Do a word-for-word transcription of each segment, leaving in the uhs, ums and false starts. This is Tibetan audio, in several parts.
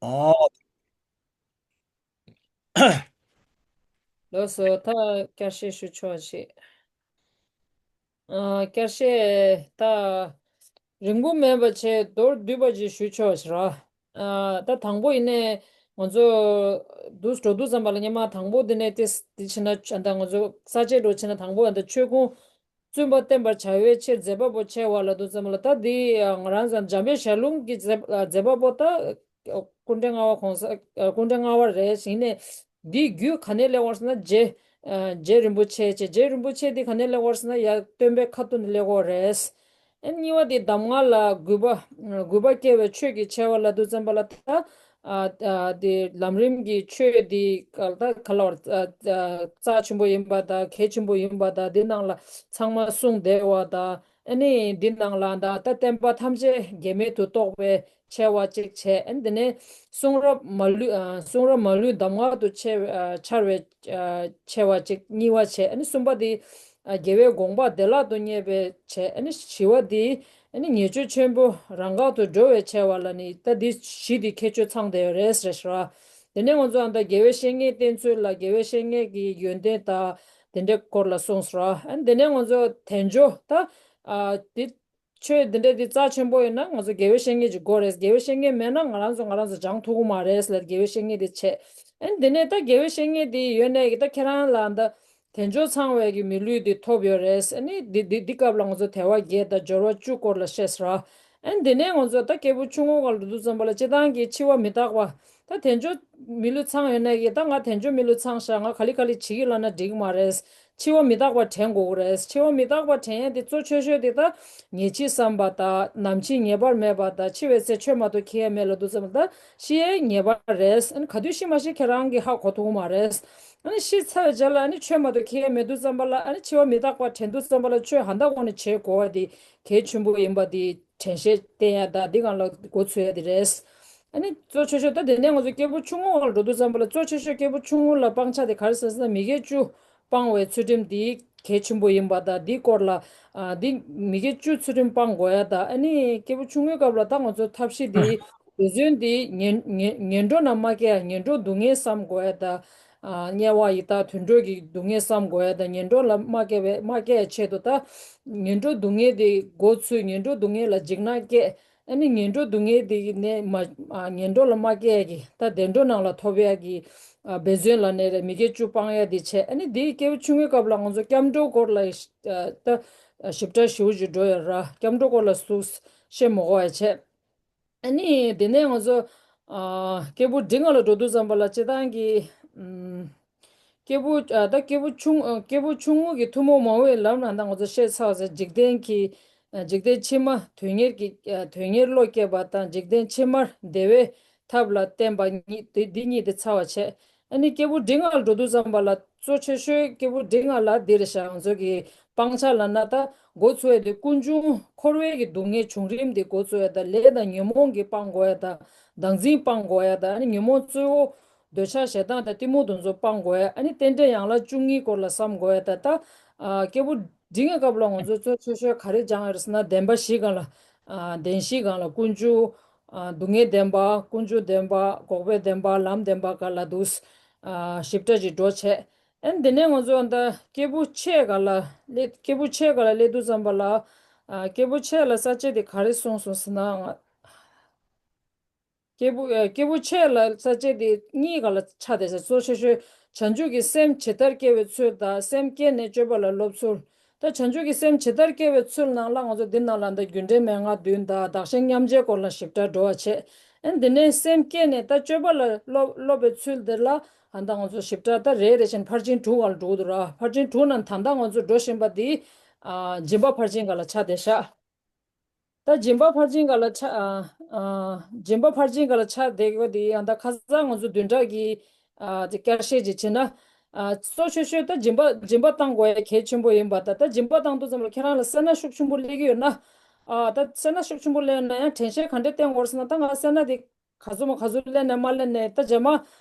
ཨོ། ལགས་སོ། ད་བསྐྱར་བཤད་ཞུ་ཆོག་ཅིག་ཨ། བསྐྱར་བཤད་ད་རིང་པོ་མེད་པ་བྱས་མདོར་བསྡུས་པ་ཅིག་ཞུ་ཆོག་ཅིག་ར། ཨ། ད་དང་པོ་ཡིན་ནའི་ང་ཚོ་འདུག་འགྲོ་དུས་ཙམ་པ་ལ་སྔོན་མ་དང་པོ་འདི་ནས་ཏེ་འདི་ཕྱིན་ན་ད་ང་ཚོ་ས་བཅད་འགྲོ་ཕྱིན་ན་དང་པོ་ད་ཆོས་ཁུངས་བཙུན་པ་བསྟན་པར་བྱ་བའི་ཕྱིར་མཛད་པ་པོ་ཆེ་བ་ལབ་དུས་ཙམ་པ་ལ། ད་འདི་ང་རང་ཚོ་འཇམ་དཔལ་ཞལ་ལུང་གི་མཛད་མཛད་པ་པོ་ད་སྐུ་ཕྲེང་ལྔ་པ་གོང་ས་སྐུ་ཕྲེང་ལྔ་པ་རེད། ཡིན་ནའི་འདིའི་རྒྱུད་ག་ནས་སླེབས་པ་རེད་ཟེར་ན་རྗེ་རྗེ་རིན་པོ་ཆེ་བྱས། རྗེ་རིན་པོ་ཆེ་འདི་ག་ནས་སླེབས་པ་རེད་ཟེར་ན་ཡར་སྟོན་པའི་ཁ་ཐུག་ནས་སླེབས་པ་རེད། ཨ། གཉིས་པ་འདི་གདམས་ངག་ལ་གུས་པ་གུས་པ་སྐྱེ་བའི་ཆོས་ཀྱི་ཆེ་བ་ལབ་དུས་ཙམ་པ་ལ་ད། ཨ། ཨ། དེ་ལམ་རིམ་གྱི་ཆོས་དེ་ག་ད་ག་ལ་བར། ཨ། ཨ། རྩ་ཆེན་པོ་ཡིན་པ་དང་གལ་ཆེན་པོ་ཡིན་པ་དང་། དེ་ནང་ལ་ཚང་མ་གསུངས་བསྡད་པ་དང་། ཨ་ནི་དེ་ནང་ལ་ད་ད་བསྟན་པ་ཐམས་ཅད་འགལ་མེད་དུ་རྟོགས་པའི་ཆེ་བ་གཅིག་བྱས། ཨ་ནི་དེ་ནས་གསུང་རབ་མ་ལུས། ཨ། གསུང་རབ་མ་ལུས་གདམས་ངག་ཏུ་འཆར་བའི། ཨ། འཆར་བའི། ཨ། ཆེ་བ་གཅིག་གཉིས་པ་བྱས། ཨ་ནི་གསུམ་པ་དེ། ཨ། རྒྱལ་བའི་དགོངས་པ་བདེ་བླག་ཏུ་རྙེད་པའི་བྱས། ཨ་ནི་བཞི་པ་དེ། ཨ་ནི་ཉེས་སྤྱོད་ཆེན་པོ་རང་འགག་ཏུ་འགྲོ་བའི་ཆེ་བ་ལ་ནི་ད་འདི་བཞི་དེ་ཁྱད་ཆོས་ཚང་བསྡད་ཡོད་རེད་ཟེར་ཞུ་ར། དེ་ནས་ང་ཚོ་ཨ་ད་དགེ་བའི་བཤེས་གཉེན་བསྟེན་ཚུལ་ལ་དགེ་བའི་བཤེས་གཉེན་གྱི་ཡོན་ཏན་དང་དེ་འདྲའི་སྐོར་ལ་གསུངས་སོ་ར། ཨ་ནི་དེ་ནས་ང་ཚོ་དལ་འབྱོར་ད། ཨ། དེ་ཆོས་འདི་འདྲ་འདི་རྩ་ཆེན་པོ་ཡིན་ན་ང་ཚོ་དགེ་བའི་བཤེས་གཉེན་ཅིག་དགོས་རེད། དགེ་བའི་བཤེས་གཉེན་མེད་ན་ང་རང་ཚོ་ང་རང་ཚོ་སྦྱང་ཐུབ་ཀྱི་མ་རེད་ལབ། དགེ་བའི་བཤེས་གཉེན་འདི་བྱས། ཨ་ནི་འདི་ནས་ད་དགེ་བའི་བཤེས་གཉེན་འདི་ཡོད་ནས་ཀྱི་ད་ཁྱེད་རང་ལ་ད་དལ་འབྱོར་ཚང་བའི་གི་མི་ལུས་འདི་ཐོབ་ཡོད་རེད། ཨ་ནི་འདི་འདི་འདི་སྐབས་ལ་ང་ཚོ་དལ་བ་བརྒྱད་དང་འབྱོར་བ་བཅུ་སྐོར་ལ་བཤད་ཟེར་ར། ཨ་ནི་འདི་ནས་ང་ཚོ་ད་སྐྱེས་བུ་ཆུང་ངུ་སྒང་ལ་འགྲོ་དུས་ཙམ་པ་ལ་སྤྱིར་བཏང་གི་འཆི་བ་མི་རྟག་པ། ད་དལ་འབྱོར་མི་ལུས་ཚང་ཡོད་ནས་ཀྱི་ད་ང་དལ་འབྱོར་མི་ལུས་ཚང་ཤག་ང་ག་ལེ་ག་ལེ་བྱེད་ཀྱི་ལབ་ན་འགྲིག་གི་མ་རེད། འཆི་བ་མི་རྟག་པ་དྲན་དགོས་ཀྱི་རེད། འཆི་བ་མི་རྟག་པ་དྲན་ཡས་དེ་གཙོ་ཆེ་ཤོས་དེ་ད་ཉལ་འཆི་བསམ་པ་དང་ནམ་འཆི་ངེས་པར་མེད་པ་དང་། འཆི་བའི་ཚེ་ཆོས་མ་གཏོགས་ཁེ་ཡས་མེད་ལབ་དུས་ཙམ་པ་ད་ཤི་ཡས་ངེས་པ་རེད། ཨ་ནི་ག་དུས་ཤི་མ་ཤི་ཁྱེད་རང་གིས་ཧ་གོ་ཐུབ་ཀྱི་མ་རེད། ཨ་ནི་ཤི་ཚར་བའི་རྗེས་ལ་ཨ་ནི་ཆོས་མ་གཏོགས་ཁེ་ཡས་མེད་དུས་ཙམ་པ་ལ། ཨ་ནི་འཆི་བ་མི་རྟག་པ་དྲན་དུས་ཙམ་པ་ལ་ཆོས་ཧ་ད་གོང་ནས་བྱེད་དགོས་པ་དེ་གལ་ཆེན་པོ་ཡིན་པ་དེ་དྲན་ཤེས་བསྟེན་ཡ་དང་འདི་སྒང་ལ་འགོ་ཚུགས་ཡ་དེ་རེད། ཨ་ནི་གཙོ་ཆེ་ཤོས་ད་དེ་ནས་ང་ཚོ་སྐྱེས་བུ་ཆུང་ངུ་ལ་འགྲོ་དུས་ཙམ་པ་ལ་གཙོ་ཆེ་ཤོས་སྐྱེས་བུ་ཆུང་ངུ་ལ་སྤང་བྱ་དེ་ག་རེ་ཟེར་ཟེར་ན་མི་དགེ་བཅུ་སྤང་བའི་ཚུལ་ཁྲིམས་འདི་གལ་ཆེན་པོ་ཡིན་པ་དང་། འདི་སྐོར་ལ། ཨ། འདི་མི་དགེ་བཅུ་ཚུལ་ཁྲིམས་སྤང་དགོས་ཡ་དང་། ཨ་ནི་སྐྱེས་བུ་ཆུང་ངུའི་སྐབས་ལ་ད་ང་ཚོ་ཐབས་ཤེས་འདི་འབད་བརྩོན་འདི་ངན་ངན་ངན་འགྲོ་ན་མ་སྐྱེ་ཡ། ངན་འགྲོ་སྡུག་བསྔལ་བསམ་དགོས་ཡ་དང་། ཨ། དམྱལ་བ་ཡི་དྭགས་དུད་འགྲོ་གི་སྡུག་བསྔལ་བསམ་དགོས་ཡ་དང་། ངན་འགྲོ་ལ་མ་སྐྱེ་བའི་མ་སྐྱེ་ཡ་ཆེད་དུ་ད་ངན་འགྲོ་སྡུག་བསྔལ་འདི་འགོ་ཚུགས། ངན་འགྲོ་སྡུག་བསྔལ་ལ་འཇིགས་སྣང་སྐྱེ། ཨ་ནི་ངན་འགྲོ་སྡུག་བསྔལ་དེ་ནས་མ། ཨ། ངན་འགྲོ་ལ་མ་སྐྱེ་ཡ་གི་ད་བདེ་འགྲོ་ནང་ལ་ཐོབ་ཡ་གི། ཨ། འབད་བརྩོན་ལ་ནས་རེ་མི་དགེ་བཅུ་སྤང་ཡ་དེ་བྱས། ཨ་ནི་དེའི་སྐྱེས་བུ་ཆུང་ངུའི་སྐབས་ལ་ང་ཚོ་སྐྱབས་འགྲོའི་སྐོར་ལ། ཨ། ད་ཞིབ་ཕྲ་ཞེ་པོ་ཅིག་འགྲོ་ཡོད་ར། སྐྱབས་འགྲོ་སྐོར་ལ་ཟུར་བཤད་མ་དགོས་པ་བྱས། ཨ་ནི་དེ་ནས་ང་ཚོ། ཨ། སྐྱེས་བུ་འབྲིང་བ་ལ་འགྲོ་དུས་ཙམ་པ་ལ་སྤྱིར་བཏང་གི། ཨུམ། སྐྱེས་བུ། ཨ། ད་སྐྱེས་བུ་ཆུང་། ཨ། སྐྱེས་བུ་ཆུང་ངུ་གི་ཐུན་མོང་མ་འོངས་པའི་ལམ་ལ་ད་ང་ཚོ་བཤད་ཚར་ཟེར། འཇིག་རྟེན་གྱི། ཨ། འཇིག་རྟེན་ཕྱི་མ་དོན་གཉེར་གྱི། ཨ། དོན་གཉེར་བློ་སྐྱེས་པ་དང་། འཇིག་རྟེན་ཕྱི་མར་བདེ་བའི་ཐབས་ལ་བརྟེན་པ་གཉིས་དེ་འདི་གཉིས་དེ་ཚར་བ་བྱས། ཨ་ནི་སྐྱེས་བུ་འབྲིང་བ་ལ་འགྲོ་དུས་ཙམ་པ་ལ་གཙོ་ཆེ་ཤོས་སྐྱེས་བུ་འབྲིང་བ་ལ་འདི་རེད་ཤག་ང་ཚོ་གི་སྤང་བྱ་ལབ་ན་ད་འགོ་ཚུགས་ཡ་དེ་ཀུན་འབྱུང་འཁོར་བའི་གི་སྡུག་བསྔལ་བྱུང་རིམ་དེ་འགོ་ཚུགས་ཡ་དང་། ལས་དང་ཉོན་མོངས་ཀྱིས་སྤང་དགོས་ཡ་དང་། བདག་འཛིན་སྤང་དགོས་ཡ་དང་། ཨ་ནི་ཉོན་མོངས་གཙོ་བོ་འདོད་ཆགས་ཞེ་སྡང་དང་གཏི་མུག་དེ་ཚོ་སྤང་དགོས་ཡ། ཨ་ནི་རྟེན་འབྲེལ་ཡན་ལག་བཅུ་གཉིས་སྐོར་ལ་བསམ་དགོས་ཡ་དང་། ད། ཨ། སྐྱེས་བུ་འབྲིང་བའི་སྐབས་ལ་ང་ཚོ་གཙོ་ཆེ་ཤོས་ག་རེ་སྦྱང་ཡོད་རེད་ཟེར་ན་བདེན་པ་བཞི་སྒང་ལ། ཨ། བདེན་བཞི་སྒང་ལ་ཀུན་འབྱུང་། ཨ། སྡུག་བསྔལ་བདེན་པ། ཀུན་འབྱུང་བདེན་པ། འགོག་པའི་བདེན་པ། ལམ་བདེན་པ་སྒང་ལ་འདུག། ཨ། ཞིབ་ཕྲ་ཅིག་འགྲོ་བྱས། ཨ་ནི་དེ་ནས་ང་ཚོ་ད་སྐྱེས་བུ་ཆེ་སྒང་ལ་སླེབས། སྐྱེས་བུ་ཆེ་སྒང་ལ་སླེབས་དུས་ཙམ་པ་ལ། ཨ། སྐྱེས་བུ་ཆེ་ལ་ས་བཅད་དེ་ག་རེ་གསུངས་སོང་ཟེར་ན། སྐྱེས་བུ། ཨ། སྐྱེས་བུ་ཆེ་ལ་ས་བཅད་དེ་གཉིས་སྒང་ལ་ཆགས་བསྡད་ཤག་གཙོ་ཆེ་ཤོས་བྱང་ཆུབ་ཀྱི་སེམས་ཇི་ལྟར་སྐྱེ་བའི་ཚུལ་དང་། སེམས་བསྐྱེད་ནས་སྤྱོད་པ་ལ་སློབ་ཚུལ། ད་བྱང་ཆུབ་ཀྱི་སེམས་ཇི་ལྟར་སྐྱེ་བའི་ཚུལ་ནང་ལ་ང་ཚོ་འདི་ནང་ལ་ད་རྒྱུ་འབྲས་མན་ངག་བདུན་དང་བདག་གཞན་མཉམ་བརྗེའི་སྐོར་ལ་ཞིབ་ཕྲ་འགྲོ་བ་བྱས། ཨ་ནི་འདི་ནས་སེམས་བསྐྱེད་ནས་ད་སྤྱོད་པ་ལ་སློབ་སློབ་པའི་ཚུལ་འདི་ལ་ཨ་ད་ང་ཚོ་ཞིབ་ཕྲ་ད་རེ་རེ་བཞིན་ཕར་ཕྱིན་དྲུག་སྒང་ལ་འགྲོ་གི་འདུག་ར། ཕར་ཕྱིན་དྲུག་ནང་ད་ལྟ་ང་ཚོ་འགྲོ་བཞིན་པ་འདི། ཨ། སྦྱིན་པ་ཕར་ཕྱིན་སྒང་ལ་ཆགས་བསྡད་ཤག་ད་སྦྱིན་པ་ཕར་ཕྱིན་སྒང་ལ་ཆགས། ཨ། ཨ། སྦྱིན་པ་ཕར་ཕྱིན་སྒང་ལ་ཆགས་བསྡད་པ་འདི་ཡང་ད་ཁ་སང་ང་ཚོ་བདུན་ཕྲག་གི། ཨ། དེ་བསྐྱར་བཤད་ཅིག་བྱས་ན། ཨ། གཙོ་ཆེ་ཤོས་ད་སྦྱིན་པ་སྦྱིན་པ་བཏང་དགོས་ཡ་གལ་ཆེན་པོ་ཡིན་པ་དང་། ད་སྦྱིན་པ་བཏང་དུས་ཙམ་ལ་ཁྱེད་རང་ལ་སེར་སྣ་ཤུགས་ཆེན་པོ་སླེབས་ཀྱི་ཡོད་ན། ཨ། ད་སེར་སྣ་ཤུགས་ཆེན་པོ་སླེབས་ན་ཡང་དྲན་ཤེས་ག་འདྲས་བསྟེན་དགོས་ཟེར་ན། ད་ང་སེར་སྣ་དེ་ག་ཚོད་མ་ག་ཚོད་སླེབས་ནས་མ་སླེབས་ནས་ད་རྗེས་མ།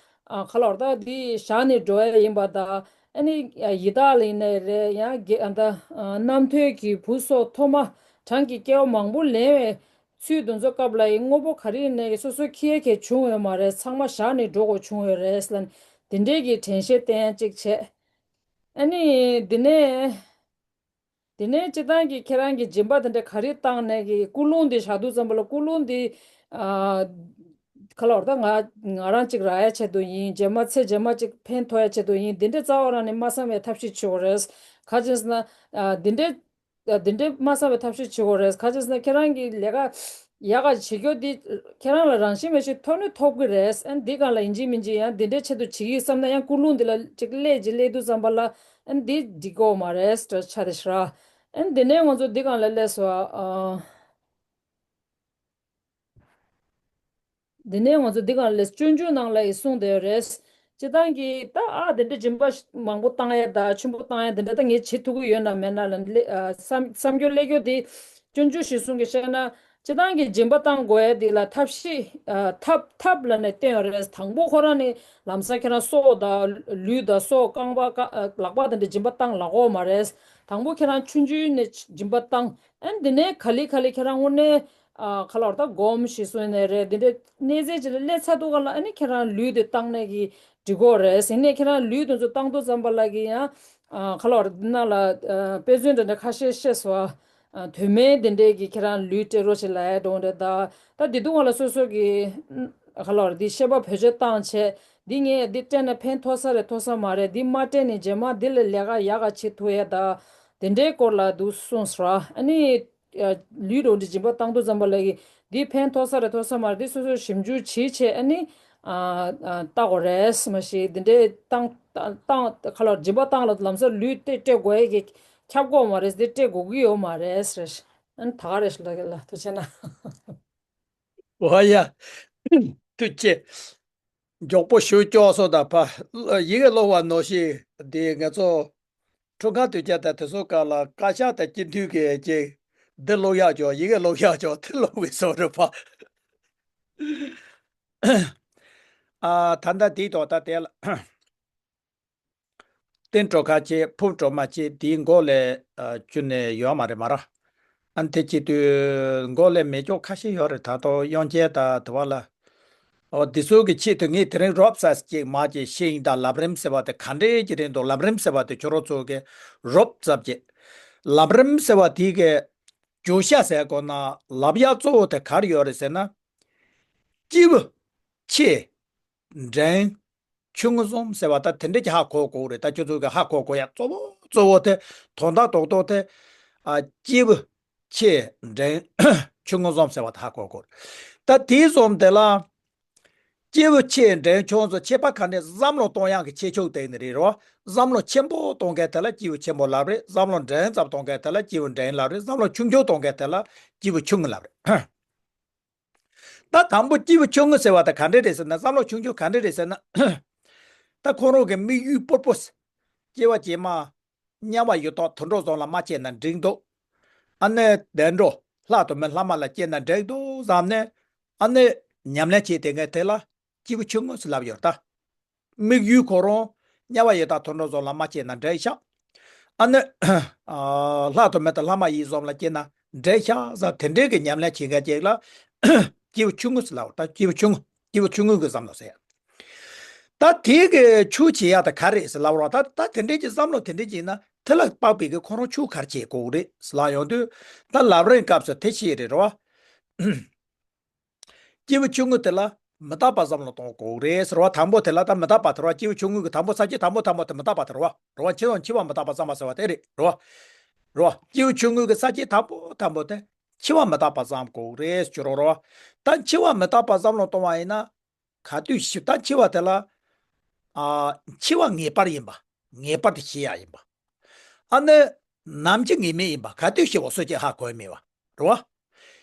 ཨ། ག་ལབ་དགོས་རེད། ད་འདི་བཞག་ནས་འགྲོ་ཡ་ཡིན་པ་དང་། ཨ་ནི་ཡི་དྭགས་ལ་ཡིན་ནའི་རེད། ཡང་དགེ། ཨ། ད། ཨ། རྣམ་ཐོས་ཀྱི་བུ་སོགས་ཐོག་མ་གྲངས་ཀྱི་སྐྱེ་བ་མང་པོ་ལེན་པའི་ ཚུལ་དེ་ཚོ་སྐབས་ལ་ཡི་དངོས་པོ་ག་རེ་ཡིན་ནའི་སོ་སོ་ཁྱི་ཡ་ཁྱི་བྱུང་ཡོད་མ་རེད། ཚང་མ་བཞག་ནས་འགྲོ་དགོས་བྱུང་ཡོད་རེད་ལ། དེ་འདྲས་ཀྱི་དྲན་ཤེས་བསྟེན་ཡ་གཅིག་བྱས། ཨ་ནི་འདི་ནས། དེ་ནས་སྤྱི་བཏང་གི་ཁྱེད་རང་གི་སྦྱིན་པ་དེ་འདྲ་ག་རེ་བཏང་ནས་ཀྱི་ཀུན་སློང་འདི་བཞག་དུས་ཙམ་པ་ལ་ཀུན་སློང་འདི། ཨ། ག་ལ་བར་ད་ང་ང་རང་གཅིག་རག་ཡ་ཆེད་དུ་ཡིན། རྗེས་མ་ཚེ་རྗེས་མ་གཅིག་ཕན་ཐོགས་ཡ་ཆེད་དུ་ཡིན། འདི་འདྲ་རྩ་བ་རང་ནས་མ་བསམ་པའི་ཐབས་ཤེས་བྱེད་དགོས་རེད། ག་ཅི་ཟེར་ན། ཨ། འདི་འདྲའི། ཨ། འདི་འདྲའི་མ་བསམ་པའི་ཐབས་ཤེས་བྱེད་དགོས་རེད། ག་ཅི་ཟེར་ན་ཁྱེད་རང་གི་ལས་ཀ་ཡག་ག་བྱེད་རྒྱུ་འདི་ཁྱེད་རང་ལ་རང་བཞིན་མེད་ཞིག་ཐོན་ནི་ཐོབ་གི་རེད། ཨ་ནི་འདི་གང་ལ་ཡིན་གཅིག་མིན་གཅིག་ཡང་འདི་འདྲའི་ཆེད་དུ་བྱེད་ཀྱི་བསམ་ན་ཡང་ཀུན་སློང་འདི་ལ་གཅིག་སླེབས་ཀྱི་སླེབས་དུས་ཙམ་པ་ལ། ཨ་ནི་འདི་འགྲིག་གོ་མ་རེད་ཟེར་ཆ་དེ་ཤ། ཨ་ནི་འདི་ནས་ང་ཚོ་འདི་གང་ལ་སླེབས་སོང་ཨ། འདི་ནས་ང་ཚོ་འདི་གང་ལ་སླེབས། སྤྱོད་འཇུག་ནང་ལ་ཡི་གསུངས་བསྡད་ཡོད་རེད། སྤྱི་བཏང་གི་ད་ཨ་འདི་འདྲ་སྦྱིན་པ་མང་པོ་བཏང་ཡ་ད་ཆེན་པོ་བཏང་ཡ་འདི་འདྲ་ད་ངས་བྱེད་ཐུབ་ཀྱི་ཡོད་ན་མེད་ན་ལ་སླེ་ཨ་བསམ་བསམ་རྒྱུ་སླེབས་རྒྱུ་དེ། སྤྱོད་འཇུག་གཞིར་བཟུང་གི་བཤད་ན། སྤྱི་བཏང་གི་སྦྱིན་པ་བཏང་དགོས་ཡ་དེ་ལ་ཐབས་ཤེས། ཨ། ཐབས་ཐབས་ལ་ནས་བསྟན་ཡོད་རེད། དང་པོ་ཁོ་རང་ནི་ལམ་སང་ཁྱེད་རང་སྲོག་དང་ལུས་དང་སྲོག་རྐང་པ་ཀ་ལག་པ་དེ་འདྲ་སྦྱིན་པ་བཏང་ལ་གོ་མ་རེད། དང་པོ་ཁྱེད་རང་ཆུང་ཆུང་ནས་སྦྱིན་པ་བཏང་། ཨ་ནི་དེ་ནས་ག་ལེ་ག་ལེ་ཁྱེད་རང་དངོས་གནས། ཨ། ག་ལ་བར་ད་སྒོམ་གཞིར་བཟུང་ནས་རེད། དེ་འདྲ་གནས་ཚད་ཅིག་ལ་སླེབས་ཚར་དུས་ག་ལ་ཨ་ནི་ཁྱེད་རང་ལུས་དེ་བཏང་ནས་ཀྱི་འགྲིག་གོ་རེད། ཟིན་ནས་ཁྱེད་རང་ལུས་དེ་ཚོ་བཏང་དུས་ཙམ་པ་ལ་གི་ཡང་། ཨ། ག་ལ་བར་འདི་ནང་ལ། ཨ། དཔེ་མཚོན་འདྲ་འདྲ་ཁ་ཤས་བཤད་སོང་། ཨ། དོན་མེད་དེ་འདྲས་ཀྱི་ཁྱེད་རང་ལུས་སྤྲད་རོགས་བྱེད་ལ་ཡ་འགྲོ་འདྲ་ད། ད་དེ་དུས་ག་ལ་སོ་སོ་གི། ཨ། ག་ལ་བར་འདི་ཤེས་པ་བེད་སྤྱོད་བཏང་བྱས། འདི་ངས་འདི་སྤྲད་ན་ཕན་ཐོགས་ས་རེད་ཐོགས་ས་མ་རེད། འདི་མ་སྤྲད་ནས་རྗེས་མ་འདི་ལས་ལས་ཀ་ཡག་ག་བྱེད་ཐུབ་ཡ་ད། དེ་འདྲའི་སྐོར་ལ་འདུག་གསུངས་སོང་། ཨ་ནི། ལུས་འགྲོ་འདི་སྦྱིན་པ་བཏང་དུས་ཙམ་པ་ལ་གི་འདི་ཕན་ཐོགས་ས་རེད་ཐོགས་ས་མ་རེད། འདི་སོ་སོས་ཞིབ་འཇུག་བྱེད་བྱས་ཨ་ནི། ཨ། ཨ། བལྟ་དགོས་རེད་མ་གཞི་འདི་འདྲའི་བཏང་བཏང་ག་ལ་སྦྱིན་པ་བཏང་ལ་ལམ་སང་ལུས་སྤྲད་སྤྲད་དགོས་ཡས་ཀྱི་ཁྱབ་དགོས་མ་རེད། འདི་སྤྲད་དགོས་ཀྱི་ཡོད་མ་རེད་ཟེར། ཨ་ནི་ད་ག་རེད་ལ་ལ་ཐུགས་ཆེ་ན། འོ་ཡ། ཐུགས་ཆེ། མགྱོགས་པོ་ཞུ་སྐྱོ་སོ་ད་ཕ། ཡི་གེ་ཀློག་པ་ནོར་ཤི་འདི་ང་ཚོ། འཁྲུངས་སྐར་དུས་ཆེན་དང་དེ་ཚོ་སྐབས་ལ་བཀའ་ཤག་དང་སྤྱི་འཐུས་ཀྱི་ཅིག་འདི་ཀློག་ཡག་ཅོག་ཡི་གེ་ཀློག་ཡག་ཅོག་དེ་ཀློག་པའི་བཟོ་འདྲ་པ། ཨ། ད་ལྟ་དེའི་ཐོག་ད་དེ་ལ། བསྟན་འགྲོ་ཁ་ཆེ་ཕུབ་འགྲོ་མ་ཆེ་དེའི་མགོ་ལས་ཨ་བཅུ་ནས་ཡོད་མ་རེད་མ་ར། ཨ་ནི་དེ་བྱེད་དུས་མགོ་ལས་མེད་ཅོག་ཁ་ཤས་ཡོད་རེད། ད་དུང་དབྱངས་ཅན་དང་དུ་བ་ལ། ཨོ་འདི་ཚོ་གི་ཆེད་དུ་ངས་དེ་རིང་རོབ་ཙམ་ཅིག་མ་ཅིག་ཤེས་ཡིན་ད། ལམ་རིམ་ཟེར་བ་དེ་ག་འདྲའི་ཅིག་རེད་འདུག་ལམ་རིམ་ཟེར་བ་དེ་ཁྱོད་རང་ཚོ་གི་རོབ་ཙམ་ཅིག་ལམ་རིམ་ཟེར་བ་དེ་གི་བརྗོད་བྱ་ཟེར་དགོས་ན་ལབ་ཡག་གཙོ་བོ་དེ་ག་རེ་ཡོད་རེད་ཟེར་ན། སྐྱེས་བུ། ཆེ། འབྲིང་། ཆུང་ངུ་གསུམ་ཟེར་བ་ད་དེ་འདྲ་ཅིག་ཧ་གོ་དགོས་རེད། ད་ཁྱོད་ཚོ་གི་ཧ་གོ་དགོས་ཡག་གཙོ་བོ་གཙོ་བོ་དེ་དོན་དག་རྡོག་རྡོག་དེ། ཨ། སྐྱེས་བུ། ཆེ། འབྲིང་། ཆུང་ངུ་གསུམ་ཟེར་བ་ད་ཧ་གོ་དགོས་རེད། ད་དེ་གསུམ་དེ་ལ། སྐྱེས་བུ་ཆེ་འབྲིང་ཆུང་ཚོ་ཁྱད་པར་ག་འདྲ་བསམ་བློ་གཏོང་ཡག་གི་ཁྱད་ཆོས་དེ་ནི་རེད་རོ། བསམ་བློ་ཆེན་པོ་གཏོང་མཁན་དེ་ལ་སྐྱེས་བུ་ཆེན་པོ་ལབ་རེད། བསམ་བློ་འབྲིང་ཙམ་གཏོང་མཁན་དེ་ལ་སྐྱེས་བུ་འབྲིང་ལབ་རེད། བསམ་བློ་ཆུང་ཆུང་གཏོང་མཁན་དེ་ལ་སྐྱེས་བུ་ཆུང་ངུ་ལབ་རེད། ད་དང་པོ་སྐྱེས་བུ་ཆུང་ངུ་ཟེར་བ་ད་ག་འདྲ་རེད་ཟེར་ན། བསམ་བློ་ཆུང་ཆུང་ག་འདྲ་རེད་ཟེར་ན། ད་ཁོ་རང་གི་དམིགས་ཡུལ་པུར་པོ་སི། སྐྱེ་བ་རྗེས་མ། དམྱལ་བ་ཡི་དྭགས་དུད་འགྲོ་གསུམ་ལ་མ་སྐྱེས་ན་འགྲིག་འདུག་ཨ་ནི་བདེ་འགྲོ་ལྷ་དང་མི་ལྷ་མ་ལ་སྐྱེས་ན་འགྲིག་འདུག་བསམ་ནས། ཨ་ནི་ཉམས་ལེན་བྱེད་དེ་ངས་དེ་ལ་སྐྱེས་བུ་ཆུང་ངུ་ཟེར་ལབ་ཡོད་ད། དམིགས་ཡུལ་ཁོ་རང་དམྱལ་བ་ཡི་དྭགས་དུད་འགྲོ་གསུམ་ལ་མ་སྐྱེས་ན་འགྲིག་ཤག་ཨ་ནི། ཨ། ལྷ་དང་མི་དང་ལྷ་མ་ཡིན་གསུམ་ལ་སྐྱེས་ན་འགྲིག་ཤག་ཟེར་དེ་འདྲའི་གི་ཉམས་ལེན་བྱེད་མཁན་ཅིག་ལ་སྐྱེས་བུ་ཆུང་ངུ་ཟེར་ལབ་ད། སྐྱེས་བུ་ཆུང་ངུ། སྐྱེས་བུ་ཆུང་ངུ་གི་བསམ་བློ་ཟེར་ཡ། ད་དེ་གི་ཆོས་བྱེད་ཡ་ད་ག་རེད་ཟེར་ལབ་རོགས། ད་ད་དེ་འདྲའི་གི་བསམ་བློ་དེ་འདྲའི་ཅིག་ན་དེ་ལ་དཔག་པའི་གི་ཁོ་རང་ཆོས་ག་རེ་བྱེད་དགོས་རེད་ཟེར་ལབ་ཡོང་དུས། ད་ལམ་རིམ་སྐབས་སུ་དེ་བྱེད་རེད་རོ། སྐྱེས་བུ་ཆུང་ངུ་དེ་ལ་མི་རྟག་པ་བསམ་བློ་གཏོང་དགོས་རེད་ཟེར་བ། དང་པོ་དེ་ལ་ད་མི་རྟག་པ་དེ་རོ། སྐྱེས་བུ་ཆུང་ངུ་གི་དང་པོ་ས་བཅད་དང་པོ་དང་པོ་དེ་མི་རྟག་པ་དེ་རོ། རོ་འཆི་དང་འཆི་བ་མི་རྟག་པ་བསམ་པ་ཟེར་བ་དེ་རེད་རོ། རོ། སྐྱེས་བུ་ཆུང་ངུ་གི་ས་བཅད་དང་པོ་དང་པོ་དེ་འཆི་བ་མི་རྟག་པ་བསམ་དགོས་རེད་ཟེར་རོ་རོ། ད་འཆི་བ་མི་རྟག་པ་བསམ་བློ་གཏོང་བ་ཡིན་ན། ག་དུས་ཤི། ད་འཆི་བ་དེ་ལ། ཨ། འཆི་བ་ངེས་པར་ཡིན་པ། ངེས་པར་དུ་ཤི་ཡ་ཡིན་པ། ཨ་ནི། ནམ་འཆི་ངེས་མེད་ཡིན་པ། ག་དུས་ཤི་བ་སོ་སྐྱེ་ཧ་གོ་མེད་པ། རེད་བ།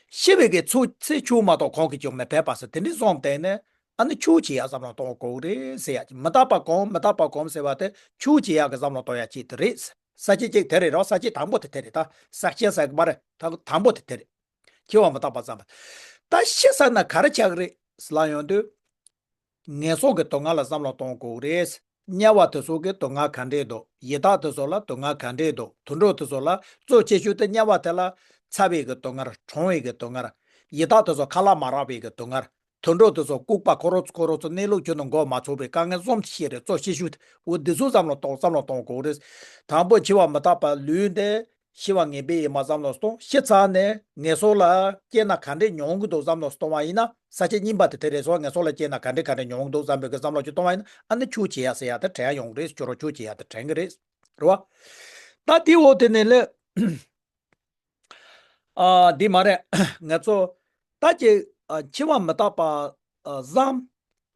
ཤི་བའི་གི་ཚུ་ཚེ་ཆུང་མ་གཏོགས་གོང་གི་ཅུང་མི་ཕན་པ་ཟེར་དེ་འདྲའི་བཟུང་བསྡད་ནས། ཨ་ནི་ཆོས་བྱེད་ཡ་བསམ་བློ་གཏོང་དགོས་རེད་ཟེར་ཡ། མི་རྟག་པ་སྒོམ། མི་རྟག་པ་སྒོམ་ཟེར་བ་དེ་ཆོས་བྱེད་ཡ་གི་བསམ་བློ་གཏོང་ཡ་ཅིག་དེ་རེད། ས་བཅད་གཅིག་དེ་རེད་རོ། ས་བཅད་དང་པོ་དེ་དེ་རེད། ད་ས་བཅད་ཟེར་གི་མ་རེད། ད་དང་པོ་དེ་དེ་རེད། འཆི་བ་མི་རྟག་པ་བསམ་པ། ད་ཤི་ཚར་ན་ག་རེ་ཆགས་ཀྱི་རེད་ཟེར་ལབ་ཡོང་དུས། ངན་སོང་གི་སྡུག་བསྔལ་ལ་བསམ་བློ་གཏོང་དགོས་རེད། དམྱལ་བ་དེ་ཚོ་གི་སྡུག་བསྔལ་ག་འདྲས་འདུག་ཡི་དྭགས་དེ་ཚོ་ལ་སྡུག་བསྔལ་ག་འདྲས་འདུག་དུད་འགྲོ་དེ་ཚོ་ལ་གཙོ་ཆེ་ཤོས་དེ་དམྱལ་བ་དེ་ལ་ཚ་བའི་གི་སྡུག་བསྔལ། གྲང་བའི་གི་སྡུག་བསྔལ། ཡི་དྭགས་དེ་ཚོ་ཁ་ལག་མ་རག་པའི་གི་སྡུག་བསྔལ། དུད་འགྲོ་དེ་ཚོ་ལྐུགས་པ་ཁོ་རང་ཚོ་ཁོ་རང་ཚོ་གནས་ལུགས་ཁྱོན་ནས་མགོ་མ་ཚོས་པའི་དཀའ་ངལ་གསུམ་ཤེས་རེད། གཙོ་ཤེས་ཤུགས་འོ་འདི་ཚོ་བསམ་བློ་གཏོང་བསམ་བློ་གཏོང་དགོས་རེད། དང་པོ་འཆི་བ་མི་རྟག་པ་ལུས་འདི་ཤི་བ་ངེས་པ་ཡིན་པ་བསམ་བློ་གཏོང་། ཤི་ཚར་ནས་ངན་སོང་ལ་སྐྱེས་ན་ག་འདྲས་མྱོང་གི་འདུག་བསམ་བློ་གཏོང་བ་ཡིན་ན། ས་བཅད་གཉིས་པ་དེ་དེ་རེད་སོང་། ངན་སོང་ལ་སྐྱེས་ན་ག་འདྲས་ག་འདྲས་མྱོང་གི་འདུག་བསམ་པའི་གི་བསམ་བློ་ཅིག་གཏོང་བ་ཡིན་ན། ཨ་ནི་ཆོས་བྱེད་ཡ་ཟེར་ཡ་དེ་དྲན་ཡ་ཡོང་གི་རེད། ཁྱོད་རང་ཆོས་བྱེད་ཡ་དེ་དྲན་གི་རེད། རེད་བ། ད་དེ་འོ་དེ་ནས་ལས། ཨ་འདི་མ་རེད། ང་ཚོ་ད་ཀྱི་ཨ་འཆི་བ་མི་རྟག་པ་ཨ་བསམ།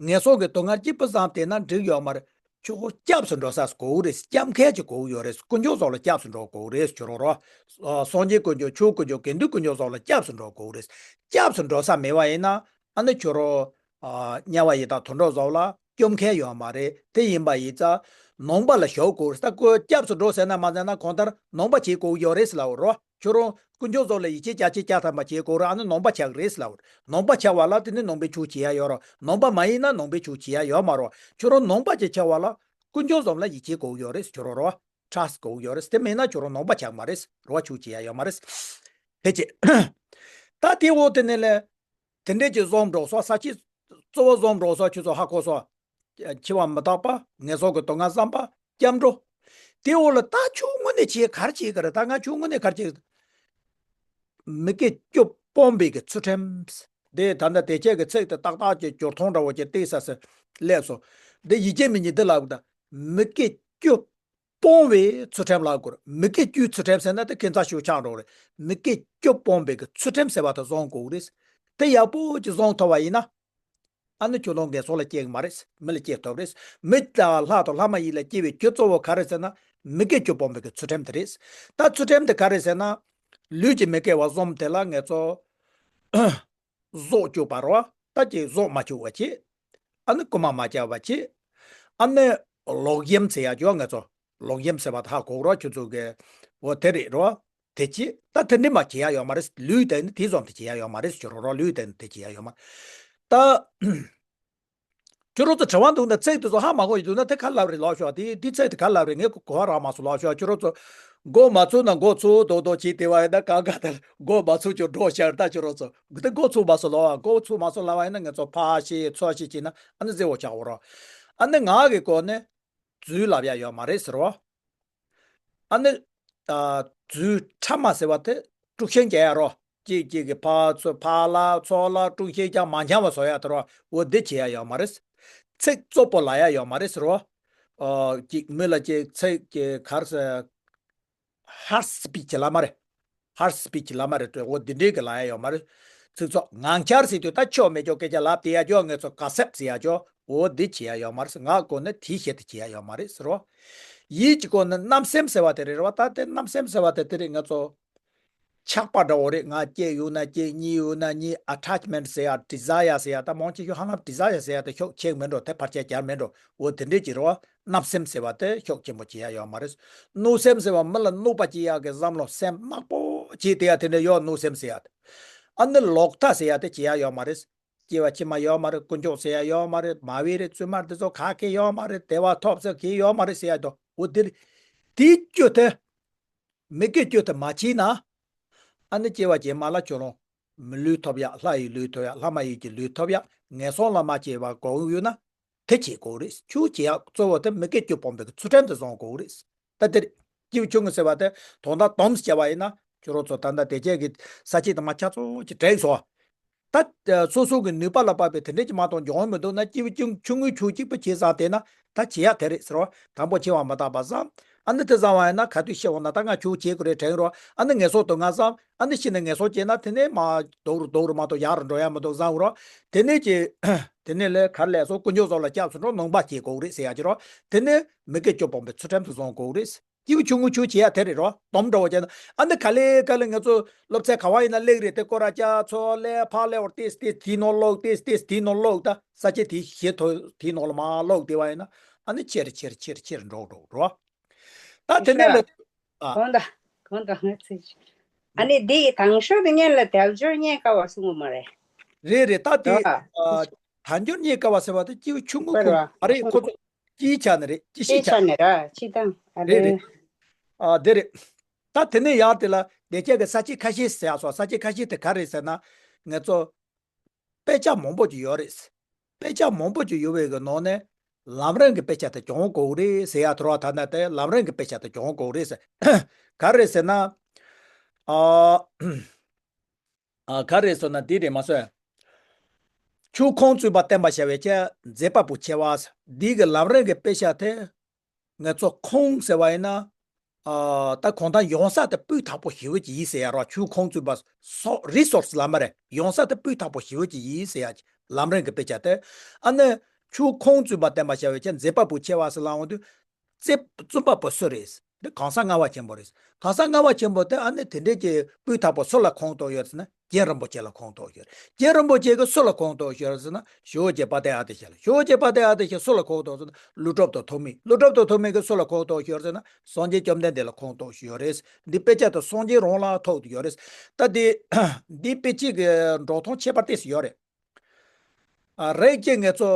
ངན་སོང་གི་སྡུག་བསྔལ་གཅིག་པུ་བསམ་བསྡད་ན་འགྲིག་ཡོད་མ་རེད། ཁྱོད་སྐྱབས་སུ་འགྲོ་ས་དགོས་རེད། སྐྱབས་མཁན་ཅིག་དགོས་ཡོད་རེད། དཀོན་མཆོག་གསུམ་ལ་སྐྱབས་སུ་འགྲོ་དགོས་རེད། ཁྱོད་རང་རོ། ཨ་སངས་རྒྱས་དཀོན་མཆོག་ཆོས་དཀོན་མཆོག་དགེ་འདུན་དཀོན་མཆོག་གསུམ་ལ་སྐྱབས་སུ་འགྲོ་དགོས་རེད། སྐྱབས་སུ་འགྲོ་ས་མེད་པ་ཡིན་ན། ཨ་ནི་ཁྱོད་རང་ཨ་དམྱལ་བ་ཡི་དྭགས་དུད་འགྲོ་གསུམ་ལ་སྐྱོབ་མཁན་ཡོད་མ་རེད། དེ་ཡིན་པ་ཡིན་ཙང་ནང་པ་ལ་ཞུགས་དགོས་རེད། ད་ཁོ་སྐྱབས་སུ་འགྲོ་ཟེར་ན་མ་ཟེར་ན་གང་ལྟར་ནང་པ་བྱེད་དགོས་ཡོད་རེད་ཟེར་ལབ་རོ། ཁྱོད་རང་དཀོན་མཆོག་གསུམ་ལ་ཡིད་ཆེས་བྱ་ཆེས་བྱ་ཐབས་མ་བྱེད་དགོས་ར། ཨ་ནི་ནང་པ་ཆགས་རེད་ཟེར་ལབ། ནང་པ་ཆགས་པ་ལ་དེ་ནི་ནང་པའི་ཆོས་བྱེད་ཡ་ཡོད་རོ། ནང་པ་མ་ཡིན་ན་ནང་པའི་ཆོས་བྱེད་ཡ་ཡོད་མ་རོ། ཁྱོད་རང་ནང་པ་ཅིག་ཆགས་པ་ལ་དཀོན་མཆོག་གསུམ་ལ་ཡིད་ཆེས་དགོས་ཡོད་རེད། ཁྱོད་རང་རོ། ཁྲག་དགོས་ཡོད་རེད། དེ་མེད་ན་ཁྱོད་རང་ནང་པ་ཆགས་མ་རེད། རོ་ཆོས་བྱེད་ཡ་ཡོད་མ་རེད། དེ་ཅི། ད་དེ་འོ་དེ་ནི་ལས། དེ་འདྲས་ཀྱི་བཟོ་འགྲོ་སོང་། ས་བཅད་གཙོ་བོ་བཟོ་འགྲོ་སོང་། ཁྱོད་ཚོ་ཧ་གོ་སོང་། འཆི་བ་མི་རྟག་པ། ངན་སོང་གི་སྡུག་བསྔལ་བསམ་པ། སྐྱབས་འགྲོ། དེ་འོག་ལ་ད་ཁྱོད་དངོས་གནས་བྱེད་ག་རེ་བྱེད་ཀྱི་རེད། ད་ང་ཁྱོད་དངོས་གནས་ག་རེ་བྱེད་ཀྱི་རེད། མི་དགེ་བཅུ་སྤོང་བའི་གི་ཚུལ་ཁྲིམས། དེ་ད་ལྟ་དེ་ཆེད་ཀྱི་ཚིག་དེ་ཏག་ཏག་ཅིག་སྦྱོར་ཐོང་འདྲ་བོ་ཅིག་བལྟས་ས་སེ་སླེབས་སོང་། འདི་ཡི་གེ་མི་གཉིས་འདི་ལབ་གི། ད་མི་དགེ་བཅུ་སྤོང་བའི་ཚུལ་ཁྲིམས་ལབ་དགོས་རེད། མི་དགེ་བཅུའི་ཚུལ་ཁྲིམས་ཟེར་ན་དེ་ཁྱད་མཚར་ཤོས་ཆགས་འགྲོ་རེད། མི་དགེ་བཅུ་སྤོང་བའི་གི་ཚུལ་ཁྲིམས་ཟེར་བ་དེ་བཟུང་དགོས་རེད། དེ་ཡག་པོ་ཅིག་བཟུང་ཐུབ་པ་ཡིན་ན། ཨ་ནི་ཁྱོད་རང་ངན་སོང་ལ་སྐྱེ་གི་མ་རེད། མི་ལ་སྐྱེ་ཐུབ་རེད། མི་དང་ལྷ་དང་ལྷ་མ་ཡིན་ལ་སྐྱེ་བའི་རྒྱུ་གཙོ་བོ་ག་རེ་ཟེར་ན། མི་དགེ་བཅུ་སྤོང་བའི་གི་ཚུལ་ཁྲིམས་དེ་རེད། ད་ཚུལ་ཁྲིམས་དེ་ག་རེ་ཟེར་ན། ལུས་ཀྱི་མི་དགེ་བ་གསུམ་དེ་ལ་ངེད་ཚོ་གཟུགས་བཅུག་པ་རོ། ད་ཀྱི་གཟུགས་མ་བཅུག་པ་བྱེད། ཨ་ནི་རྐུན་མ་མ་བྱ་བ་བྱེད། ཨ་ནི་ལོག་གཡེམ་ཟེར་ཡ་ཅོ་ངེད་ཚོ། ལོག་གཡེམ་ཟེར་བ་ད་ཧ་གོ་རོ། ཁྱོད་ཚོ་གི་འོ་དེ་རེད་རོ། དེ་ཅི། ད་དེ་འདྲི་མ་བྱེད་ཡ་ཡོད་མ་རེད། ལུས་དེ་ནི་དེ་ཙམ་དེ་བྱེད་ཡ་ཡོད་མ་རེད། ཁྱོད་རོ་རོ་ལུས་དེ་ནི་དེ་བྱེད་ཡ་ཡོད་མ་རེད། ད་ཁྱོད་རོ་ཚོ་དྲི་བ་འདུག་ན་ཚིག་དེ་ཚོ་ཧ་མ་གོ་ཡི་འདུག་ན་དེ་ག་ལབ་རེད་ལབ་ཤོག་དེ་དེ་ཚིག་དེ་ག་ལབ་རེད། ངས་གོ་བ་རག་མ་སོང་ལབ་ཤོག་ཁྱོད་རོ་ཚོ་མགོ་མ་ཚོས་ན་མགོ་ཚོས་རྡོག་རྡོག་བྱེད་དེ་བ་ཡིན་ན་གང་ག་དེ་མགོ་མ་ཚོས་ཀྱང་འགྲོ་ཤར། ད་ཁྱོད་རོ་ཚོ་དེ་མགོ་ཚོས་མ་སོང་ལབ་བ། མགོ་ཚོས་མ་སོང་ལབ་བ་ཡིན་ན་ངས་ཚོ་ཕ་ཤེས་ཚོ་ཤེས་བྱས་ན་ཨ་ནི་ཟེར་བོ་ཆགས་འོ་རོ། ཨ་ནི་ངག་གི་སྐོར་ནས་རྫུས་ལབ་ཡ་ཡོད་མ་རེད་ཟེར་བ། ཨ་ནི། ཨ། རྫུས་ཕྲ་མ་ཟེར་བ་དེ་དཀྲུག་ཤིང་རྒྱག་ཡ་རོ། གཅིག་གཅིག་གི་ཕར་ཚུར་ཕར་ལ་ཚུར་ལ་དཀྲུག་ཤིང་རྒྱག་མ་འཆམ་པ་བཟོ་ཡ་དེ་རོ། འོ་འདི་བྱེད་ཡ་ཡོད་མ་རེད། ཚིག་རྩུབ་པོ་ལབ་ཡ་ཡོད་མ་རེད་ཟེར་རོ། ཨ། གཅིག་མི་ལ་གཅིག་ཚིག་གི་གར་ཟེར། ཧར་སི་པི་ཆི་ལབ་མ་རེད། ཧར་སི་པི་ཆི་ལབ་མ་རེད། འོ་འདི་འདྲའི་གི་ལབ་ཡ་ཡོད་མ་རེད། ཚིག་ཚོགས་ངང་འཆར་ཟེར་དུས་ད་ཆོ་མེད་ཆོ་སྐད་ཆ་ལབ་དེ་ཡ་ཅོ་ངེད་ཚོ་ག་སེབ་ཟེར་ཡ་ཅོ། འོ་འདི་བྱེད་ཡ་ཡོད་མ་རེད། ངག་སྐོར་ནས་དེའི་ཞེ་དེ་བྱེད་ཡ་ཡོད་མ་རེད་ཟེར་རོ། ཡིད་ཀྱི་སྐོར་ནས་རྣམ་སེམས་ཟེར་བ་དེ་རེད་རོ། ད་དེ་རྣམ་སེམས་ཟེར་བ་དེ་དེ་རེད། ང་ཚོ་ཆགས་པ་འདྲ་བོ་རེད། ང་སྐྱེས་ཡོད་ན་སྐྱེས། གཉིས་ཡོད་ན་གཉིས། ཨ་ཊེཆ་མེན་ཊི་ཟེར་ཡ། ཌི་ཛའི་ཡར་ཟེར་ཡ། ད་མང་ཆེ་ཤོས་ཧ་ལམ་ཌི་ཛའི་ཡར་ཟེར་ཡ་དེ་ཤུགས་ཆེན་མེད་འགྲོ། དེ་ཕར་ཆད་རྒྱག་མེད་འགྲོ། འོ་དེ་འདྲས་ཀྱི་རེད་བ། བརྣབ་སེམས་ཟེར་བ་དེ་ཤུགས་ཆེན་པོ་བྱེད་ཡ་ཡོད་མ་རེད། གནོད་སེམས་ཟེར་བ་མི་ལ་གནོད་པ་བྱེད་ཡ་གི་བསམ་བློ་སེམས་དམར་པོ་བྱེད་དེ་ཡ་དེ་འདྲས་ཡོད། གནོད་སེམས་ཟེར་ཡ་དེ། ཨ་ནི་ལོག་ལྟ་ཟེར་ཡ་དེ་བྱེད་ཡ་ཡོད་མ་རེད། སྐྱེ་བ་ཕྱི་མ་ཡོད་མ་རེད། དཀོན་མཆོག་ཟེར་ཡ་ཡོད་མ་རེད། མ་བི་རེད། བཙུན་མ་འདི་ཚོ་ག་གེ་ཡོད་མ་རེད། བདེ་བ་ཐོབ་ཟེར་གེ་ཡོད་མ་རེད་ཟེར་ཡ་དོ། འོ་དེ་རེད། དེ་བཅུ་དེ། མི་དགེ་བཅུ་དེ་མ་བྱས་ན། ཨ་ནི་སྐྱེ་བ་རྗེས་མ་ལ་ཁྱོད་རང་མི་ལུས་ཐོབ་ཡ། ལྷ་ཡི་ལུས་ཐོབ་ཡ། ལྷ་མ་ཡིན་གྱི་ལུས་ཐོབ་ཡ། ངན་སོང་ལ་མ་སྐྱེ་བ་དགོས་ཡོད་ན། དེ་བྱེད་དགོས་རེད། ཆོས་བྱེད་ཡ་གཙོ་བོ་དེ་མི་དགེ་བཅུ་སྤོང་བའི་ཚུལ་ཁྲིམས་དེ་བཟུང་དགོས་རེད། ད་དེ་རེད། སྐྱེས་བུ་ཆུང་ངུ་ཟེར་བ་དེ་དོན་དག་དོམ་ཟེར་བ་ཡིན་ན་ཁྱོད་རང་ཚོ་ད་ལྟ་དེ་རྗེས་ཀྱི་ས་བཅད་དུ་མ་ཆ་ཚང་ཅིག་དྲན་སོང་། ད་སོ་སོ་གི་ནུས་པ་ལ་དཔག་པའི་དེ་འདྲས་ཀྱི་མ་གཏོགས་འབྱུང་མི་འདུག་ན། སྐྱེས་བུ་ཆུང་ཆུང་ངུའི་ཆོས་གཅིག་པུ་བྱས་ཙང་དེ་ན་ད་བྱེད་ཡ་དེ་རེད་ཟེར་བ། དང་པོ་འཆི་བ་མི་རྟག་པ་བསམ། ཨ་ནི་དེ་བསམ་བ་ཡིན་ན་ག་དུས་ཤི་འོང་ན་ད་ང་ཆོས་བྱེད་དགོས་རེད་དྲན་རོགས། ཨ་ནི་ངན་སོང་དུ་ང་བསམ། ཨ་ནི་ཤི་ནས་ངན་སོང་སྐྱེས་ན་དེ་ནས་མ་ལྡོག་རུ་ལྡོག་རུ་མ་གཏོགས་ཡག་རུ་འགྲོ་ཡ་མི་འདུག་བསམ་རོགས། དེ་ནས་ཀྱི་དེ་ནས་ལས་གར་ལས་སོ་དཀོན་མཆོག་གསུམ་ལ་སྐྱབས་སུ་འགྲོ། ནང་པ་བྱེད་དགོས་རེད་ཟེར་ཡ་ཅི་རོགས། དེ་ནས་མི་དགེ་བཅུ་སྤོང་བའི་ཚུལ་ཁྲིམས་དུ་བཟུང་དགོས་རེད། སྐྱེས་བུ་ཆུང་ངུ་ཆོས་བྱེད་ཡ་དེ་རེད་རོ། དོམ་འདྲ་བོ་བྱས་ན། ཨ་ནི་ག་ལེ་ག་ལེ་ང་ཚོ་སློབ་ཚན་ག་བ་ཡིན་ན་སླེབས་རེད་དེ། སྐོར་ར་བཅའ་ཚོ་སླེབས་ཕར་སླེབས་བར་ཏེས་ཏེས་དེའི་ནང་ཀློག་ཏེས་ཏེས་དེའི་ནང་ཀློག་ད་ས་བཅད་དེའི་ཞེ་ཐོ་དེའི་ནང་ལ་མ་ཀློག་དེ་བ་ཡིན་ན། ཨ་ནི་ཆེར་ཆེར་ཆེར་ཆེར་འགྲོ་འགྲོ་རོ། ད་དེ་ནས་ལ། ཨ། གང་ད་གང་ད་ང་ཚེ་ཨ་ནི་འདི་དང་ཤོས་དེ་སྔོན་ལ་དལ་འབྱོར་རྙེད་དཀའ་བ་གསུངས་པ་མ་རེད། རེད་རེད། ད་དེ་རེད་བ། ཨ། དལ་འབྱོར་རྙེད་དཀའ་བ་ཟེར་བ་དེ་སྐྱེས་བུ་ཆུང་ངུ་ཁོ་མ་རེད། ཁོ་ཚོ་སྤྱིའི་ཆ་ནས་རེད། སྤྱི་སྤྱིའི་ཆ་ནས་ར་སྤྱི་བཏང་ཨ་རེད་རེད། རེད། ཨ་དེ་རེད། ད་དེ་ནས་ཡར་དེ་ལ་དེ་ཆ་གི་ས་བཅད་ཁ་ཤས་ཟེར་ཡ་སོགས། ས་བཅད་ཁ་ཤས་དེ་ག་རེད་ཟེར་ན། ངེད་ཚོ་དཔེ་ཆ་མང་པོ་ཅིག་ཡོད་རེད། དཔེ་ཆ་མང་པོ་ཅིག་ཡོད་པའི་གི་ནང་ནས་ལམ་རིམ་གྱི་དཔེ་ཆ་དེ་གྱོང་དགོས་རེད་ཟེར་ཡ་ཐོར་བ་ཐ་ན་དེ་ལམ་རིམ་གྱི་དཔེ་ཆ་དེ་གྱོང་དགོས་རེད་ཟེར། ག་རེ་ཟེར་ན། ཨ། ཨ། ག་རེ་ཟེར་ན་འདི་རེད་མ་སོན། ཆོས་ཁུངས་བཙུན་པ་བསྟན་པར་བྱ་བའི་ཕྱིར་མཛད་པ་པོ་ཆེ་བ། འདི་གི་ལམ་རིམ་གྱི་དཔེ་ཆ་དེ། ངེད་ཚོ་ཁུངས་ཟེར་བ་ཡིན་ན། ཨ། ད་གང་ལྟར་ཡོང་ས་དེ་སྤུས་དག་པོ་ཞེ་པོ་ཅིག་ཡིན་ཟེར་ཡ་རོ། ཆོས་ཁུངས་བཙུན་པ་སོ་རི་སོར་སི་ལ་མ་རེད། ཡོང་ས་དེ་སྤུས་དག་པོ་ཞེ་པོ་ཅིག་ཡིན་ཟེར་ཡ་ལམ་རིམ་གྱི་དཔེ་ཆ་དེ། ཨ་ནི་ཆོས་ཁུངས་བཙུན་པ་བསྟན་པར་བྱ་བའི་ཕྱིར་མཛད་པ་པོ་ཆེ་བ་ཟེར་ལབ་འོང་དུས། བཙུན་པ་པོ་སུ་རེད། འདི་གང་ཟག་ལྔ་པ་ཆེན་པོ་རེད། གང་ཟག་ལྔ་པ་ཆེན་པོ་དེ་ཨ་ནི་དེ་འདྲའི་གི་སྤུས་དག་པོ་སུ་ལ་ཁུངས་གཏོགས་ཡོད་ཟེར་ན་རྒྱན་རིན་པོ་ཆེ་ལ་ཁུངས་གཏོགས་ཡོད། རྒྱན་རིན་པོ་ཆེ་གི་སུ་ལ་ཁུངས་གཏོགས་ཡོད་ཟེར་ན་ཞེ་པོ་ཅིག་དཔལ་ལྡན་ཨ་ཏི་ཤ་ལ། ཞེ་པོ་ཅིག་དཔལ་ལྡན་ཨ་ཏི་ཤ་སུ་ལ་ཁུངས་གཏོགས་ཟེར་ན་ཀླུ་སྒྲུབ་ཏུ་ཐོགས་མེད། ཀླུ་སྒྲུབ་ཏུ་ཐོགས་མེད་གི་སུ་ལ་ཁུངས་གཏོགས་ཡོད་ཟེར་ན་སངས་རྒྱས་བཅོམ་ལྡན་འདས་ལ་ཁུངས་གཏོགས་ཡོད་རེད། འདི་དཔེ་ཆ་དེ་སངས་རྒྱས་རང་ལ་ཐོགས་ཡོད་རེད། ད་འདི་འདི་དཔེ་ཆའི་གི་འགྲོ་སྟངས་ཁྱད་པར་ཏོག་ཙམ་ཡོད་རེད། ཨ། རེད་ཀྱི་ངེད་ཚོ་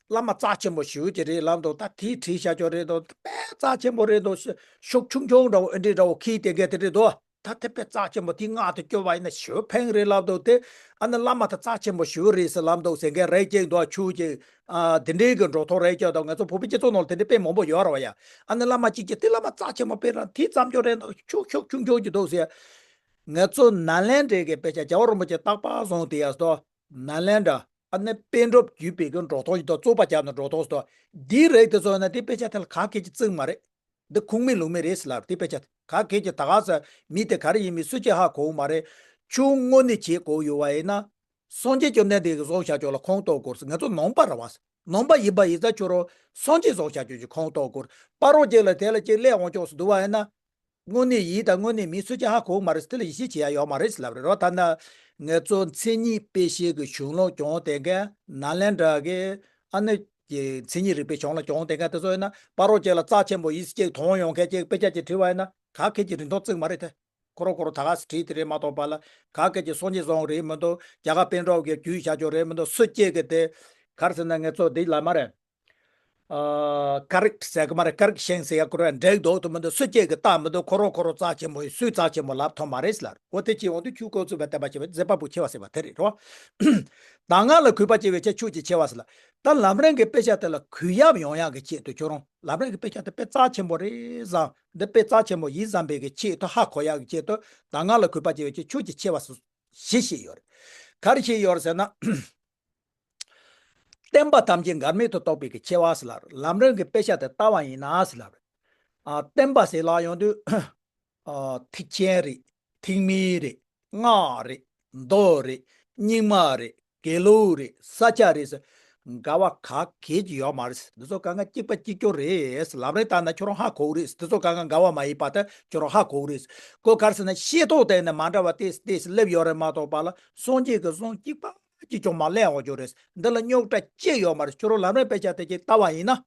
བླ་མ་རྩ་ཆེན་པོ་ཞེ་པོ་ཅིག་རེད་ལབ་འདུག་ད་དེའི་བྲིས་བཞག་ཅོག་རེད་འདུག་དཔེ་རྩ་ཆེན་པོ་རེད་འདུག་ཤུགས་ཆུང་ཆུང་འདྲ་བོ་ཨེ་འདྲ་འདྲ་བོ་ཁྱི་དེ་གས་དེ་རེད་འདུག་ད་དེ་དཔེ་རྩ་ཆེན་པོ་དེ་ངག་དེ་སྐྱོར་བ་ཡིན་ན་ཞེ་པོ་ཕན་རེད་ལབ་འདུག་དེ་ཨ་ནི་བླ་མ་དེ་རྩ་ཆེན་པོ་ཞེ་པོ་རེད་ཟེར་ལབ་འདུག་ཟེར་མཁན་རེད་ཀྱི་འདུག་ཆུ་ཅིག་ཨ། དེ་འདྲའི་གི་འགྲོ་སྟངས་རེད་ཀྱི་འདུག་ང་ཚོ་བོད་པའི་སྤྱི་ཚོགས་ནང་ལ་དེ་འདྲའི་དཔེ་མང་པོ་ཡོད་རེད་བ་ཡ། ཨ་ནི་བླ་མ་གཅིག་གིས་དེ་བླ་མ་རྩ་ཆེན་པོ་དཔེ་རང་དེ་ཙམ་ཅོག་རེད་འདུག་ཆུ་ཤུགས་ཆུང་ཆུང་གི་འདུག་ཟེར། ང་ཚོ་ནཱ་ལེནྡྲའི་གི་དཔེ་ཆ་རྒྱལ་བ་རིན་པོ་ཆེ་རྟག་པར་བཟུང་དེ་ཡ་སོ། ནཱ་ལེནྡྲ། ཨ་ནི་པཎ་གྲུབ་བརྒྱུད་པའི་གི་འགྲོ་སྟངས་ཡིན་དང་རྩོད་པ་རྒྱག་ནས་འགྲོ་སྟངས་སོ། འདི་རིགས་དེ་ཚོ་ན་དེ་དཔེ་ཆ་དེ་ལ་ག་གེ་ཅིག་བརྩི་གི་མ་རེད། འདི་ཁུངས་མེད་ལུང་མེད་རེད་ཟེར་ལབ་རེད། དེ་དཔེ་ཆ་དེ་ག་གེ་ཅིག་ད་ག་ས་མི་དེ་ག་རེ་ཡིན་མིན་སུ་གཅིག་ཧ་གོ་གི་མ་རེད། ཆོས་དངོས་གནས་བྱེད་དགོས་ཡོད་པ་ཡིན་ན། སངས་རྒྱས་བཅོམ་ལྡན་འདས་ཀྱིས་བཟུང་བཞག་ཅོག་ལ་ཁུངས་གཏོགས་དགོས་ཟེར། ང་ཚོ་ནང་པ་རེད་བ། ནང་པ་ཡིན་པ་ཡིན་ཙང་ཁྱོད་རང་སངས་རྒྱས་བཟུང་བཞག་ཅོག་གི་ཁུངས་གཏོགས་དགོས། སྤ་རོ་ཅིག་ལ་དེ་ལ་ཅིག་སླེབས་འོང་ཅོག་སུ་འདུག་པ་ཡིན་ན། དངོས་གནས་ཡིན་དང་དངོས་གནས་མིན་སུ་གཅིག་ཧ་གོ་མ་རེད། དེ་ལ་ཡིད་ཆེས་བྱེད་ཡ་ཡོད་མ་རེད་ཟེར་ལབ་རེད་རོ། ཐ་ན་ང་ཚོ་མཚན་ཉིད་དཔེ་བཤད་ཀྱི་གཞུང་ལུགས་སྦྱོང་བསྡད་མཁན་ནཱ་ལེནྡྲ་གི་ཨ་ནི་གི་མཚན་ཉིད་རིག་པའི་གཞུང་ལ་སྦྱོང་བསྡད་མཁན་དེ་ཚོ་ཡིན་ན་སྤ་རོ་ཅིག་ལ་རྩ་ཆེན་པོ་ཡིན་ཟེར་གཅིག་མཐོང་ཡོང་མཁན་གཅིག་དཔེ་ཆ་གཅིག་བྲིས་པ་ཡིན་ན་ག་གེ་ཅིག་རིན་ཐང་བརྩི་གི་མ་རེད་དེ། ཁོ་རང་ཁོ་རང་ད་ག་ཟེ་བྲིས་དེ་རེད་མ་གཏོགས་པ་ལ་ག་གེ་ཅིག་སངས་རྒྱས་བཟུང་རེད་མི་འདུག་རྒྱ་གར་པཎ་གྲུབ་ཀྱིས་བརྒྱུད་བཞག་ཅོག་རེད་མི་འདུག་སུ་གཅིག་གིས་དེ་ག་རེ་ཟེར་ན་ང་ཚོ་འདི་ལ་མ་རེད། ཨ། ཀ་རེག་ཟེར་གི་མ་རེད། ཀ་རེག་ཤན་ཟེར་ཡ་ཁོ་རང་འགྲིག་འདུག་ཏུ་མི་འདུག་སུ་གཅིག་གིས་ལྟ་མི་འདུག་ཁོ་རང་ཁོ་རང་རྩ་ཆེན་པོ་ཡིན། སུས་རྩ་ཆེན་པོ་ལབ་ཐུབ་མ་རེད་ཟེར་ལབ། འོ་དེ་ཅི་འོང་དུས་ཆོས་ཁུངས་བཙུན་པ་བསྟན་པར་བྱ་བའི་མཛད་པ་པོ་ཆེ་བ་ཟེར་བ་དེ་རེད་རོ། གདམས་ངག་ལ་གུས་པར་བྱ་བའི་ཕྱིར་ཆོས་ཀྱི་ཆེ་བ་ཟེར་ལ། ད་ལམ་རིམ་གྱི་དཔེ་ཆ་དེ་ལ་གུས་ཡབ་ཡོང་ཡག་གི་ཆེད་དུ་ཁྱོད་རང་ལམ་རིམ་གྱི་དཔེ་ཆ་དེ་དཔེ་རྩ་ཆེན་པོ་རེད་བསམ། འདི་དཔེ་རྩ་ཆེན་པོ་ཡིན་བསམ་པའི་གི་ཆེད་དུ་ཧ་གོ་ཡག་གི་ཆེད་དུ་གདམས་ངག་ལ་གུས་པར་བྱ་བའི་ཕྱིར་ཆོས་ཀྱི་ཆེ་བ་ཟེར་བཞི་བཤད་ཡོད་རེད། ག་རེ་བཤད་ཡོད་རེད་ཟེར་ན། བསྟན་པ་ཐམས་ཅད་འགལ་མེད་དུ་རྟོགས་པའི་གི་ཆེ་བ་ཟེར་ལབ་རེད། ལམ་རིམ་གྱི་དཔེ་ཆ་དེ་ལྟ་བ་ཡིན་ན་ཟེར་ལབ་རེད། ཨ། བསྟན་པ་ཟེར་ལབ་ཡོང་དུས། ཨ། ཐེག་ཆེན་རེད། ཐེག་དམན་རེད། སྔགས་རེད། མདོ་རེད། རྙིང་མ་རེད། དགེ་ལུགས་རེད། ས་སྐྱ་རེད་ཟེར། འགལ་བ་ག་གེ་ཅིག་ཡོད་མ་རེད། འདི་ཚོ་གང་ག་གཅིག་པ་གཅིག་རྐྱང་རེད། ལམ་རིམ་ལྟར་ན་ཁྱོད་རང་ཧ་གོ་གི་རེད། འདི་ཚོ་གང་ག་འགལ་བ་མ་ཡིན་པ་དེ་ཁྱོད་རང་ཧ་གོ་གི་རེད། ཁོ་ག་རེ་ཟེར་ན་ཤེས་རྟོགས་དེ་ནི་མ་འདྲ་བ་ཏོག་ཙམ་ཏོག་ཙམ་སླེབས་ཡོད་རེད་མ་གཏོགས་པ་ལ་སངས་རྒྱས་ཀྱི་གསུང་གཅིག་པ་གཅིག་རྐྱང་མ་སླེབས་འོང་རྒྱུ་རེད། འདི་ལ་རྙོག་དྲ་ཅི་ཡོད་མ་རེད། ཁྱོད་རང་ལམ་རིམ་དཔེ་ཆ་དེ་གཅིག་ལྟ་བ་ཡིན་ན།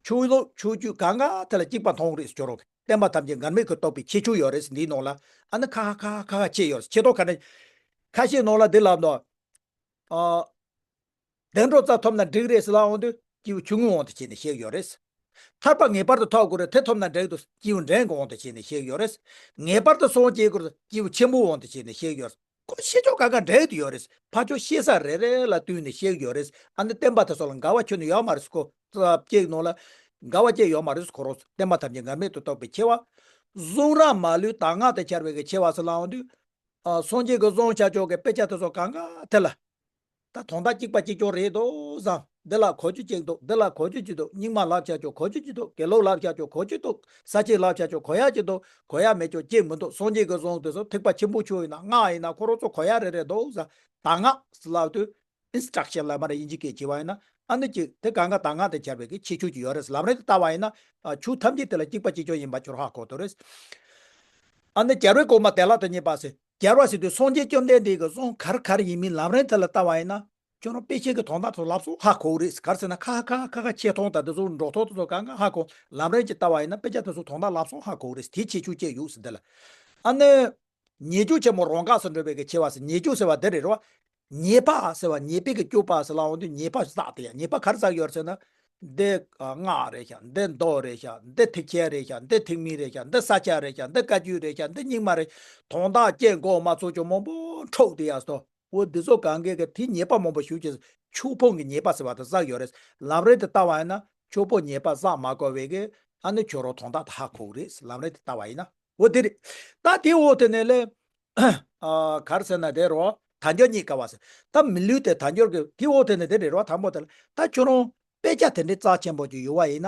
ཆོས་ལུགས་ཆོས་བརྒྱུད་གང་ག་དེ་ལ་གཅིག་པ་མཐོང་རེད་ཟེར་རོ། བསྟན་པ་ཐམས་ཅད་འགལ་མེད་ཀྱི་རྟོགས་པའི་ཁྱད་ཆོས་ཡོད་རེད་ཟེར། འདིའི་ནང་ལ་ཨ་ནི་ཁ་ཁ་ཁ་ཁ་ཁ་ཁ་ཁྱད་ཡོད་རེད། ཁྱད་རྟོགས་ག་ནས་ཁ་ཤས་ནང་ལ་འདི་ལབ་འདུག་ཨ། བདེ་འགྲོ་རྩ་ཐོབ་ན་འགྲིག་རེད་ཟེར་ལབ་འོང་དུས་སྐྱེས་བུ་ཆུང་ངུའི་དབང་དུ་བྱས་ནས་བཤད་ཡོད་རེད། ཐར་པ་ངེས་པར་དུ་ཐོབ་དགོས་རེད། དེ་ཐོབ་ན་འགྲིག་འདུག་སྐྱེས་བུ་འབྲིང་གི་དབང་དུ་བྱས་ནས་བཤད་ཡོད་རེད། ངེས་པར་དུ་སངས་རྒྱས་དགོས་རེད། སྐྱེས་བུ་ཆེན་པོའི་དབང་དུ་བྱས་ནས་བཤད་ཡོད་རེད། ཁོ་བཤད་ཕྱོགས་གང་ག་འགྲིག་ཏུ་ཡོད་རེད། ཕར་ཕྱོགས་བཤད་ས་རེ་རེ་ལ་བསྟུན་ནས་བཤད་ཡོད་རེད། ཨ་ནི་བསྟན་པ་དེ་ཚོ་ལ་འགལ་བ་ཁྱོན་ནས་ཡོད་མ་རེད་ཁོ། རྩ་བཅད་ནང་ལ་འགལ་བ་བཅད་ཡོད་མ་རེད། ཁོ་རང་བསྟན་པ་ཐམས་ཅད་འགལ་མེད་དུ་རྟོགས་པའི་ཆེ་བ། གཟུང་རབ་མ་ལུས་གདམས་ངག་ཏུ་འཆར་བའི་གི་ཆེ་བ་ཟེར་ལབ་འོང་དུས། ཨ། སངས་རྒྱས་ཀྱིས་གསུངས་བཞག་ཅོག་གི་དཔེ་ཆ་དེ་ཚོ་གང་ག་དེ་ལ། ད་དོན་དག་གཅིག་པ་གཅིག་རྐྱང་རེད་འདུག་བསམ། འདི་ལ་གོ་རྒྱུ་གཅིག་འདུག་འདི་ལ་གོ་རྒྱུ་གཅིག་འདུག་རྙིང་མ་ལབ་བཞག་ཅོག་གོ་རྒྱུ་གཅིག་འདུག་དགེ་ལུགས་ལབ་བཞག་ཅོག་གོ་རྒྱུ་འདུག་ས་སྐྱ་ལབ་བཞག་ཅོག་གོ་ཡག་གཅིག་འདུག་གོ་ཡག་མེད་ཅོག་གཅིག་མི་འདུག་སངས་རྒྱས་ཀྱིས་གསུངས་དེ་ཚོ་ཐེག་པ་ཆེན་པོ་ཆོས་ཡིན་ན་སྔགས་ཡིན་ན་ཁོ་རང་ཚོ་གོ་ཡག་རེ་རེ་འདུག་བསམ། གདམས་ངག་ཟེར་ལབ་དུས། ཨིན་སི་ཊྲག་ཤན་ལབ་མ་རེད། དབྱིན་ཇི་སྐད་བྱས་པ་ཡིན་ན། ཨ་ནི་གཅིག་དེ་གང་ག་གདམས་ངག་ཏུ་འཆར་བའི་གི་ཁྱད་ཆོས་ཅིག་ཡོད་རེད། ལམ་རིམ་དེ་ལྟ་བ་ཡིན་ན། ཨ། ཆོས་ཐམས་ཅད་དེ་ལ་གཅིག་པ་གཅིག་རྐྱང་ཡིན་པ་ཁྱོད་ཧ་གོ་ཐུབ་རེད། ཨ་ནི་རྒྱལ་བའི་གོང་མ་བདེ་བླག་ཏུ་གནས་པ་ཟེར། རྒྱལ་བ་ཟེར་དུས་སངས་རྒྱས་བཅོམ་ལྡན་འདས་ཀྱི་གསུང་ག་རེ་ག་རེ་ཡིན་མིན་ལམ་རིམ་དེ་ལ་ལྟ་བ་ཡིན་ན། ཁྱོད་རང་དཔེ་ཆའི་གི་དོན་དག་དེ་ཚོ་ལགས་སོ་ཧ་གོ་གི་རེད། ག་རེ་ཟེར་ན་ཁ་ཁ་ཁ་ཁ་ཁ་ཆེ་མཐོང་དང་དེ་ཚོ་འགྲོ་སྟངས་དེ་ཚོ་གང་ག་ཧ་གོ། ལམ་རིམ་གྱི་ལྟ་བ་ཡིན་ན་དཔེ་ཆ་དེ་ཚོ་དོན་དག་ལགས་སོ་ཧ་གོ་གི་རེད། དེའི་ཁྱད་ཆོས་བཅས་ཡོད་ཟེར་འདི་ལ། ཨ་ནི། ཉེས་སྤྱོད་ཆེན་མོ་རང་འགགས་སུ་འགྲོ་བའི་གི་ཆེ་བ་ཟེར། ཉེས་སྤྱོད་ཟེར་བ་འདི་རེད་རོ། ཉེས་པ་ཟེར་བ་ཉེས་པའི་གི་སྤྱོད་པ་ཟེར་ལབ་འོང་དུས་ཉེས་པ་བསགས་དེ་ཡ། ཉེས་པ་ག་རེ་བསགས་ཡོད་ཟེར་ན། འདི་ཨ་སྔགས་རེད་ཤག་འདི་མདོ་རེད་ཤག་འདི་ཐེག་ཆེན་རེད་ཤག་འདི་ཐེག་དམན་རེད་ཤག་འདི་ས་སྐྱ་རེད་ཤག་འདི་བཀའ་བརྒྱུད་རེད་ཤག་འདི་རྙིང་མ་རེད། དོན་དག་སྐྱེ་འགོ་མ་ཚོགས་ཀྱང་མང་པོ་འཕྲོག་དེ་ཡ་སོ། འོ་འདི་ཚོ་གང་གས་གི་དེ་ཉེས་པ་མང་པོ་ཞུགས་ཀྱི། ཆོས་ཕུང་གི་ཉེས་པ་ཟེར་བ་དེ་བསགས་ཡོད་རེད། ལམ་རིམ་དེ་ལྟ་བ་ཡིན་ན་ཆོས་ཕུང་ཉེས་པ་བསགས་མ་དགོས་པའི་གི་ཨ་ནི་ཁྱོད་རང་དོན་དག་དེ་ཧ་གོ་གི་རེད། ལམ་རིམ་དེ་ལྟ་བ་ཡིན་ན། འོ་དེ་རེད། ད་དེ་འོག་དེ་ནས་ལས། ཨ་ག་རེ་ཟེར་ན་དེ་རེད་བ། དལ་འབྱོར་རྙེད་དཀའ་བ་ཟེར། ད་མི་ལུས་དེ་དལ་འབྱོར་གྱི་དེ་འོག་དེ་ནས་དེ་རེད་བ། དང་པོ་དེ་ལ་ད་ཁྱོད་རང་དཔེ་ཆ་དེ་འདྲའི་རྩ་ཆེན་པོ་ཅིག་ཡོད་པ་ཡིན་ན།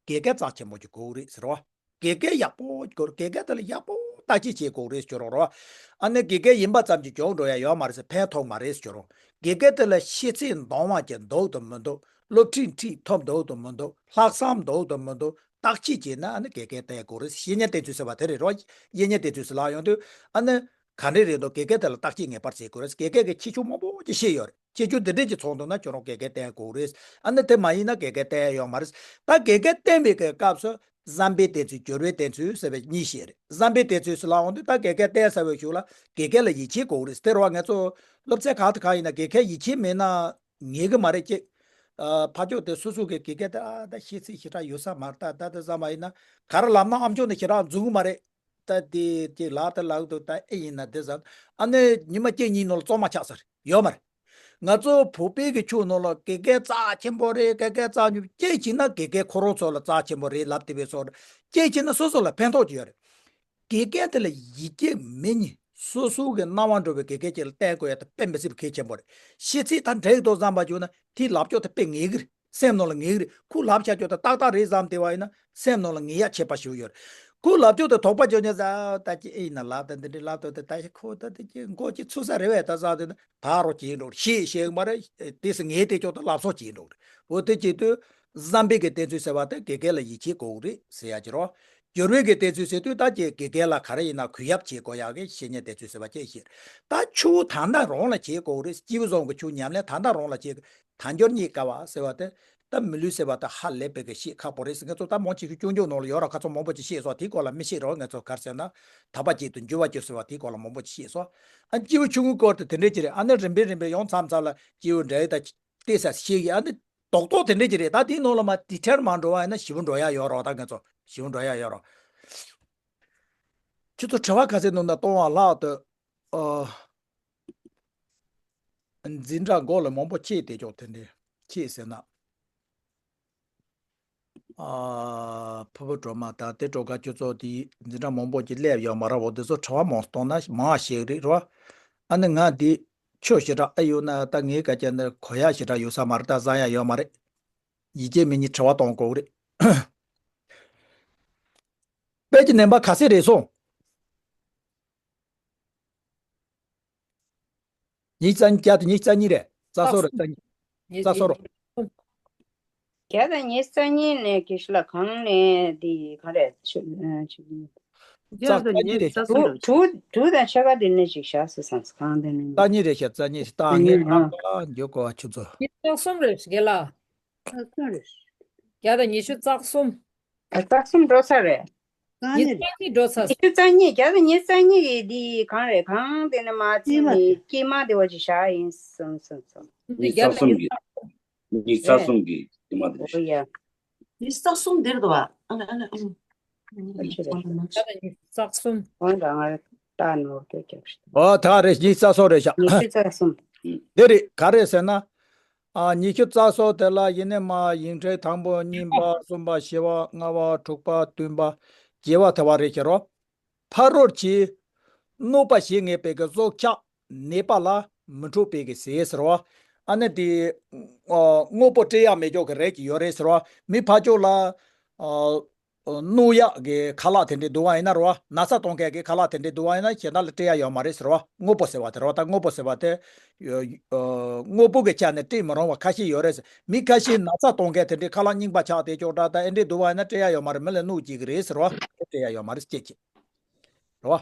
དགེ་རྒན་རྩ་ཆེན་པོ་ཅིག་དགོས་རེད་ཟེར་བ། དགེ་རྒན་ཡག་པོ་དགོས། དགེ་རྒན་དེ་ལ་ཡག་པོ་བརྟག་དཔྱད་བྱེད་དགོས་རེད་ཟེར་རོགས་རོགས། ཨ་ནི་དགེ་རྒན་ཡིན་པ་ཙམ་གྱིས་གྱོང་འགྲོ་ཡ་ཡོད་མ་རེད་ཟེར། ཕན་ཐོགས་མ་རེད་ཟེར་རོགས། དགེ་རྒན་དེ་ལ་ཤེས་ཚད་འདང་བ་ཅིག་འདུག་དང་མི་འདུག་སློབ་ཁྲིད་ཁྲིད་ཐུབ་འདུག་དང་མི་འདུག་ལྷག་བསམ་འདུག་དང་མི་འདུག་བརྟག་དཔྱད་བྱས་ན་ཨ་ནི་དགེ་རྒན་བསྟེན་དགོས་རེད། བཤེས་གཉེན་བསྟེན་ཚུལ་ཟེར་བ་དེ་རེད་རོགས། བཤེས་གཉེན་བསྟེན་ཚུལ་ཟེར་ལབ་ཡོང་དུས་ཨ་ནི། ག་འདྲ་རེད་འདུག་དགེ་རྒན་དེ་ལ་བརྟག་དཔྱད་ངེས་པར་བྱེད་དགོས་རེད། དགེ་རྒན་གྱིས་ཁྱད་ཆོས་མང་པོ་ཅིག་ཤེས་ཡོད་རེད། ཁྱད་ཆོས་འདི་འདྲས་ཀྱི་ཚོགས་འདུ་ན་ཁྱོད་རང་དགེ་རྒན་བསྟེན་དགོས་རེད། ཨ་ནི་དེ་མ་ཡིན་ན་དགེ་རྒན་བསྟེན་ཡོད་མ་རེད། ད་དགེ་རྒན་བསྟེན་པའི་གི་སྐབས་སུ་བསམ་པས་བསྟེན་ཚུལ་སྦྱོར་བས་བསྟེན་ཚུལ་ཟེར་བའི་གཉིས་བཤད་རེད། བསམ་པས་བསྟེན་ཚུལ་ཟེར་ལབ་འོང་དུས་ད་དགེ་རྒན་བསྟེན་ཟེར་བའི་གཞུག་ལ་དགེ་རྒན་ལ་ཡིད་ཆེས་དགོས་རེད། དེ་རུ་ང་ཚོ་སློབ་ཚན་གང་དང་གང་ཡིན་ན་དགེ་རྒན་ཡིད་ཆེས་མེད་ན་ངེས་གི་མ་རེད་ཅེས། ཨ་ཕ་ཕྱོགས་དེ་སོ་སོ་གི་དགེ་རྒན་དེ་ཨ་ད་ཤེས་ཚད་ཞེ་དྲག་ཡོད་ས་མ་རེད། ད་ད་དེ་བསམ་པ་ཡིན་ན་ག་རེ་ལབ་ན་ཨ་མཆོག་ནི་ཞེ་དྲག་འཛུགས་གི་མ་རེད། ད་དེ་དེ་ལག་ཏུ་ལག་ཏུ་ད་ཨེ་ཡིན་ན་དེ་ཟ། ཨ་ནི་ཉི་མ་གཅིག་གཉིས་ནང་ལ་བཙོང་མ་ཆགས་ས་རེད། ཡོད་མ་རེད། ང་ཚོ་བོད་པའི་གི་ཆོས་ནང་ལ་དགེ་རྒན་རྩ་ཆེན་པོ་རེད། དགེ་རྒན་རྩ་ཆེན་པོ་སྐྱེས་ཕྱིན་ན་དགེ་རྒན་ཁོ་རང་ཚོ་ལ་རྩ་ཆེན་པོ་རེད་ལབ་བསྡད་པའི་བཟོ་འདྲ། སྐྱེས་ཕྱིན་ན་སོ་སོ་ལ་ཕན་ཐོགས་ཀྱི་ཡོད་རེད། དགེ་རྒན་དེ་ལ་ཡིད་ཆེས་མེད་ནི་སོ་སོ་གི་སྣང་བ་འགྲོ་བའི་དགེ་རྒན་ཅིག་ལ་བསྟེན་དགོས་ཡ་དེ་དཔེ་མི་སྲིད་པ་གལ་ཆེན་པོ་རེད། ཤེས་ཚད་ད་འགྲིག་འདུག་བསམ་པ་བྱུང་ན་དེའི་ལབ་ཕྱོགས་དེ་དཔེ་ངེས་གི་རེད། སེམས་ནང་ལ་ངེས་ཀྱི་རེད། ཁོས་ལབ་བྱ་ཆོག་དེ་ཏག་ཏག་རེད་བསམ་བསྡད་པ་ཡིན་ན་སེམས་ནང་ལ་ངེས་ཡ་ཆད་པ་ཞིག་ཡོད་རེད། ཁོས་ལབ་ཆོག་དེ་དོགས་པ་བྱུང་ན་ཟ་ད་ཅི་ཨེ་ཡིན་ན་ལབ་ད་འདི་འདྲའི་ལབ་ད་དེ་ད་ཁོ་ད་དེ་ཅི་མགོ་ཅི་ཚོས་ས་རེད་བས་ད་ཟ་དེ་ན་ད་རོ་བྱེད་འགྲོ་ཤེས་ཤེས་མ་རེད། དེ་སི་ངེས་དེ་ཆོག་ད་ལབ་སོགས་བྱེད་འགྲོ་རེད། འོ་དེ་བྱེད་དུས་བསམ་པའི་གི་བསྟེན་ཚུལ་ཟེར་བ་དེ་དགེ་རྒན་ལ་ཡིད་ཆེས་དགོས་རེད་ཟེར་ཡ་ཅི་རོ། སྦྱོར་བའི་གི་བསྟེན་ཚུལ་ཟེར་དུས་ད་ཅི་དགེ་རྒན་ལ་ག་རེ་ཡིན་ན་གུས་ཡབ་བྱེད་དགོས་ཡ་གི་བཤེས་གཉེན་བསྟེན་ཚུལ་ཟེར་བ་ཅི་ཤེས། ད་ཆུ་ད་ལྟ་རང་ལ་བྱེད་དགོས་རེད། སྐྱེས་བུ་གསུམ་གྱི་ཆོས་ཉམས་ལེན་ད་ལྟ་རང་ལ་བྱེད་དགོས། དལ་འབྱོར་རྙེད་དཀའ་བ་ཟེར་བ་དེ་ད་མི་ལུས་ཟེར་བ་དེ་ཧ་ལས་པའི་གི་ཤེས་ཁག་པོ་རེད་ཟེར། ང་ཚོ་ད་མང་ཆེ་ཤོས་སྐྱོན་བརྗོད་ནང་ལ་ཡོད་ར། ཁ་ཚོ་མང་པོ་ཅིག་ཤེས་སོང་། དེའི་སྐོར་ལ་མི་ཤེས་རོགས། ང་ཚོ་ག་རེ་ཟེར་ན་དག་པ་གཅིག་ཏུ་འགྱུར་བ་གཅིག་ཟེར་བ་དེའི་སྐོར་ལ་མང་པོ་ཅིག་ཤེས་སོང་། ཨ་སྐྱེས་བུ་ཆུང་ངུའི་སྐོར་དེ་དེ་འདྲས་ཅིག་རེད། ཨ་ནི་རིམ་པས་རིམ་པས་ཡོང་མཚམས་མཚམས་ལ་སྐྱེས་བུ་འདྲ་ཡི་ད་ལྟས་ས་ཤེས་ཀྱི་ཨ་ནི་རྡོག་རྡོག་དེ་འདྲས་ཅིག་རེད། ད་དེའི་ནང་ལ་མ་ཌི་ཊེལ་མ་འགྲོ་བ་ཡིན་ན་ཞེ་པོ་འགྲོ་ཡ་ཡོད་རོགས། ད་ང་ཚོ་ཞེ་པོ་འགྲོ་ཡ་ཡོད་རོགས། ཁྱོད་ཚོ་དྲི་བ་ག་ཚད་འདུག་ན་གཏོང་བ་ལྷག་ཏུ། ཨ། འཛིན་གྲྭ་མགོ་ལ་མང་པོ་ཆེ་དེ་ཅོག་དེ་འདྲས་ཆེ་ཟེར་ན། ཨ། ཕུ་བོ་སྒྲོལ་མ་དང་དེ་སྒྲོལ་དཀར་ཁྱོད་ཚོ་དེ་འཛིན་གྲྭ་མང་པོ་ཅིག་སླེབས་ཡོད་མ་རེད། འོ་དེ་ཚོ་དྲི་བ་མང་གཏོང་ན་མང་ཞིག་རེད་རོ། ཨ་ནི་ང་འདི་ཆོས་ཞེ་དྲག་ཨེ་ཡོད་ན་ད་ངའི་སྐད་ཆ་འདི་གོ་ཡ་ཞེ་དྲག་ཡོད་ས་མ་རེད། ད་བཟང་ཡ་ཡོད་མ་རེད། ཡིད་ཆེས་མེད་ནི་དྲི་བ་གཏོང་དགོས་རེད། དཔེ་ཀྱི་ནན་པ་ག་ཚད་རེད་སོང་། ཉི་ཤུ་རྩ་གཉིས། བརྒྱ་དང་ཉི་ཤུ་རྩ་གཉིས་རེད། རྩ་སོ་རེད། རྩ་གཉིས། རྩ་སོ་རོ། བརྒྱ་དང་ཉི་ཤུ་རྩ་གཉིས་ནས་གི་ཤི་ལ་གང་ནས་འདི་ག་རེ་ཆུ་ཆུ། རྩ་རྩ་གཉིས་རེད་ཤག་དྲུག་དྲུག་དྲུག་དང་ཕྱེད་ཀ་འདི་ནས་ཅིག་བཞག་སུ་སམ་གང་འདི་ནས། རྩ་གཉིས་རེད་ཤག་རྩ་གཉིས་ད་ངས་ཨ་ཨ་འཇོག་གོ་བ་ཆུ་ཚོད། ཉི་ཤུ་རྩ་གསུམ་རེད་ཤག་ལ། རྩ་གསུམ་རེད། བརྒྱ་དང་ཉི་ཤུ་རྩ་གསུམ། ཨ་རྩ་གསུམ་འགྲོ་ས་རེད། ཉི་ཤུ་རྩ་གཉིས་འགྲོ་ས། ཉི་ཤུ་རྩ་གཉིས། བརྒྱ་དང་ཉི་ཤུ་རྩ་གཉིས་ཀྱི་འདི་གང་རེད། གང་དེ་ནས་མ་ཚིག་མི་སྐྱེས་མ་དེ་བ་ཅིག་བཞག་ཡིན་སམ་སམ་སམ། ཉི་ཤུ་རྩ་གསུམ་གྱི། ཉི་ཤུ་རྩ་གསུམ་གྱི་དེ་མ་དེ་རེད། ཨོ་ཡ། ཉི་ཤུ་རྩ་གསུམ་འདིར་འདུག་བ། ཨ་ལ་ཨ་ལ་ཨ་ལ། ཉི་ཤུ་རྩ་གསུམ། འོན་ཀྱང་ང་ལྟ་ནོར་དེ་རྒྱབ་ཤིག་ཨོ་ད་རེད། ཉི་ཤུ་རྩ་གསུམ་རེད་ཤག་ཉི་ཤུ་རྩ་གསུམ། འདི་རེད། ག་རེ་ཟེར་ན། ཨ་ཉི་ཤུ་རྩ་གསུམ་དེ་ལ་ཡིན་ནས་མ་ཡིག་ཕྲེང་དང་པོ་གཉིས་པ་གསུམ་པ་བཞི་པ་ལྔ་པ་དྲུག་པ་བདུན་པ་བརྒྱད་པ་དེ་བ་རེད་ཤག་རོ། ཕ་རོལ་གྱི་གནོད་པ་བྱེད་ངེས་པའི་གི་སྲོག་ཆགས་ནད་པ་ལ་མི་འཕྲོད་པའི་གི་ཟས་ཟེར་བ། ཨ་ནི་དེ་ཨ་དངོས་པོ་སྤྲད་ཡག་མེད་ཅོག་གི་རེད་ཀྱི་ཡོད་རེད་ཟེར་བ། མི་ཕར་ཕྱོགས་ལ་ཨ་གནོད་ཡག་གི་ཁ་ལག་དེ་འདྲས་འདུག་བ་ཡིན་ན་རེད་བ། ན་ཚ་གཏོང་མཁན་གི་ཁ་ལག་དེ་འདྲས་འདུག་བ་ཡིན་ན་གཞན་དག་ལ་སྤྲད་ཡག་ཡོད་མ་རེད་ཟེར་བ། དངོས་པོ་ཟེར་བ་དེ་རེད་བ། ད་དངོས་པོ་ཟེར་བ་དེ་ཨ་དངོས་པོ་གི་ཆ་ནས་སྤྲད་མི་རུང་བ་ཁ་ཤས་ཡོད་རེད་ཟེར། མི་ཁ་ཤས་ན་ཚ་གཏོང་མཁན་དེ་འདྲས་ཁ་ལག་རྙིང་པ་ཆགས་དེ་ཅོག་འདྲ་ད་ཨེ་འདྲས་འདུག་བ་ཡིན་ན་སྤྲད་ཡག་ཡོད་མ་རེད། མི་ལ་གནོད་བྱེད་གི་རེད་ཟེར་བ། སྤྲད་ཡག་ཡོད་མ་རེད་སྐྱེ་ཁྱེད། རེད་བ།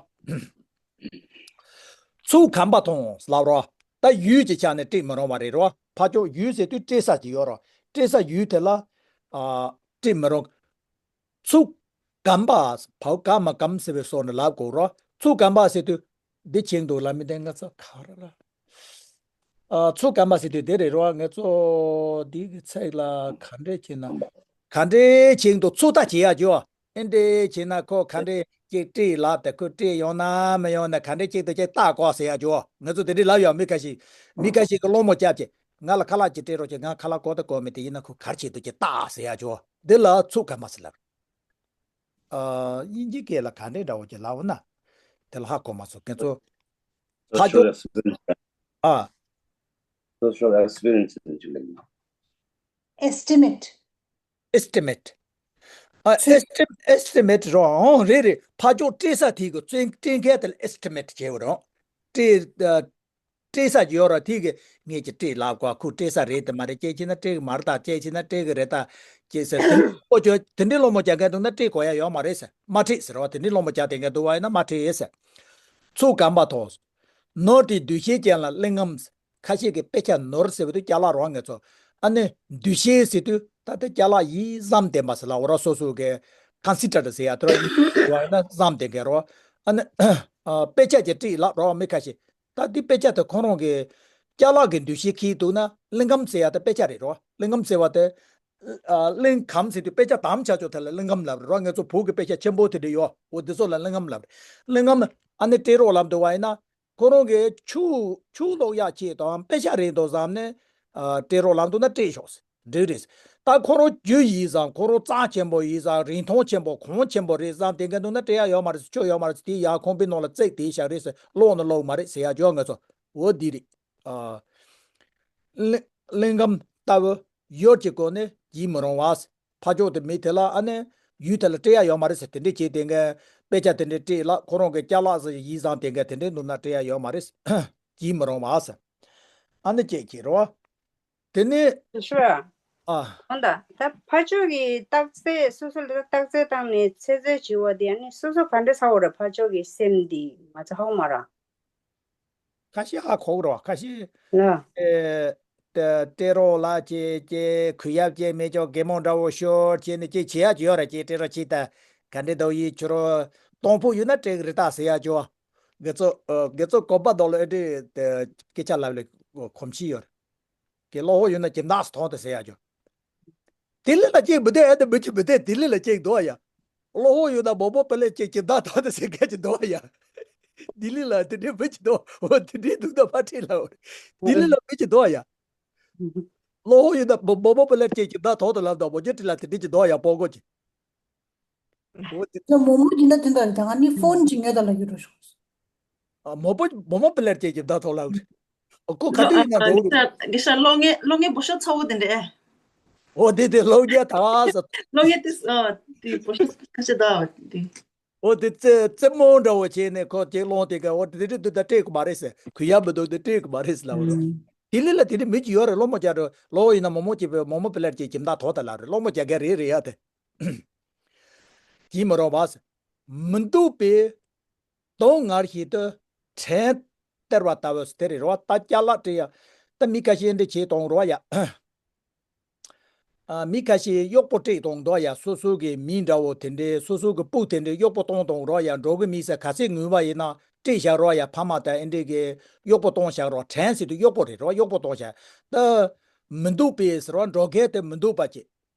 ཚུགས་གམ་པ་ཐོང་ལབ་རོགས། ད་ཡུལ་གྱི་ཆ་ནས་སྤྲད་མི་རུང་བ་རེད་རོ། ཕ་ཕྱོགས་ཡུལ་ཟེར་དུས་སྤྲད་ས་ཅིག་ཡོད་རོ། སྤྲད་ས་ཡུལ་དེ་ལ་ཨ་སྤྲད་མི་རུང་། ཚུགས་གམ་པ། བའོ་ག་མ་གམ་ཟེར་བའི་སོགས་ནས་ལབ་དགོས་རོ། ཚུགས་གམ་པ་ཟེར་དུས་འདི་ཆེན་འདུག་ལ་མི་བདེན་ང་ཚོ་ག་རེ་ལ། ཨ། ཚུགས་གམ་པ་ཟེར་དུས་དེ་རེད་རོ། ང་ཚོ་འདི་གི་ཚིག་ལ་ག་འདྲས་བྱས་ན། ག་འདྲས་བྱས་འདུག་ཚུགས་ཐག་བྱེད་ཡག་ཅོ། ཨེ་འདྲས་བྱས་ན་ཁོ་ག་འདྲས་ཅིག་སྤྲད་ལབ་དེ་ཁོ་སྤྲད་ཡོང་ན་མི་ཡོང་ན་ག་འདྲས་ཅིག་ཏུ་ཅིག་བལྟ་དགོས་ཟེར་ཡག་ཅོ། ང་ཚོ་དེ་འདྲས་ལབ་ཡོད། མི་ཁ་ཤས་མི་ཁ་ཤས་ཀྱི་སློང་མོ་རྒྱབ་ཀྱི་ང་ལ་ཁ་ལག་ཅིག་སྤྲད་རོགས་བྱེད། ང་ཁ་ལག་གོ་དང་གོ་མེད་དེ་ཡིན་ན་ཁོ་ག་རེ་བྱེད་འདུག་ཅིག་བལྟ་ཟེར་ཡག་ཅོ། འདི་ལ་ཚུགས་གམ་པ་ཟེར་ལབ། ཨ། དབྱིན་ཇི་སྐད་ལ་ག་འདྲས་འདྲ་བོ་ཅིག་ལབ་ན། དེ་ལ་ཧ་གོ་མ་སོང་། ཁྱེད་ཚོ། ཕ་ཕྱོགས། ཨ། Social experience ནི་ཅིག་ལ་ཡིན། Estimate. Estimate. ཨ། Estimate རོ། ཨོ་རེད་རེད། ཕ་ཕྱོགས་སྤྲད་ས་དེ་གི་བཙོན་སྤྲད་མཁན་དེ་ལ་estimate བྱེད་པ་རོ། སྤྲད། ཨ། སྤྲད་ས་ཅིག་ཡོད་ར། དེ་གི་ངས་ཀྱི་སྤྲད་ལབ་དགོས། ཁོ་སྤྲད་ས་རེད་དེ་མ་རེད། སྤྲད་ཕྱིན་ན་སྤྲད་གི་མ་རེད་ད། སྤྲད་ཕྱིན་ན་སྤྲད་གི་རེད་ད། ཅེས་ཟེར། ཨོ་ཅོ། དེ་འདྲའི་སློང་མོ་རྒྱག་མཁན་འདུག་ན་སྤྲད་དགོས་ཡ་ཡོད་མ་རེད་ཟེར། མ་སྤྲད་ཟེར་བ། དེ་འདྲའི་སློང་མོ་རྒྱག་བསྡད་མཁན་འདུག་བ་ཡིན་ན་མ་སྤྲད་ཟེར། ཚུགས་གམ་པ་ཐོགས། ནོར་དེ་འདུ་ཤེས་ཅན་ལ་གླེང་ངམ། ཁ་ཤས་ཀྱི་དཔེ་ཆ་ནོར་ཟེར་བ་དེ་ཅ་ལག་རང་ངེས་ཚོ། ཨ་ནི་འདུ་ཤེས་ཟེར་དུས་ད་ལྟ་ཅ་ལག་ཡིད་བསམ་བསྟན་པ་ཟེར་ལ་འོ་ར། སོ་སོ་གི་consider ཟེར་ཡ་དེ་ར་ཡིད་བསམ་བསྟན་མཁན་རོ། ཨ་ནི་ཨ། དཔེ་ཆ་ཅིག་སྤྲད་ལབ་རོ། མི་ཁ་ཤས། ད་འདི་དཔེ་ཆ་དེ་ཁོ་རང་གི་ཅ་ལག་གི་འདུ་ཤེས་ཁྱེར་འདུག་ན། གླེང་ངམ་ཟེར་ཡ་དེ་དཔེ་ཆ་རེད་རོ། གླེང་ངམ་ཟེར་བ་དེ། ཨ། གླེང་གམ་ཟེར་དུས་དཔེ་ཆ་དམ་ཆ་ཆོག་དེ་ལ་གླེང་ངམ་ལབ་རེད་རོ། ངེད་ཚོ་བོད་ཀྱི་དཔེ་ཆ་ཆེན་པོ་དེ་འདྲ་ཡོད། འོ་དེ་ཚོ་ལ་གླེང་ངམ་ལབ་རེད། གླེང་ངམ་ཨ་ནི་སྤྲད་རོགས་ལབ་འདུག་བ་ཡིན་ན། ཁོ་རང་གི་ཆུ་ཆུ་གློག་ཡག་ཅིག་དང་དཔེ་ཆ་རེད་འདུག་བསམ་ནས། ཨ། སྤྲད་རོགས་ལབ་འདུག་ན་སྤྲད་ཤོག་ཟེར། འགྲིག་རེད། ད་ཁོ་རང་རྒྱུ་ཡིན་བསམ། ཁོ་རང་རྩ་ཆེན་པོ་ཡིན་བསམ། རིན་ཐང་ཆེན་པོ་གོང་ཆེན་པོ་རེད་བསམ་དེ་འགན་འདུག་ན་སྤྲད་ཡ་ཡོད་མ་རེད་ཟེར། ཆོ་ཡོད་མ་རེད་ཟེར། དེ་ཡར་ཁང་པའི་ནང་ལ་བརྩེགས་དེ་བཞག་རེད་ཟེར། ཀློག་ནི་ཀློག་མ་རེད་ཟེར་ཡ་ཅོ། ང་ཚོ་འོ་འདི་རེད། ཨ། གླེང་གླེང་ངམ་ལྟ་བུ་ཡོད་ཀྱི་སྒོ་ནས་བགྱིད་མི་རུང་བ། ཕ་ཕྱོགས་དེ་མི་དེ་ལ་ཨ་ནི་ཡུལ་དེ་ལ་སྤྲད་ཡ་ཡོད་མ་རེད་ཟེར། དེ་འདྲས་བྱས་དེ་འགན་དཔེ་ཆ་དེ་འདྲས་སྤྲད་ལ་ཁོ་རང་གི་ཅ་ལག་ཟེར་ཡིད་བཟང་དེ་འགན་དེ་འདྲས་འདུག་ན་སྤྲད་ཡ་ཡོད་མ་རེད། བགྱིད་མི་རུང་བ་ཟེར། ཨ་ནི་ཅེས་བྱེད་རོ། དེ་ནི། ཤོད། ཨ། འོན་ད་ད་ཕ་ཕྱོགས་ཀྱི་རྟགས་གསལ། སོ་སོ་ལ་རྟགས་གསལ་བཏང་ནས་ཚེ་ཚད་བྱེད་པ་དེ་ཨ་ནི་སོ་སོ་ག་འདྲས་ཚ་བོ་རེད། ཕ་ཕྱོགས་ཀྱི་སེམས་འདི་མ་ཚ་ཧོ་མ་ར། ཁ་ཤས་ཧ་གོ་གི་རེད་བ། ཁ་ཤས། ལ། ཨེ། ཏེ་ཏེ་རོ་ལ་ཅེ་ཅེ་གུ་ཡབ་ཅེ་མེ་ཅོ་གེ་མོ་འདྲ་བོ་ཤོར་ཅེ་ནི་ཅེ་བྱེད་ཡ་ཅི་ཡོད་ར། ཅེ་ཏེ་རོ་ཅི་ད་ག་འདྲེ་དོ་ཡི་ཆུ་རོ་སྟོང་ཕུག་ཡོད་ན་སྤྲད་གི་རེད་ད་ཟེར་ཡ་ཅོ། དགེ་ཚོ་ཨ། དགེ་ཚོ་གོ་པ་དོ་ལ་ཨེ་འདྲེ་ཏེ་སྐད་ཆ་ལབ་ལེ་གོམས་གཤིས་ཡོད་ར། གི་བློ་ཧོ་ཡོད་ན་ཁྱིམ་བདག་སུ་ཐོང་ཏེ་ཟེར་ཡ་ཅོ། དེ་ལི་ལ་ཅིག་མི་བདེ་ཨེ་ཏེ་མི་ཅིག་མི་བདེ་དེ་ལི་ལ་ཅིག་འདུག་ཡ། བློ་ཧོ་ཡོད་ན་མོ་མོ་པེ་ལེ་ཅིག་ཁྱིམ་བདག་ཐོང་ཏེ་ཟེར་མཁན་ཅིག་འདུག་ཡ། དེ་ལི་ལ་དེ་འདྲའི་མི་ཅིག་འདུག་འོ་དེ་འདྲའི་འདུག་ད་མ་ཁྲིད་ལ། དེ་ལི་ལ་མི་ཅིག་འདུག་ཡ། བློ་ཧོ་ཡོད་ན་མོ་མོ་མོ་པེ་ལེ་ཅིག་ཁྱིམ་བདག་ཐོང་ཏེ་ལབ་ད་མོ་ཅིག་ཁྲིད་ལ་དེ་འདྲའི་ཅིག་འདུག་ཡ། པོ་གོ་ཅིག་འོ་དེ། ད་མོ་མོ་ཡིན་ན་དེ་འདྲ་རེད། ད་ང་ནི་ཕོན་ཅིག་ཉོས་ད་ལ་ཡོད་འགྲོ་ཤོག་ཨ། མོ་པོ་མོ་མོ་པེ་ལེར་ཅིག་ཁྱིམ་བདག་ཐོང་ལ། ཁོ་ག་དུས་ཡིན་ན་འགྲོ་གི་རེད། གི་ཤ་གློག་བརྙན་གློག་བརྙན་བོ་ཤོ་ཚ་བོ་དེ་འདྲས། འོ་དེ་དེ་གློག་བརྙན་ད་ས། གློག་བརྙན་དེ་ཨ་དེ་བོ་ཤོ་ཁ་ཤས་ད་དེ། འོ་དེ་རྩེད་རྩེད་མོ་འདྲ་བོ་བྱས་ནས་ཁོ་ཅིག་སློང་དེ་ག་འོ་དེ་དེ་དུ་ད་སྤྲད་གི་མ་རེད་ཟེར། གུ་ཡ་མི་འདུག་དེ་སྤྲད་གི་མ་རེད་ཟེར་ལབ་རོ། དེ་ལི་ལ་དེ་དེ་མི་ཅིག་ཡོད་རེད། སློང་མོ་རྒྱག་རོ། གློག་ཡིན་ན་མོ་མོ་ཅིག་པའི་མོ་མོ་པེ་ལེར་ཅིག་ཁྱིམ་བདག་ཐོང་ད་ལ་རེད། སློང་མོ་རྒྱག་མཁན་རེད་རེད་ཡ་དེ། བགྱིད་མི་རུང་བ། མི་འདོད་པའི་སྡུག་བསྔལ་ཞིག་ཏུ་དྲན་སྟེར་བ་ལྟ་བུ་དེ་རེད་རོ། ད་ཅ་ལག་སྤྲད་ཡ། ད་མི་ཁ་ཤས་འདི་བྱེད་གཏོང་རོ་ཡ། ཨ། མི་ཁ་ཤས་གཡོག་པོ་སྤྲད་གཏོང་འདུག་ཡ། སོ་སོ་གི་མི་འདྲ་བོ་དེ་འདྲའི་སོ་སོ་གི་སྤུ་དེ་འདྲའི་གཡོག་པོ་གཏོང་གཏོང་རོ་ཡ། འགྲོ་གི་མི་ཟེར་ག་ཚད་ངུས་པ་ཡིན་ན་སྤྲད་བཞག་རོ་ཡ། ཕ་མ་དང་ཨེ་འདྲས་གི་གཡོག་པོ་གཏོང་བཞག་རོ། དྲན་ཟེར་དུས་གཡོག་པོ་རེད་རོ། གཡོག་པོ་གཏོང་བཞག་ད་མི་འདོད་པའི་ཟེར་བ་འགྲོ་མཁན་དེ་མི་འདོད་པ་ཅིག་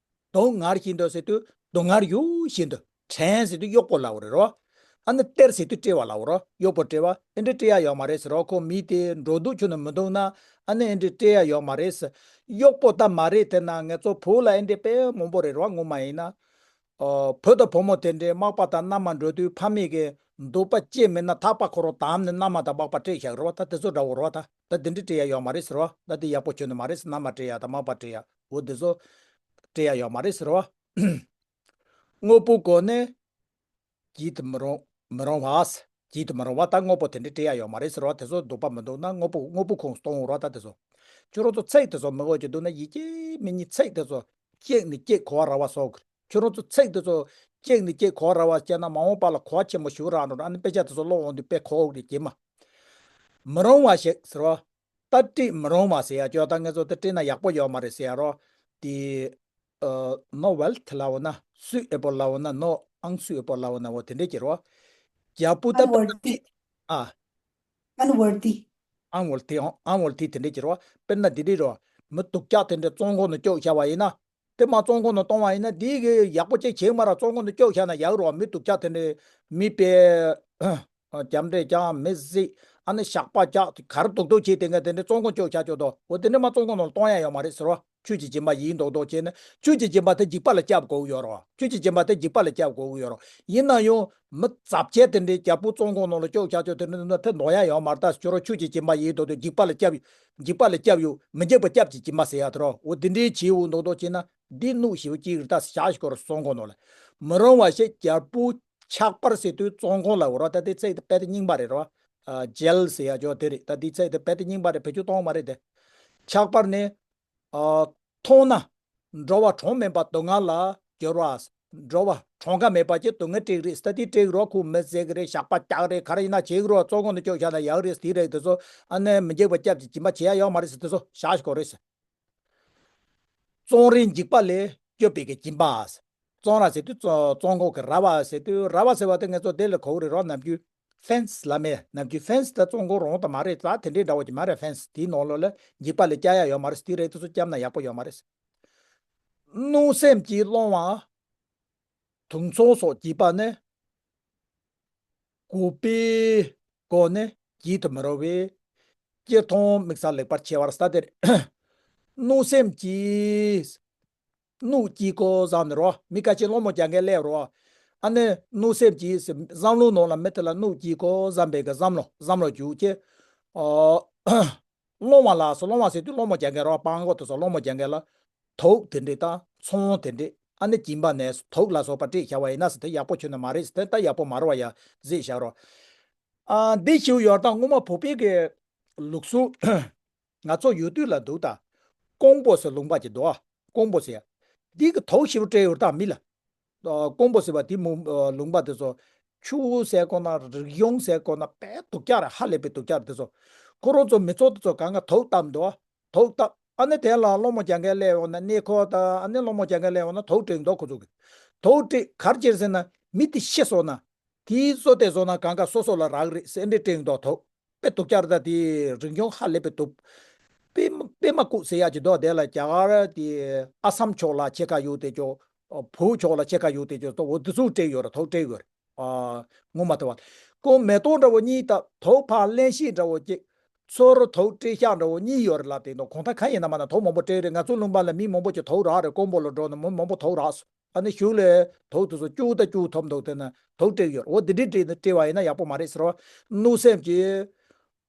སྡུག་བསྔལ་ཞིག་འདོད་ཟེར་དུས་སྡུག་བསྔལ་ཡོད་བཞིན་དུ། དྲན་ཟེར་དུས་གཡོག་པོ་ལབ་རེད་རོ། ཨ་ནི་སྟེར་ཟེར་དུས་སྤྲད་པ་ལབ་རོ། གཡོག་པོ་སྤྲད་པ་ཨེ་འདྲ་སྤྲད་ཡ་ཡོད་མ་རེད་ཟེར་རོ། ཁོ་མི་དེ་འགྲོ་འདུག་ཆུ་ནང་མི་འདུག་ན་ཨ་ནི་ཨེ་འདྲ་སྤྲད་ཡ་ཡོད་མ་རེད་ཟེར། གཡོག་པོ་ད་མ་རེད། དེ་ན་ང་ཚོ་བོད་ལ་ཨེ་འདྲ་དཔེ་མང་པོ་རེད་རོ། ངོ་མ་ཡིན་ན། ཨོ། བུ་དང་བུ་མོ་དེ་འདྲའི་མག་པ་དང་མནའ་མ་འགྲོ་དུས་ཕ་མེས་ཀྱི་འདོད་པ་ཅི་མེད་ན་ཐག་པ་ཁོ་རང་བསྡམས་ནས་མནའ་མ་དང་མག་པ་སྤྲད་བཞག་རོ། ད་དེ་ཚོ་འདྲ་བོ་རོ། ད་ད་དེ་འདྲ་སྤྲད་ཡ་ཡོད་མ་རེད་ཟེར་རོ། ད་དེ་ཡག་པོ་ཁྱོན་ནས་མ་རེད་ཟེར། མནའ་མ་སྤྲད་ཡ་དང་མག་པ་སྤྲད་ཡ་འོ་དེ་ཚོ་སྤྲད་ཡ་ཡོད་མ་རེད་ཟེར་རོ། དངོས་པོའི་སྒོ་ནས་བགྱིད་དུ་མི་རུང་མི་རུང་བ། བགྱིད་དུ་མི་རུང་བ། ད་དངོས་པོ་དེ་འདྲ་སྤྲད་ཡ་ཡོད་མ་རེད་ཟེར་རོ། དེ་ཚོ་འདོད་པ་མི་འདུག་ན་དངོས་པོ་དངོས་པོའི་ཁོངས་སུ་གཏོང་འོང་རོ། ད་དེ་ཚོ་ཁྱོད་རང་ཚོ་ཚིག་དེ་ཚོ་མི་གོ་གི་འདུག་ན་ཡིན་གཅིག་མིན་གཉིས་ཚིག་དེ་ཚོ་གཅིག་ནས་གཅིག་གོ་བ་རག་པ་བཟོ་དགོས། ཁྱོད་རང་ཚོ་ཚིག་དེ་ཚོ་གཅིག་ནས་གཅིག་གོ་བ་རག་པ་བྱས་ན་མ་འོངས་པ་ལ་གོ་བ་ཆེན་པོ་ཞིག་རག་འགྲོ་ར། ཨ་ནི་དཔེ་ཆ་དེ་ཚོ་ཀློག་འོང་དུས་དཔེ་གོ་གི་རེད་ཀྱེ་མ། མི་རུང་བ་ཞིག་ཟེར་བ། ད་སྤྲད་མི་རུང་བ་ཟེར་ཡ་ཅོ། ད་ང་ཚོ་ད་སྤྲད་ན་ཡག་པོ་ཡོད་མ་རེད་ཟེར་ཡ་རོ། དེ་ཨ་not wealth ལབ་འོ་ན། suitable ལབ་འོ་ན། not unsuitable ལབ་འོ་ན། འོ་དེ་འདྲས་ཀྱི་རོ། ཡག་པོ་ད་unworthy. ཨ། Unworthy. ཨང་ཝལ་ཐི་ཨང་ཝལ་ཐི་དེ་འདྲས་ཀྱི་རེད་བ། དཔེར་ན་འདི་འདྲས་རེད་བ། མི་སྡུག་ཅག་དེ་འདྲས་བཙོན་ཁང་ནང་བཅུག་བཞག་པ་ཡིན་ན། དེ་མ་བཙོན་ཁང་ནང་གཏོང་བ་ཡིན་ན་འདི་གི་ཡག་པོ་ཅིག་བྱེད་མ་ར། བཙོན་ཁང་ནང་བཅུག་བཞག་ན་ཡག་རེད་བ། མི་སྡུག་ཅག་དེ་འདྲས་མི་དཔེ་རྒྱབ་འདྲེ་རྐྱང་མི་གཟིགས། ཨ་ནི་ཞགས་པ་བཅག་ག་རེ་སྡུག་སྡུག་བྱས་དེ་འདྲས་དེ་འདྲས་བཙོན་ཁང་བཅུག་བཞག་ཆོག་དོ། འོ་དེ་འདྲས་མ་བཙོན་ཁང་ནང་གཏོང་ཡ་ཡོད་མ་རེད་ཟེར་བ། ཆོས་ཀྱི་སྦྱིན་པ་ཡིན་མདོག་མདོག་བྱས་ན། ཆོས་ཀྱི་སྦྱིན་པ་དེ་འཇིགས་པ་ལ་སྐྱབས་དགོས་ཀྱི་ཡོད་རེད་བ། ཆོས་ཀྱི་སྦྱིན་པ་དེ་འཇིགས་པ་ལ་སྐྱབས་དགོས་ཀྱི་ཡོད་རེད་བ། ཡིན་ན་ཡང་མི་ཚབས་ཆེ་དེ་འདྲའི་རྒྱལ་པོ་བཙོན་ཁང་ནང་ལ་བཅུག་བཞག་ཆོག་དེ་འདྲ་ན་དེ་འདོར་ཡ་ཡོད་མ་རེད། ད་ཁྱོད་རང་ཆོས་ཀྱི་སྦྱིན་པ་ཡིན་མདོག་མདོག་འཇིགས་པ་ལ་སྐྱབས་ཡོད། འཇིགས་པ་ལ་སྐྱབས་ཡོད། མི་འཇིགས་པ་སྐྱབས་ཀྱི་སྦྱིན་པ་ཟེར་ཡ་དེ་རེད་བ། འོ་དེ་འདྲའི་བྱེད་འོ་མདོག་མདོག་བྱས་ན་འདི་གནོད་ཞེ་པོ་ཅིག་རེད། ད་བཞག་ཞིག་སྐོར་བཙོན་ཁང་ནང་ལ་མི་རུང་བ་ཞིག་རྒྱལ་པོ་ཆགས་པར་ཟེར་དུས་བཙོན་ཁང་ལ་འོ་ར། ད་དེ་ཚིག་དེ་དཔེ་དེ་རྙིང་པ་རེད་རོ། ཨ་ཇེལ་ཟེར་ཡ་ཅོ་དེ་རེད། ད་དེ་ཚིག་དེ་དཔེ་དེ་རྙིང་པ་རེད། བེད་སྤྱོད་གཏོང་མ་རེད་དེ། ཆགས་པར་ནི། ཨ་མཐོང་ན་འགྲོ་བ་གྲངས་མེད་པ་སྡུག་བསྔལ་ལ་སྦྱོར་བ། འགྲོ་བ་གྲངས་ཀ་མེད་པ་ཅིག་སྡུག་བསྔལ་སྤྲད་ཀྱི་རེད། ད་དེ་སྤྲད་ཀྱི་རོ། ཁོ་མི་བཟས་ཀྱི་རེད། ཞགས་པ་བཅག་རེད། ག་རེ་ཡིན་ན་བྱེད་ཀྱི་རོ། བཙོན་ཁང་ནང་བཅུག་བཞག་ན་ཡག་རེད། དེ་རེད་དེ་ཚོ། ཨ་ནི་མི་འཇིགས་པ་སྐྱབས་ཀྱི་སྦྱིན་པ་བྱེད་ཡ་ཡོད་མ་རེད་ཟེར། དེ་ཚོ་བཞག་ཞིག་གོ་རེད་ཟེར། བཙོན་རའི་འཇིགས་པ་ལས་སྐྱོབ་པའི་གི་སྦྱིན་པ། བཙོན་ར་ཟེར་དུས་བཙོན་བཙོན་ཁང་གི་ར་བ་ཟེར་དུས། ར་བ་ཟེར་བ་དེ་ང་ཚོ་དེ་ལ་གོ་གི་རེད་རོ། ནམ་རྒྱུན་ཕེན་སི་ལབ་མེད། ནམ་རྒྱུན་ཕེན་སི་དེ་བཙོན་ཁང་རང་དུ་མ་རེད། ད་དེ་འདྲའི་འདྲ་བོ་ཅིག་མ་རེད། ཕེན་སི་དེའི་ནང་ལོགས་ལ་འཇིགས་པ་ལས་སྐྱབས་ཡ་ཡོད་མ་རེད། དེ་རེད། དེ་ཚོ་བསྐྱབས་ན་ཡག་པོ་ཡོད་མ་རེད། གནོད་སེམས་ཀྱིས་སློང་བ། དུག་མཚོན་སོགས་བགྱིས་པ་ནི། གུས་པའི་སྒོ་ནས་བགྱིད་དུ་མི་རུང་བས། སྤྱིར་མཐོང་དམིགས་བསལ་ལེགས་པར་ཕྱེ་བར་ལྟ་སྟེ། གནོད་སེམས་ཀྱིས། གནོད་སྐྱེལ་དགོས་བསམ་ནས་རོ། མི་ཁ་ཅིག་སློང་མོ་རྒྱག་མཁན་སླེབས་རོ། ཨ་ནི་གནོད་སེམས་ཀྱིས་བསམ་བློའི་ནང་ལ་མི་དེ་ལ་གནོད་སྐྱེལ་དགོས་བསམ་པའི་གི་བསམ་བློ་བསམ་བློ་འཇུག་ཅེས། ཨོ། སློང་བ་ལ་སོ། སློང་བ་ཟེར་དུས་སློང་མོ་རྒྱག་མཁན་རོ། སྤྲང་པོ་དེ་ཚོ་སློང་མོ་རྒྱག་མཁན་ལ། དུག་དེ་འདྲས་དང་མཚོན་དེ་འདྲས། ཨ་ནི་སྦྱིན་པ་ནས་དུག་ལ་སོགས་པ་སྤྲད་བཞག་པ་ཡིན་ན་ཟེར། དེ་ཡག་པོ་ཁྱོན་ནས་མ་རེད་ཟེར། དེ་ད་ཡག་པོ་མ་རེད་བ། ཡ་གཟིགས་བཞག་རོགས། ཨ་འདི་ཞུ་ཡོད་དང་སྔོན་མ་བོད་པའི་གི་ལུགས་སྲོལ་ང་ཚོ་ཡུལ་དུས་ལ་འདུག་ད། ཀོང་པོ་ཟེར་ལུང་པ་ཅིག་འདུག་ཨ། ཀོང་པོ་ཟེར་ཡ། འདི་གི་དུག་ཞེ་པོ་སྤྲད་ཡོད་ད་མི་ལ། ཀོང་པོ་ཟེར་བ་དེ་མོ་ལུང་པ་དེ་ཚོ། ཆུ་ཟེར་དགོས་ན་རིག་གཞུང་ཟེར་དགོས་ན་དཔེ་སྡུག་ཅག་རེད། ཧ་ལས་པའི་སྡུག་ཅག་རེད་དེ་ཚོ། ཁོ་རང་ཚོ་མི་ཚོགས་དེ་ཚོ་གང་ག་དུག་བཏབ་འདུག་ཨ། དུག་བཏབ། ཨ་ནི་དེ་ལ་སློང་མོ་རྒྱག་མཁན་སླེབས་ཡོང་ན། གནས་སྐོར་དང་ཨ་ནི་སློང་མོ་རྒྱག་མཁན་སླེབས་ཡོང་ན་དུག་སྤྲད་འདུག་ཁོ་ཚོ་གིས། དུག་སྤྲད་ག་རེ་བྱེད་ཟེར་ན། མི་དེ་ཤི་སོང་ན། དེའི་བཟོ་དེ་བཟོ་ན་གང་ག་སོ་སོ་ལ་རག་རེད་ཟེར་འདྲ་སྤྲད་འདུག་དུག་དཔེ་སྡུག་ཅག་རེད། ད་དེ་རིག་གཞུང་ཧ་ལས་པའི་སྡུག་པད་མ་པད་མ་ལྐུགས་ཟེར་ཡག་ཅིག་འདུག་དེ་ལ་རྒྱ་གར་དེ་ཨ་སམ་ཕྱོགས་ལ་ཕྱེད་ཀ་ཡོད་དེ་ཅོ། བོད་ཕྱོགས་ལ་ཕྱེད་ཀ་ཡོད་དེ་ཅོ། ད་འོ་དེ་ཚོ་སྤྲད་ཡོད་རེད། དུག་སྤྲད་ཡོད་རེད། ཨ་ངོ་མ་དེ་བ། ཁོ་མེ་ཏོག་འདྲ་བོ་གཉིས་དང་དུག་ཕར་ལེན་ཤེས་འདྲ་བོ་གཅིག་ཚུར་དུག་སྤྲད་ཤག་འདྲ་བོ་གཉིས་ཡོད་རེད་ལབ་དེ་འདུག་གང་ལྟར་གང་ཡིན་ན་མ་ན་དུག་མང་པོ་སྤྲད་རེད། ང་ཚོ་ལུང་པ་ལ་མི་མང་པོ་ཅིག་དུག་རག་རེད། ཀོང་པོ་ལ་འགྲོ་ན་མི་མང་པོ་དུག་རག་སོང་། ཨ་ནི་གཞུག་ལ་དུག་དེ་ཚོ་སྐྱུག་ད་སྐྱུག་ཐུབ་འདུག་དེ་ན་དུག་སྤྲད་ཡོད་རེད། འོ་དེ་འདྲའི་སྤྲད་ན་སྤྲད་པ་ཡིན་ན་ཡག་པོ་མ་རེད་ཟེར་བ། གནོད་སེམས་ཀྱིས་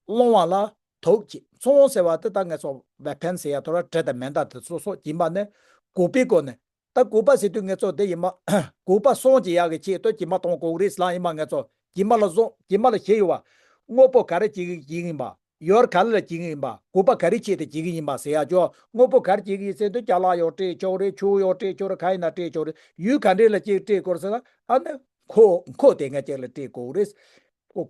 སློང་བ་ལ་དུག་ཅིག་མཚོན་ཟེར་བ་དེ་ད་ངས་སོ་བེ་ཕན་ཟེར་ཡ་ཐོ་ར་གྲི་དང་མེ་མདའ་དེ་སོ་སོ་སྦྱིན་པ་ནི། གུས་པའི་སྒོ་ནས། ད་གུས་པ་ཟེར་དུས་ངས་ཚོ་དེ་ཡིན་པ། གུས་པ་སངས་རྒྱས་ཡག་གི་ཆེད་དུ་སྦྱིན་པ་གཏོང་དགོས་རེད་ལ། ཡིན་པ་ངས་ཚོ་སྦྱིན་པ་ལ་བཟོ། སྦྱིན་པ་ལ་བྱེད་ཡོད་བ། དངོས་པོ་ག་རེ་བྱེད་ཀྱི་ཡིན་པ། ཡུལ་ག་རེ་ལ་བྱེད་ཀྱི་ཡིན་པ། གུས་པ་ག་རེ་ཆེད་དུ་བྱེད་ཀྱི་ཡིན་པ་ཟེར་ཡ་ཅོ། དངོས་པོ་ག་རེ་བྱེད་ཀྱི་ཡིན་ཟེར་དུས་ཅ་ལག་ཡོད་སྤྲད་ཆོག་རེད། ཆུ་ཡོད་སྤྲད་ཆོག་རེད། ག་ཡིན་ན་སྤྲད་ཆོག་རེད། ཡུལ་ག་འདྲས་ལ་ཅིག་སྤྲད་དགོས་ཟེར་ན། ཨ་ནི་མཁོ་མཁོ་དེ་ང་ཅིག་ལ་སྤྲད་དགོས་རེད།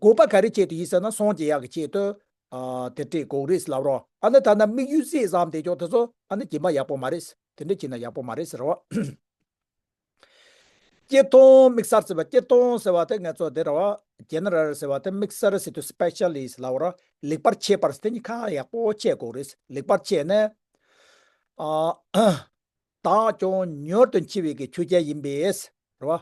གུས་པ་ག་རེ་ཆེད་དུ་ཡིན་ཟེར་ན་སངས་རྒྱས་ཡག་གི་ཆེད་དུ། ཨ་དེ་སྤྲད་དགོས་རེད་ལབ་རོགས། ཨ་ནི་ད་ནི་དམིགས་ཡུལ་གཟིགས་བསམ་དེ་ཅོ་དེ་ཚོ་ཨ་ནི་སྦྱིན་པ་ཡག་པོ་མ་རེད། དེ་འདྲ་བྱས་ན་ཡག་པོ་མ་རེད་ཟེར་བ། སྤྱིར་བཏང་དམིགས་བསལ་ཟེར་བ། སྤྱིར་བཏང་ཟེར་བ་དེ་ང་ཚོ་དེ་ར་བ། ཇེ་ནེ་རལ་ཟེར་བ་དེ་དམིགས་བསལ་ཟེར་དུས་སི་པེ་ཤལ་ལི་ཟེར་ལབ་ར། ལེགས་པར་ཕྱེ་བར་ཟེར་དེ་གཉིས་ཀ་ཡག་པོ་ཕྱེ་དགོས་རེད། ལེགས་པར་ཕྱེ་ནས། ཨ་བདག་ཀྱང་མྱུར་དུ་འཆི་བའི་གི་ཆོས་ཅན་ཡིན་པས། རེད་བ།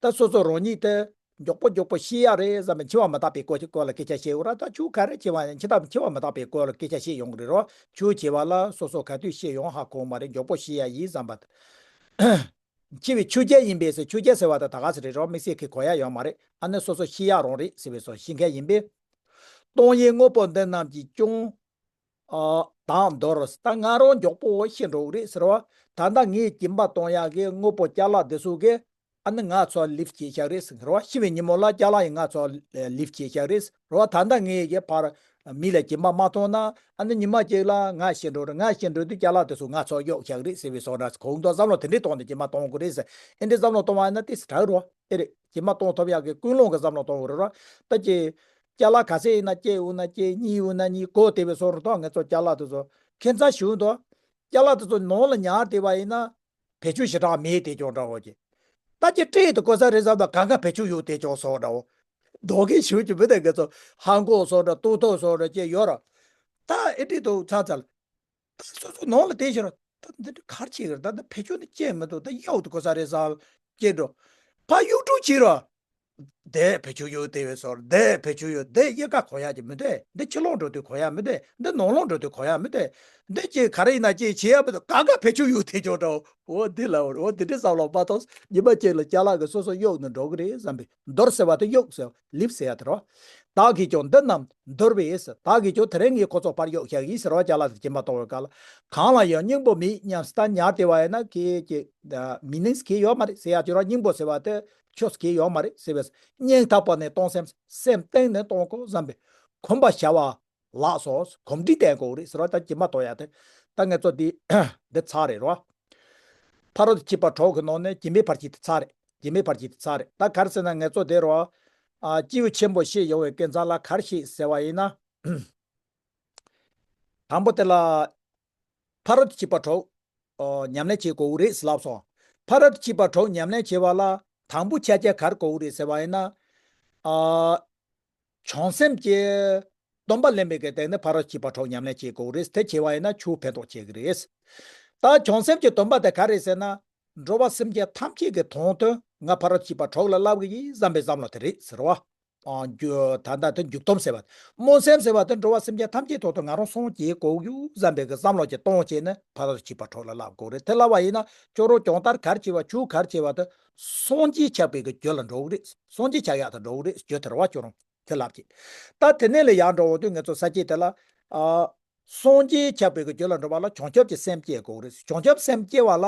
ད་སོ་སོ་རང་ཉིད་དེ་མགྱོགས་པོ་མགྱོགས་པོ་ཤི་ཡ་རེད་བསམ་པའི་འཆི་བ་མི་རྟག་པའི་སྐོར་གྱི་སྐོར་ལ་སྐད་ཆ་བཤད་ཡོད་ར། ད་ཆུ་ག་རེ་འཆི་བ་ཡིན། འཆི་བ་འཆི་བ་མི་རྟག་པའི་སྐོར་ལ་སྐད་ཆ་བཤད་ཡོང་གི་རེད་ར། ཆུ་འཆི་བ་ལ་སོ་སོ་ག་དུས་ཤི་ཡོང་ཧ་གོ་མ་རེད། མགྱོགས་པོ་ཤི་ཡ་ཡིན་བསམ་པ། འཆི་བའི་ཆོས་ཅན་ཡིན་པས་ཟེར། ཆོས་ཅན་ཟེར་བ་ད་ད་ག་ཟེར་རེད་རོ། དམིགས་བསལ་གྱི་གོ་ཡ་ཡོད་མ་རེད། ཨ་ནི་སོ་སོ་ཤི་ཡ་རང་རེད་ཟེར་བའི་སོ་ཤི་མཁན་ཡིན་པས། གཏོང་ཡས་དངོས་པོ་འདི་རྣམས་ཀྱིས་ཀྱང་། ཨ་བདག་འདོར། ད་ང་རང་མགྱོགས་པོ་ཤི་འགྲོ་གི་རེད་ཟེར་བ། ད་ལྟ་ངས་སྦྱིན་པ་གཏོང་ཡག་གི་དངོས་པོ་ཅ་ལག་འདི་ཚོ་གིས་ཨ་ནི་ང་ཚོ་ལིབ་བྱས་བཞག་རེད་ཟེར་བ། ཤི་བའི་ཉིན་མོ་ལ་ཅ་ལག་ཡིས་ང་ཚོ་ལིབ་བྱས་བཞག་རེད་ཟེར་བ། ད་ལྟ་ངས་ཀྱི་ཕར་མི་ལ་སྦྱིན་པ་མ་གཏོང་ན་ཨ་ནི་ཉི་མ་གཅིག་ལ་ང་ཤི་འགྲོ་རེད། ང་ཤི་འགྲོ་དུས་ཅ་ལག་དེ་ཚོ་ང་ཚོ་གཡོག་བཞག་རེད་ཟེར་བའི་བཟོ་འདྲ། གོང་དུ་བསམ་བློ་དེ་འདྲས་གཏོང་ནས་སྦྱིན་པ་གཏོང་དགོས་རེད་ཟེར། ཨེ་འདྲས་བསམ་བློ་གཏོང་བ་ཡིན་ན་དེ་དྲག་རོ། ཨེ་རེད། སྦྱིན་པ་གཏོང་ཐུབ་ཡག་གི་ཀུན་སློང་གི་བསམ་བློ་གཏོང་དགོས་རེད་རོ། ད་ཀྱི་ཅ་ལག་ག་ཚད་ཡིན་ན་གཅིག་ཡོད་ན་གཅིག་གཉིས་ཡོད་ན་གཉིས་གོ་དེ་བས་སོང་རུང་ད་ང་ཚོ་ཅ་ལག་དེ་ཚོ་ཁྱད་མཚར་ཞིག་འདུག་ཅ་ལག་དེ་ཚོ་ནང་ལ་ཉར་བསྡད་པ་ཡིན་ན་བེད་སྤྱོད་ཞེ་དྲག་མེད་དེ་ཅོག་འདྲ་བོ་ཅིག་ད་ཀྱི་སྤྲད་དུ་དགོས་ས་རེད་བསམ་ད་གང་ག་བེད་སྤྱོད་ཡོད་དེ་ཅོག་སོང་འདྲ་བོ། རྡོ་གི་ཞིག་ཅིག་མི་དེ་ང་ཚོ་ཧང་གོ་སོང་འདྲ་ཏུ་ཏོ་སོང་འདྲ་ཅིག་ཡོད་ར། ད་ཨེ་འདྲས་འདུག་ཚ་ཚ་ལ། ད་སོ་སོ་ནང་ལ་བསྡད་ཤི་རོ། ད་འདི་འདྲ་གར་བྱེད་གི་རེད། ད་འདི་བེད་སྤྱོད་ནི་སྐྱེ་མི་འདུག་ད་གཡོག་ཏུ་གོ་ས་རེད་ཟ་སྐྱེ་འགྲོ། ཕ་གཡུག་དྲུག་བྱེད་རོ། འདི་བེད་སྤྱོད་ཡོད་དེ་བས་སོར། འདི་བེད་སྤྱོད་ཡོད། འདི་གཡས་ཀ་གོ་ཡ་ཅིག་མི་འདུག་འདི་ཕྱི་ལོགས་འགྲོ་དུས་གོ་ཡ་མི་འདུག་འདི་ནང་ལོགས་འགྲོ་དུས་གོ་ཡ་མི་འདུག་འདི་ཅིག་ག་རེ་ཡིན་ན་ཅིག་བྱེད་ཡ་མི་འདུག་ག་ག་བེད་སྤྱོད་ཡོད་དེ་ཅོ་འདྲ། འོ་འདི་ལ་འོ་འདི་འདྲའི་བསམ་བློ་མ་ཐོངས། ཉི་མ་གཅིག་ལ་ཅ་ལག་གི་སོ་སོ་གཡུག་ནས་འགྲོ་གི་རེད་བསམ་པའི། འདོར་ཟེར་བ་དེ་གཡུག་ཟེར་བ། ལིབ་ཟེར་ཡ་དེ་རོ། བདག་གིས་ཀྱང་འདི་རྣམས་འདོར་བས། བདག་གིས་ཀྱང་དེ་རིང་ངས་ཁོ་ཚོ་ཕར་གཡུག་བཞག་ཡིན་ཟེར་བ་ཅ་ལག་དེ་སྦྱིན་པ་གཏོང་བའི་སྐབས་ལ། གང་ལ་ཡང་སྙིང་པོ་མེད་སྙམ་སྟེ་ཉར་བསྡད་པ་ཡིན་ན་གལ་ཆེ། མི་ནིང་གལ་ཡོད་མ་རེད་ཟེར་ཡ་ཅིག་རོ། སྙིང་པོ་ཟེར་བ་དེ་ཆོས་གལ་ཡོད་མ་རེད་ཟེར་བས། སྙིང་ཐག་པ་ནས་གཏོང་སེམས། སེམས་གཏིང་ནས་གཏོང་དགོས་བསམ་པའི་གོམས་པ་བྱ་བ་ལགས་སོ། གོམས་འདྲིས་བསྟེན་དགོས་རེད་ཟེར་བ། ད་སྦྱིན་པ་གཏོང་ཡ་དེ་ད་ངས་ཚོ་འདི་འདི་ཚར་རེད་རོ། ཕ་རོལ་ཏུ་ཕྱིན་པ་དྲུག་གི་ནང་ནས་སྦྱིན་པའི་བར་གྱི་དེ་ཚར་རེད། སྦྱིན་པའི་བར་གྱི་དེ་ཚར་རེད། ད་ག་རེ་ཟེར་ན་ངས་ཚོ་དེ་རོ། ཨ། སྐྱེས་བུ་ཆེན་པོ་ཞིག་ཡོང་བའི་སྐབས་ལ་ག་རེ་བྱེད་ཟེར་བ་ཡིན་ན། དང་པོ་དེ་ལ་ཕ་རོལ་ཏུ་ཕྱིན་པ་དྲུག་ཨོ། ཉམས་ལེན་བྱེད་དགོས་རེད་ཟེར་ལབ་སོང་། ཕ་རོལ་ཏུ་ཕྱིན་པ་དྲུག་ཉམས་ལེན་བྱེད་པ་ལ་དང་པོ་ཆ་རྐྱེན་ག་རེ་དགོས་རེད་ཟེར་བ་ཡིན་ན། ཨ། བྱང་སེམས་ཀྱི་སྡོམ་པ་ལེན་པའི་གི་སྟེང་ནས་ཕ་རོལ་ཏུ་ཕྱིན་པ་དྲུག་ཉམས་ལེན་བྱེད་དགོས་རེད། དེ་བྱེད་པ་ཡིན་ན་ཆོས་ཕན་ཐོགས་ཆེ་གི་རེད། ད་བྱང་སེམས་ཀྱི་སྡོམ་པ་དེ་ག་རེད་ཟེར་ན། འགྲོ་བ་སེམས་ཅན་ཐམས་ཅད་ཀྱི་དོན་དུ་ང་ཕ་རོལ་ཏུ་ཕྱིན་པ་དྲུག་ལ་བསླབ་གི་ཡིན་བསམ་པའི་བསམ་བློ་དེ་རེད་ཟེར་བ། ཨ། འཇུག་ད་ལྟ་དེ་འཇུག་སྡོམ་ཟེར་བ། སྨོན་སེམས་ཟེར་བ་དེ་འགྲོ་བ་སེམས་ཅན་ཐམས་ཅད་དོན་དུ་ང་རང་སངས་རྒྱས་དགོས་ཡོད་བསམ་པའི་གི་བསམ་བློ་ཅིག་གཏོང་བྱས་ནས་ཕ་རོལ་ཏུ་ཕྱིན་པ་དྲུག་ལ་བསླབ་དགོས་རེད། དེ་བསླབ་པ་ཡིན་ན་ཁྱོད་རང་གང་ལྟར་ག་རེ་བྱེད་པ། ཆོས་ག་རེ་བྱེད་པ་དེ་སངས་རྒྱས་ཆགས་པའི་གི་རྒྱུ་ལ་འགྲོ་གི་རེད། སངས་རྒྱས་ཆགས་ཡག་ཏུ་འགྲོ་གི་རེད། རྒྱུ་དེ་རེད་བ། ཁྱོད་རང་དེ་ལབ་ཀྱི། ད་དེ་ནས་ལ་ཡར་འགྲོ་འོང་དུས་ངེད་ཚོ་ས་སྐྱེས་དེ་ལ། ཨ། སངས་རྒྱས་ཆགས་པའི་གི་རྒྱུ་ལ་འགྲོ་བ་ལ་བྱང་ཆུབ་ཀྱི་སེམས་སྐྱེ་དགོས་རེད། བྱང་ཆུབ་སེམས་སྐྱེ་བ་ལ།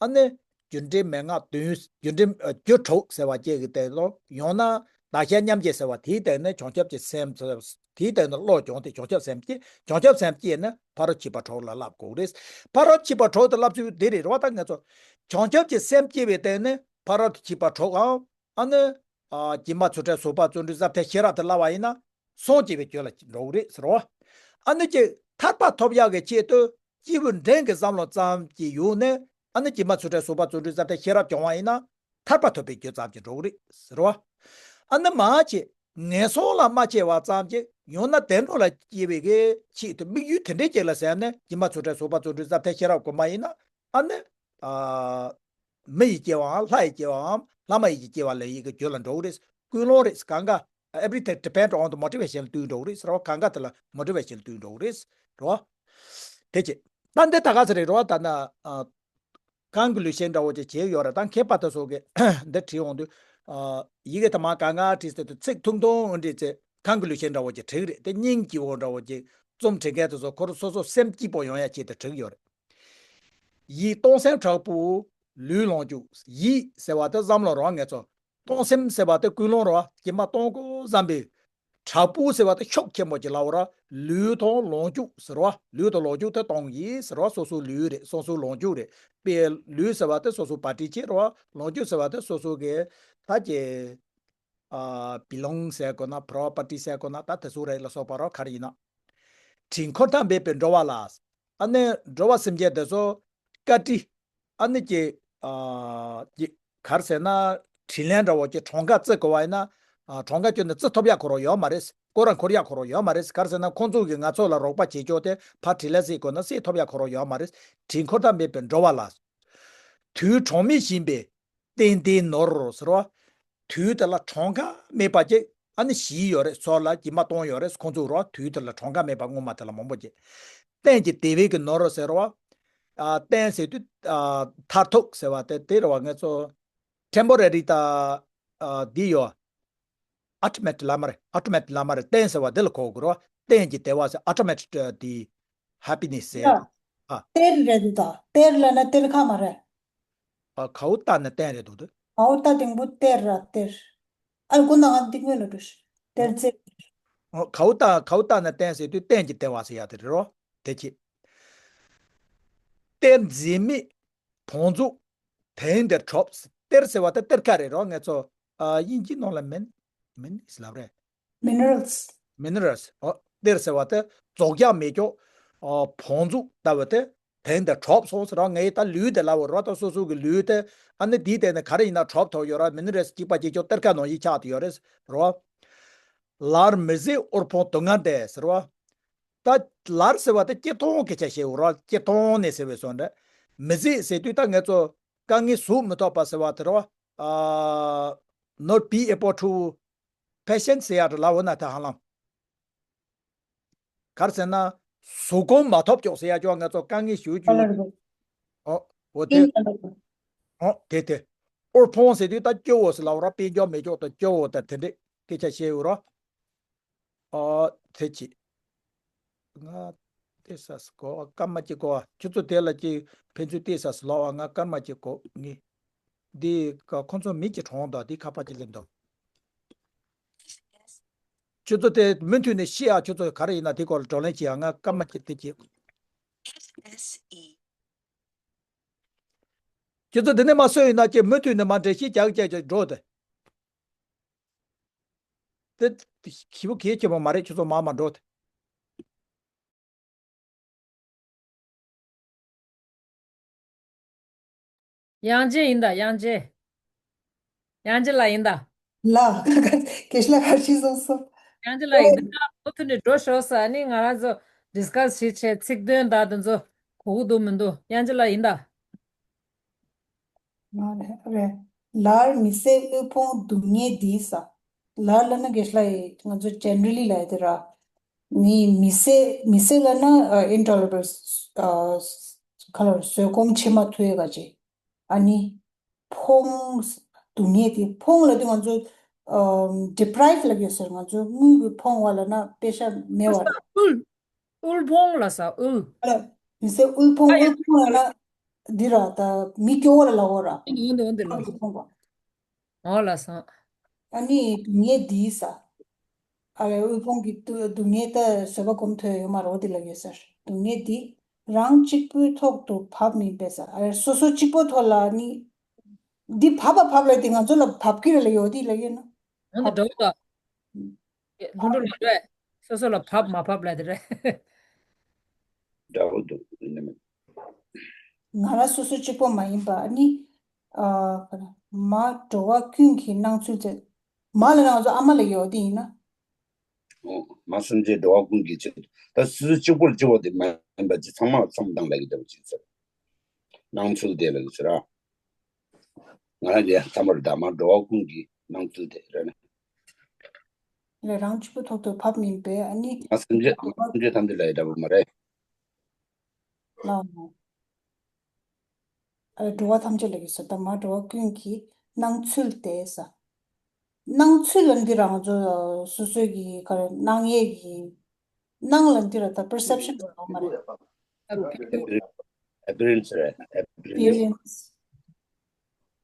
ཨ་ནི། རྒྱུ་འབྲས་མན་ངག་བདུན། རྒྱུ་འབྲས། ཨ། རྒྱུ་དྲུག་ཟེར་བ་བཅས་ཀྱི་སྟེང་དུ། ཡང་ན་བདག་གཞན་མཉམ་བརྗེ་ཟེར་བ་དེའི་སྟེང་ནས་བྱང་ཆུབ་ཀྱི་སེམས། དེའི་སྟེང་དུ་བློ་སྦྱོང་སྟེ་བྱང་ཆུབ་སེམས་སྐྱེ། བྱང་ཆུབ་སེམས་སྐྱེས་ནས་ཕ་རོལ་ཕྱིན་པ་དྲུག་ལ་བསླབ་དགོས་རེད། ཕ་རོལ་ཕྱིན་པ་དྲུག་ཏུ་བསླབ་ཚུལ་འདི་རེད་རེད་བ། ད་ངེད་ཚོ་བྱང་ཆུབ་ཀྱི་སེམས་སྐྱེ་བའི་སྟེང་ནས་ཕ་རོལ་ཕྱིན་པ་དྲུག་གམ། ཨ་ནི། ཨ། སྒྱུ་མ་ཆོ་འཕྲུལ་ཟུར་པ་བརྩོན་འགྲུས་ཟབ་མཐའི་ཤེས་རབ་དེ་བསླབ་པ་ཡིན་ན། སངས་རྒྱས་པའི་རྒྱུ་ལ་འགྲོ་གི་རེད་ཟེར་རོ། ཨ་ནི་ཅིག་ཐར་པ་ཐོབ་ཡག་གི་ཆེད་དུ་སྐྱེས་བུ་འབྲིང་གི་བསམ་བློ་ཙམ་གྱི་ཡུལ་ནས། ཨ་ནི་སྒྱུ་མ་ཆོ་འཕྲུལ་ཟུར་པ་བརྩོན་འགྲུས་ཟབ་མཐའི་ཤེས་རབ་སྦྱོང་བ་ཡིན་ན། ཐར་པ་ཐོབ་པའི་རྒྱུ་ཙམ་གྱི་འགྲོ་གི་རེད་ཟེར་རོ། ཨ་ནི་མ་ཅིག་ངན་སོང་ལ་མ་སྐྱེ་བ་ཙམ་གྱི་ཡང་ན་བདེ་འགྲོ་ལ་སྐྱེ་བའི་གི་ཆེད་དུ་དམིགས་ཡུལ་དེ་འདྲའི་ཅིག་ལ་ཟེར་ནས་སྒྱུ་མ་ཆོ་འཕྲུལ་ཟུར་པ་བརྩོན་འགྲུས་ཟབ་མཐའི་ཤེས་རབ་སྒོམ་པ་ཡིན་ན། ཨ་ནི། ཨ། མི་ཡི་སྐྱེ་བའམ་ལྷ་ཡི་སྐྱེ་བའམ་ལྷ་མ་ཡིན་གྱི་སྐྱེ་བ་ལེན་ཡག་གི་རྒྱུ་ལ་འགྲོ་གི་རེད། ཀུན་སློང་རེད། གང་ག everything depend on the motivation ལ་ལྟོས་འགྲོ་གི་རེད་ཟེར་བ། གང་ག་དེ་ལ་motivation ལ་ལྟོས་འགྲོ་གི་རེད་ཟེར་བ། དེ་ཅི། ད་འདི་ད་ག་ཚོད་རེད་རོ། ད་ན། ཨ། གང་གི་ལུས་ཤེས་འདྲ་བོ་ཅིག་བྱས་ཡོད་རེད། ད་མཁས་པ་དེ་ཚོ་གིས་འདི་བྲིས་འོང་དུས། ཨ། ཡི་གེ་དེ་མ་གང་ག་བྲིས་ཟེར་དུས་ཚིག་ཐུང་ཐུང་འདྲ་ཚེ་གང་གི་ལུས་ཤེས་འདྲ་བོ་ཅིག་བྲིས་རེད། དེ་སྙིང་རྗེ་བོ་འདྲ་བོ་ཅིག་རྩོམ་བྲིས་མཁན་དེ་ཚོ་ཁོ་རང་སོ་སོ་སེམས་སྐྱིད་པོ་ཡོང་ཡ་ཆེད་དུ་བྲིས་ཡོད་རེད། ཡིད་གཏོང་སེམས་དྲག་པོ་ལུས་ལོངས་སྤྱོད། ཡིད་ཟེར་བ་དེ་བསམ་བློ་རོ། ངེད་ཚོ་གཏོང་སེམས་ཟེར་བ་དེ་ཀུན་སློང་རོ། སྐྱེས་མ་གཏོང་དགོས་བསམ་པའི། དྲག་པོ་ཟེར་བ་དེ་ཤུགས་ཆེན་པོ་ཅིག་ལབ་རོ། ལུས་དང་ལོངས་སྤྱོད་ཟེར་བ། ལུས་དང་ལོངས་སྤྱོད་དེ་གཏོང་གི་ཟེར་བ། སོ་སོའི་ལུས་རེད། སོ་སོའི་ལོངས་སྤྱོད་རེད། དཔེ་ལུས་ཟེར་བ་དེ་སོ་སོའི་པར་ཊི་ཅིག་རོ། ལོངས་སྤྱོད་ཟེར་བ་དེ་སོ་སོ་གི་ད་ཀྱི། ཨ། བི་ལོང་ཟེར་དགོས་ན། པོ་རོ་པར་ཊི་ཟེར་དགོས་ན། ད་དེ་ཚོ་རེད་ལ་སོགས་པ་རོ། ག་རེ་ཡིན་ན། དྲིན་འཁོར་དང་འབེབས་པའི་འགྲོ་བ་ལ། ཨ་ནི་འགྲོ་བ་སེམས་ཅན་དེ་ཚོ་བཀའ་དྲིན། ཨ་ནི་ཀྱི། ཨ། ཀྱི་ག་རེ་ཟེར་ན། དྲིན་ལན་འདྲ་བོ་ཀྱི་གྲངས་ཀ་བརྩི་དགོས་པ་ཡིན་ན། ཨ། གྲངས་ཀ་བསྐྱོན་ནས་བརྩི་ཐུབ་ཡག་ཁོ་རང་ཡོད་མ་རེད། སྐོར་ར་འཁོར་ཡག་ཁོ་རང་ཡོད་མ་རེད། ག་རེ་ཟེར་ན་ཁོང་ཚོ་གིས་ང་ཚོ་ལ་རོགས་པ་བྱེད་ཆོག་དེ་ཕར་དྲིན་ལན་གཟིགས་དགོས་ན་གཟིགས་ཐུབ་ཡག་ཁོ་རང་ཡོད་མ་རེད། དྲིན་འཁོར་དང་འབེབས་པའི་འགྲོ་བ་ལ། དུས་གྲངས་མེད་བྱིན་པའི་རྟེན་འདིའི་ནོར་ཟེར་བ། དུས་དེ་ལ་གྲངས་ཀ་མེད་པ་ཅིག་ཨ་ནི་བྱིན་ཡོད་རེད། ཚོགས་ལ་སྐྱེས་མ་གཏོང་ཡོད་རེད། ཁོང་ཚོས་རོ། དུས་དེ་ལ་གྲངས་ཀ་མེད་པ་སྔོན་མ་དེ་ལ་མང་པོ་ཅིག་རྟེན་གྱི་བདེ་བའི་གི་ནོར་ཟེར་བ། ཨ། རྟེན་ཟེར་དུས། ཨ། མཐར་ཐུག་ཟེར་བ་དེ་དེ་རེད་བ། ངེད་ཚོ་ཊེམ་པོ་རེ་རི་དང་། ཨ། འདི་ཡོད། ཨལ་ཊི་མེཊ་ལ་མ་རེད། ཨལ་ཊི་མེཊ་ལ་མ་རེད། རྟེན་ཟེར་བ་འདི་ལ་གོ་དགོས་རེད་བ། རྟེན་གྱི་བདེ་བ་ཟེར། ཨལ་ཊི་མེཊ་དེ་ཧེ་པི་ནེ་སི་ཟེར། ཡ། ཨ། གཏེར་རེད་འདུག་ད་གཏེར་ལབ་ན་གཏེར་ཁ་མ་རེད། ཨ། གའུ་ཏ་ན་རྟེན་རེད་འདུག་ད། གའུ་ཏ་དང་པོ་གཏེར་ར་གཏེར། ཨ། ཀུན་ན་ང་འདི་སྔོན་ལ་འགྲོ་ཤི། གཏེར་རྫས། ཨོ། གའུ་ཏ། གའུ་ཏ་ན་རྟེན་ཟེར་དུས་རྟེན་གྱི་བདེ་བ་ཟེར་ཡ་དེ་རེད་རོ། དེ་ཅི། གཏེར་འཛད་མེད་བང་མཛོད་དེང་འདིར་གྲུབ། གཏེར་ཟེར་བ་དེ་གཏེར་ཁ་རེད་རོ། ངེད་ཚོ། ཨ། དབྱིན་ཇིའི་ནང་ལ་མིན། མིན་ལབ་རེད། མི་ནི་རལ་སི། མི་ནི་རལ་སི། ཨོ། གཏེར་ཟེར་བ་དེ་རྫོགས་རྒྱ་མེད་ཀྱོག་ཨ། བང་མཛོད་ལྟ་བུ་དེ་དེང་འདིར་གྲུབ་སོང་ཟེར་རོ། ངས་ད་ལུས་དེ་ལབ་རོ། ད་སོ་སོ་གི་ལུས་དེ། ཨ་ནི་དེའི་སྟེང་ནས་ག་རེ་ཡིན་ན་གྲུབ་ཐུབ་ཡོད་ར། མི་ནི་རལ་སི་གཅིག་པ་གཅིག་ཀྱོག་གཏེར་ཁ་ནང་བཞིན་ཆགས་ཏེ་ཡོད་རེད་རོ། ལར་མི་ཟད་དབུལ་ཕོངས་སྡུག་བསྔལ་འདས་ཟེར་བ། ད་ལར་ཟེར་བ་དེ་སྐྱེ་སྟོང་སྐད་ཆ་བཤད་ཡོད་ར། སྐྱེ་སྟོང་ནས་ཟེར་བའི་བཟོ་འདྲ། མི་ཟད་ཟེར་དུས་ད་ངས་ཚོ་དཀའ་ངལ་གཟུགས་མི་ཐོགས་པ་ཟེར་བ་དེ་ར། ཨ། not be able to patient ཟེར་ཡ་ར་ལ་འོ་ན་ད་ཧ་ལམ། ག་རེ་ཟེར་ན། གཟུགས་སྐོམ་མ་ཐོབ་ཀྱོག་ཟེར་ཡ་ཅོག་ང་ཚོ་དཀའ་ངལ་ཞུ་རྒྱུ། ཨོ། འོ་དེ། ཨོ་དེ་དེ། དབུལ་ཕོངས་ཟེར་དུས་ད་སྐྱོ་བོ་ཟེར་ལབ་ར། དཔལ་འབྱོར་མེད་ཀྱོག་དང་སྐྱོ་བོ་དང་དེ་འདྲས་སྐད་ཆ་བཤད་ཡོད་ར། ཨོ་དེ་ཅི། ང་དེ་ས་སི་གོ་སྐར་མ་གཅིག་གོ་ཁྱོད་ཚོ་དེ་ལ་ཅིག་ཕན་ཚུན་དེ་ས་སི་ལོག་ང་སྐར་མ་གཅིག་གོ་ངི། འདི་ཀ་ཁོང་ཚོ་མི་གཅིག་གྲོངས་དང་འདི་ཁ་པར་གཅིག་ལེན་དང་། ཁྱོད་ཚོ་དེ་མུ་མཐུད་ནས་ཤི་ཡ། ཁྱོད་ཚོ་ག་རེ་ཡིན་ན་དེ་སྐོར་ལ་བགྲོ་གླེང་བྱེད་ཡ། ང་སྐར་མ་གཅིག་དེ་གཅིག་ཁྱོད་ཚོ་འདི་ནས་མ་གསོས་ཡིན་ན་ཅེས་མུ་མཐུད་ནས་མ་འགྲེལ་བཤད་རྒྱག་རྒྱག་རྒྱག་འགྲོ་དེ། དེ་ཞིབ་པོ་གལ་ཆེན་པོ་མ་རེད། ཁྱོད་ཚོ་མ་མ་འགྲོ་དེ། དབྱངས་ཅན་ཡིན་ད། དབྱངས་ཅན། དབྱངས་ཅན་ལགས་ཡིན་ད། ལགས། དགེ་བཤེས་ལགས་ག་རེ་ཞིག་གསུངས་སོང་། དབྱངས་ཅན་ལགས་ཡིན་ད། མུ་མཐུད་ནས་འགྲོ་ཤོག་ཟེར། ཨ་ནི་ང་རང་ཚོ་ཌིས་ཀ་སི་བྱེད་བྱེད་ཚིག་དོན་དག་དེ་ཚོ་གོ་གི་འདུག་མི་འདུག་དབྱངས་ཅན་ལགས་ཡིན་ད། ང་རེད། ལར་མི་ཟད་དབུལ་ཕོངས་སྡུག་བསྔལ་འདི་ས། ལར་ལབ་ན་དགེ་བཤེས་ལགས་ཡིན། ང་ཚོ་ཇེ་ནེ་རལ་ལི་ལབ་ཡ་དེ་ར། ནི་མི་ཟད། མི་ཟད་ལབ་ན་ཨ་ཨིན་ཊོ་ལེ་ར་བལ། ཨ་ག་ལ་བཟོད་སྒོམ་བྱེད་མ་ཐུབ་ཡ་ག་ཅིག་ཨ་ནི། ཕོངས། སྡུག་བསྔལ་དེ། ཕོངས་ལབ་དུས་ང་ཚོ་ཨ་ཌི་པི་རའིབ་ལབ་ཡོད་ཟེར། ང་ཚོ་དངུལ་གྱི་ཕོངས་པ་ལབ་ན་པེ་ཤ་མེད་པ་རེད། དབུལ། དབུལ་ཕོངས་ལ་ས། དབུལ། ཨ་ལ། མི་ཟད་དབུལ་ཕོངས། ཨ་ཡ། དབུལ་ཕོངས་ལབ་ན་འདི་ར། ད་མི་སྐྱོ་བོ་ལ་ལབ་འོ་ར། འོ་འདི་འོ་འདི་ལ། ཕོངས་པ། འོ་ལ་ས། ཨ་ནི་སྡུག་བསྔལ་འདི་ས། ཨ་ལས་དབུལ་ཕོངས་ཀྱི་སྡུག་སྡུག་བསྔལ་ད་བཟོད་པ་སྒོམ་ཐུབ་ཡོད་མ་རེད། འོ་དེ་ལབ་ཡོད་ཟེར། སྡུག་བསྔལ་འདི་རང་གཅིག་པུའི་ཐོག་ཏུ་བབས་མིན་པས་ཟེར། ཨ་ལས་སོ་སོ་གཅིག་པོ་ཐོག་ལ་ནི། འདི་བབས་པ་བབས་ལ་དེ་ང་ཚོ་ལ་བབས་ཀྱི་རེད་ལབ་ཡོད། དེ་ལབ་ཡོད་ན། འོ་འདི་འགྲོ་གི་འདུག་འགྲོ་འགྲོ་ལ་རེད། སོ་སོ་ལ་བབས་མ་བབས་ལ་དེ་རེད། འདྲ་བོ་འདུག་ཡིན་ནམ། ང་རང་སོ་སོ་གཅིག་པོ་མ་ཡིན་པ་ནི། ཨ་མ་འགྲོ་བ་ཀུན་གྱི་སྣང་ཚུལ་དེ། མ་ལ་ང་ཚོ་ཨ་མ་ལ་ཡོད་དེ་ཡིན་ན། འོ། མ་སེམས་ཅན་འགྲོ་བ་ཀུན་གྱི་ཆེད་དུ། ད་སུ་གཅིག་པོར་གཅིག་པོ་དེ་མ་ཡིན་པ་ཅི། ཚང་མ་ཚང་མ་དང་ལ་གི་འདྲ་བོ་ཅིག་ཟེར། སྣང་ཚུལ་དེ་ལ་གི་ཟེར་ར། ང་རང་གི་ཚང་མར་ད་མ་འགྲོ་བ་ཀུན་གྱི་སྣང་ཚུལ་དེ་རེད་ན། ལས་རང་གཅིག་པུ་ཐོག་ཏུ་བབས་མིན་པས། ཨ་ནི། མ་སེམས་ཅན། མ་སེམས་ཅན་ཐམས་ཅད་ལ་ཡི་འདྲ་བོ་མ་རེད། ལའོ། ཨ་འགྲོ་བ་ཐམས་ཅད་ལ་ཡོད་ས། ད་མ་འགྲོ་བ་ཀུན་གྱི་སྣང་ཚུལ་ཏེ་ས། སྣང་ཚུལ་ལ་འདི་རང་ཚོ་སོ་སོའི་གི་ག་རེ་སྣང་ཡས་ཀྱི་སྣང་ལ་འདི་ར་ད་པར་སེབ་ཤན་ར་མ་རེད། ཨེ་པི་རེན་སི་རེད། ཨེ་པི་རེན་སི།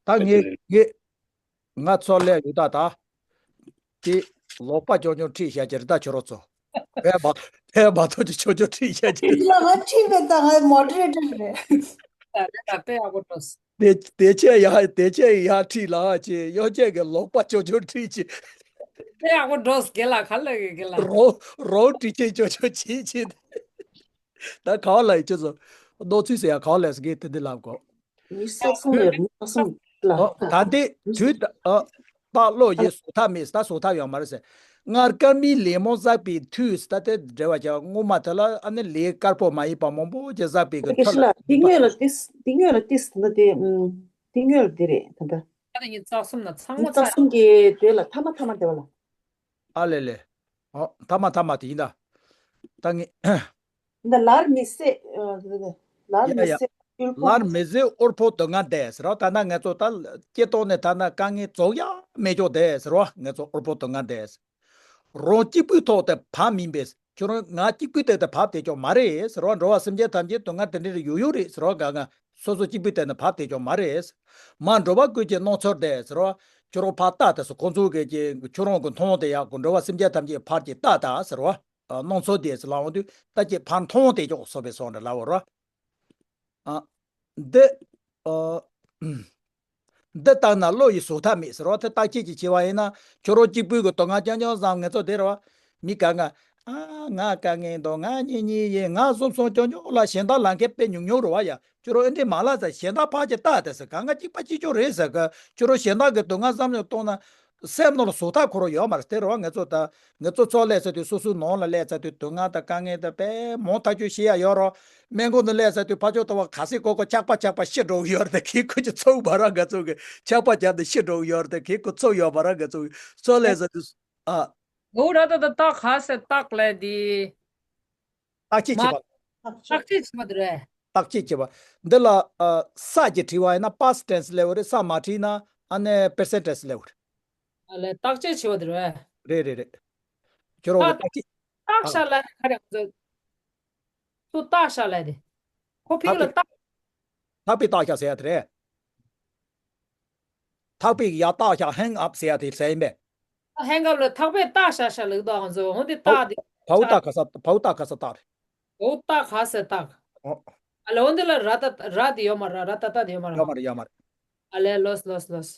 ད་ངས་ངས་ང་ཚོ་ལས་ཡོད་ད་ད། དེ་ལོག་པ་ཆུང་ཆུང་ཁྲིད་བཞག་གི་རེད་ད་ཁྱོད་རང་ཚོ། ཕལ་མ་ཕལ་མ་ཐོག་ཅིག་ཆུང་ཆུང་ཁྲིད་བཞག་གི་རེད། ལ་ང་ཁྲིད་མེད་ད། ང་མོ་ཌི་རེ་ཊར་རེད། ད་རེད་ད། དཔེ་ཡག་པོ་འགྲོ། དེ་དེ་ཆེ་ཡ་དེ་ཆེ་ཡ་ཁྲིད་ལ་ཅེ་ཡོ་ཆེ་གི་ལོག་པ་ཆུང་ཆུང་ཁྲིད་ཅེ། དཔེ་ཡག་པོ་འགྲོ། དགེ་ལགས་ག་ལ་གི་དགེ་ལགས། རོ་རོ་ཁྲིད་ཆེ་ཆུང་ཆུང་ཁྲིད་ཅེ། ད་ག་བ་ལ་ཡི་ཅེ་ཚོ་ནོར་ཚུལ་ཟེར་ཡ་ག་བ་ལ་ཟེར་གི་དེ་འདི་ལབ་གོ། མི་སོག་སོང་ཡོད། མི་སོག་སོང་ལ། ཨོ། ད་འདི་དུས་ད་ཨ་ད་བློ་ཡི་བཟོ་ཐབས་མེད། ད་བཟོ་ཐབས་ཡོད་མ་རེད་ཟེར། སྔར་དཀར་མིན་ལས་སྨོན་བསགས་པའི་མཐུས། ད་དེ་འབྲེལ་བ་བྱ། སྔོན་མ་དེ་ལ་ཨ་ནི་ལས་དཀར་པོ་མ་ཡིན་པ་མང་པོ་ཅིག་བསགས་པའི་གི་དེ་མཐུ་ལ། དེ་སྔོན་ལ་ཏིས་དེ་སྔོན་ལ་ཏིས་ད་དེ་ཨུམ་དེ་སྔོན་ལ་དེ་རེད་ད་ད། ད་ནི་རྩ་གསུམ་ན་ཚང་མ་རྩ་གསུམ་གི་དེ་ལ་ཐ་མ་ཐ་མ་དེ་བ་ལ། ཨ་ལེ་ལེ། ཨོ་ཐ་མ་ཐ་མ་དེ་ཡིན་ད། ད་ངས། འདི་ལར་མི་ཟད། ཨ་ལར་ཡ་མི་ཡ། ཟད་དབུལ་ཕོངས། ལར་མི་ཟད་དབུལ་ཕོངས་སྡུག་བསྔལ་འདས་ཟེར་རོ། ད་ན་ང་ཚོ་ད་སྐྱེ་སྟོང་ནས་ད་ན་དཀའ་ངལ་རྫོགས་ཡ་མེད་ཅོག་འདས་ཟེར་རོ། ང་ཚོ་དབུལ་ཕོངས་སྡུག་བསྔལ་འདས། རང་གཅིག་པུའི་ཐོག་ཏུ་བབས་མིན་པས། ཁྱོད་རང་ང་གཅིག་པུའི་ཐོག་ཏུ་བབས་དེ་ཅོག་མ་རེད་ཟེར་རོ། འགྲོ་བ་སེམས་ཅན་ཐམས་ཅད་སྡུག་བསྔལ་དེ་འདྲ་རེ་ཡོད་ཡོད་རེད་ཟེར་རོ། ག་ང་སོ་སོ་གཅིག་པུའི་ཐོག་ནས་བབས་དེ་ཅོག་མ་རེད། མ་འགྲོ་བ་ཀུན་གྱི་སྣང་ཚུལ་འདས་ཟེར་རོ། ཁྱོད་རང་ཕར་ལྟ་དེ་ཟེར། ཁོང་ཚོ་གི་ཀྱི་ཁྱོད་རང་གི་མཐོང་དེ་ཡག་གི་འགྲོ་བ་སེམས་ཅན་ཐམས་ཅད་ཕར་གྱི་ལྟ་ད་ཟེར་རོ། ཨ་སྣང་ཚུལ་དེ་ཟེར་ལ་འོང་དུས་ད་ཀྱི་ཕར་མཐོང་དེ་ཅོག་སོ་པའི་སོང་འདྲ་ལ་འོ་རོ། ཨ། འདི། ཨ། འདི་ལྟར་ན་བློ་ཡི་བཟོ་ཐབས་མེད་ཟེར་བ་དེ་བརྟག་དཔྱད་ཅིག་བྱས་པ་ཡིན་ན་ཁྱོད་རང་གཅིག་པུའི་གི་སྡུག་བསྔལ་རྐྱང་རྐྱང་བསམ། ངེད་ཚོ་དེ་རེད་བ། མི་ག་ང་། ཨ་ང་དཀའ་ངལ་འདུག་ང་གཉེན་ཉེ་ཡིན། ང་གསུམ་གསུམ་རྐྱང་རྐྱང་ལ་གཞན་དག་ལ་མཁས་དཔེ་ཉུང་ཉུང་རེད་བ་ཡ། ཁྱོད་རང་ཨེ་འདྲས་མ་ལ་ཟ། གཞན་དག་ཕར་གྱི་ལྟ་དེ་ཟེར། ག་ང་གཅིག་པ་གཅིག་ཆོག་རེད་ཟེར་གི། ཁྱོད་རང་གཞན་དག་གི་སྡུག་བསྔལ་བསམ་བློ་གཏོང་ན། སེམས་ནང་ལ་བཟོ་ལྟ་ཁོ་རང་ཡོད་མ་རེད། དེ་རེད་བ། ང་ཚོ་ད་ང་ཚོ་ཚོ་སླེབས་ཚར་དུས་སོ་སོའི་ནང་ལ་སླེབས་ཚར་དུས་སྡུག་བསྔལ་དང་དཀའ་ངལ་དང་དཔེ་མང་ཐག་ཆོད་ཤེས་ཡ་ཡོད་རེད། སྨན་ཁང་དུ་སླེབས་ཚར་དུས་ཕར་ཕྱོགས་ལྟ་བ་ག་སྲིད་ཀོ་ཀོ་ཆག་པ་ཆག་པ་ཤི་འགྲོ་གི་ཡོད་རེད། ད་གི་ཁོ་ཅི་ཚོགས་པ་ར་ང་ཚོ་གི་ཆག་པ་རྒྱབ་ནས་ཤི་འགྲོ་གི་ཡོད་རེད། ད་གི་ཁོ་ཚོགས་ཡོད་པ་ར་ང་ཚོ་གི་ཚོ་སླེབས་ཚར་དུས་ཨ། ལོ་ར་ད་ད་སྟག་ག་ཟེར་སྟག་ལས་དེ། བརྟག་དཔྱད་བྱེད་པ། བརྟག་དཔྱད་བྱེད་པ་དེ་རེད། བརྟག་དཔྱད་བྱེད་པ། འདི་ལ་ཨ། ས་ཀྱིས་བྲིས་པ་ཡིན་ན་past tense སླེབས་པ་རེད། ས་མ་བྲིས་ན་ཨ་ནི་present tense སླེབས་པ་རེད། ཨ་ལས་བརྟག་དཔྱད་བྱེད་པ་དེ་རེད། རེད་རེད་རེད། ཁྱོད་རང་གི་ད་བརྟག་དཔྱད། བརྟག་ཨ། བྱ་ལ་ནི་ག་རེ་ང་ཚོ། ཚུར་བརྟག་བྱ་ལ་དེ། ཁོ་ཕིག་ལ་བརྟག་བརྟག་ཐག་པས་བརྟག་བྱ་ཟེར་ཡ་དེ་རེད། ཐག་པས་ཡར་བརྟག་བྱ་hang up ཟེར་ཡ་དེ་ཟེར་ཡིན་པས། hang up ལ་ཐག་པས་བརྟག་བྱ་བྱ་ལ་འདུག་ང་ཚོ་འོ་དེ་བརྟག་དེ། བའུ་བཏགས་ག་ས། བའུ་བཏགས་ག་ས་བརྟག་རེད། འོ་བརྟག་ག་ས་བརྟག་ཨོ། ཨ་ལ་འོ་འདི་ལ་ར་ད་ར་དེ་ཡོད་མ་ར་ར་ད་ད་དེ་ཡོད་མ་ར། ཡོད་མ་རེད། ཡོད་མ་རེད། ཨ་ལས་ལོས་ལོས་ལོས།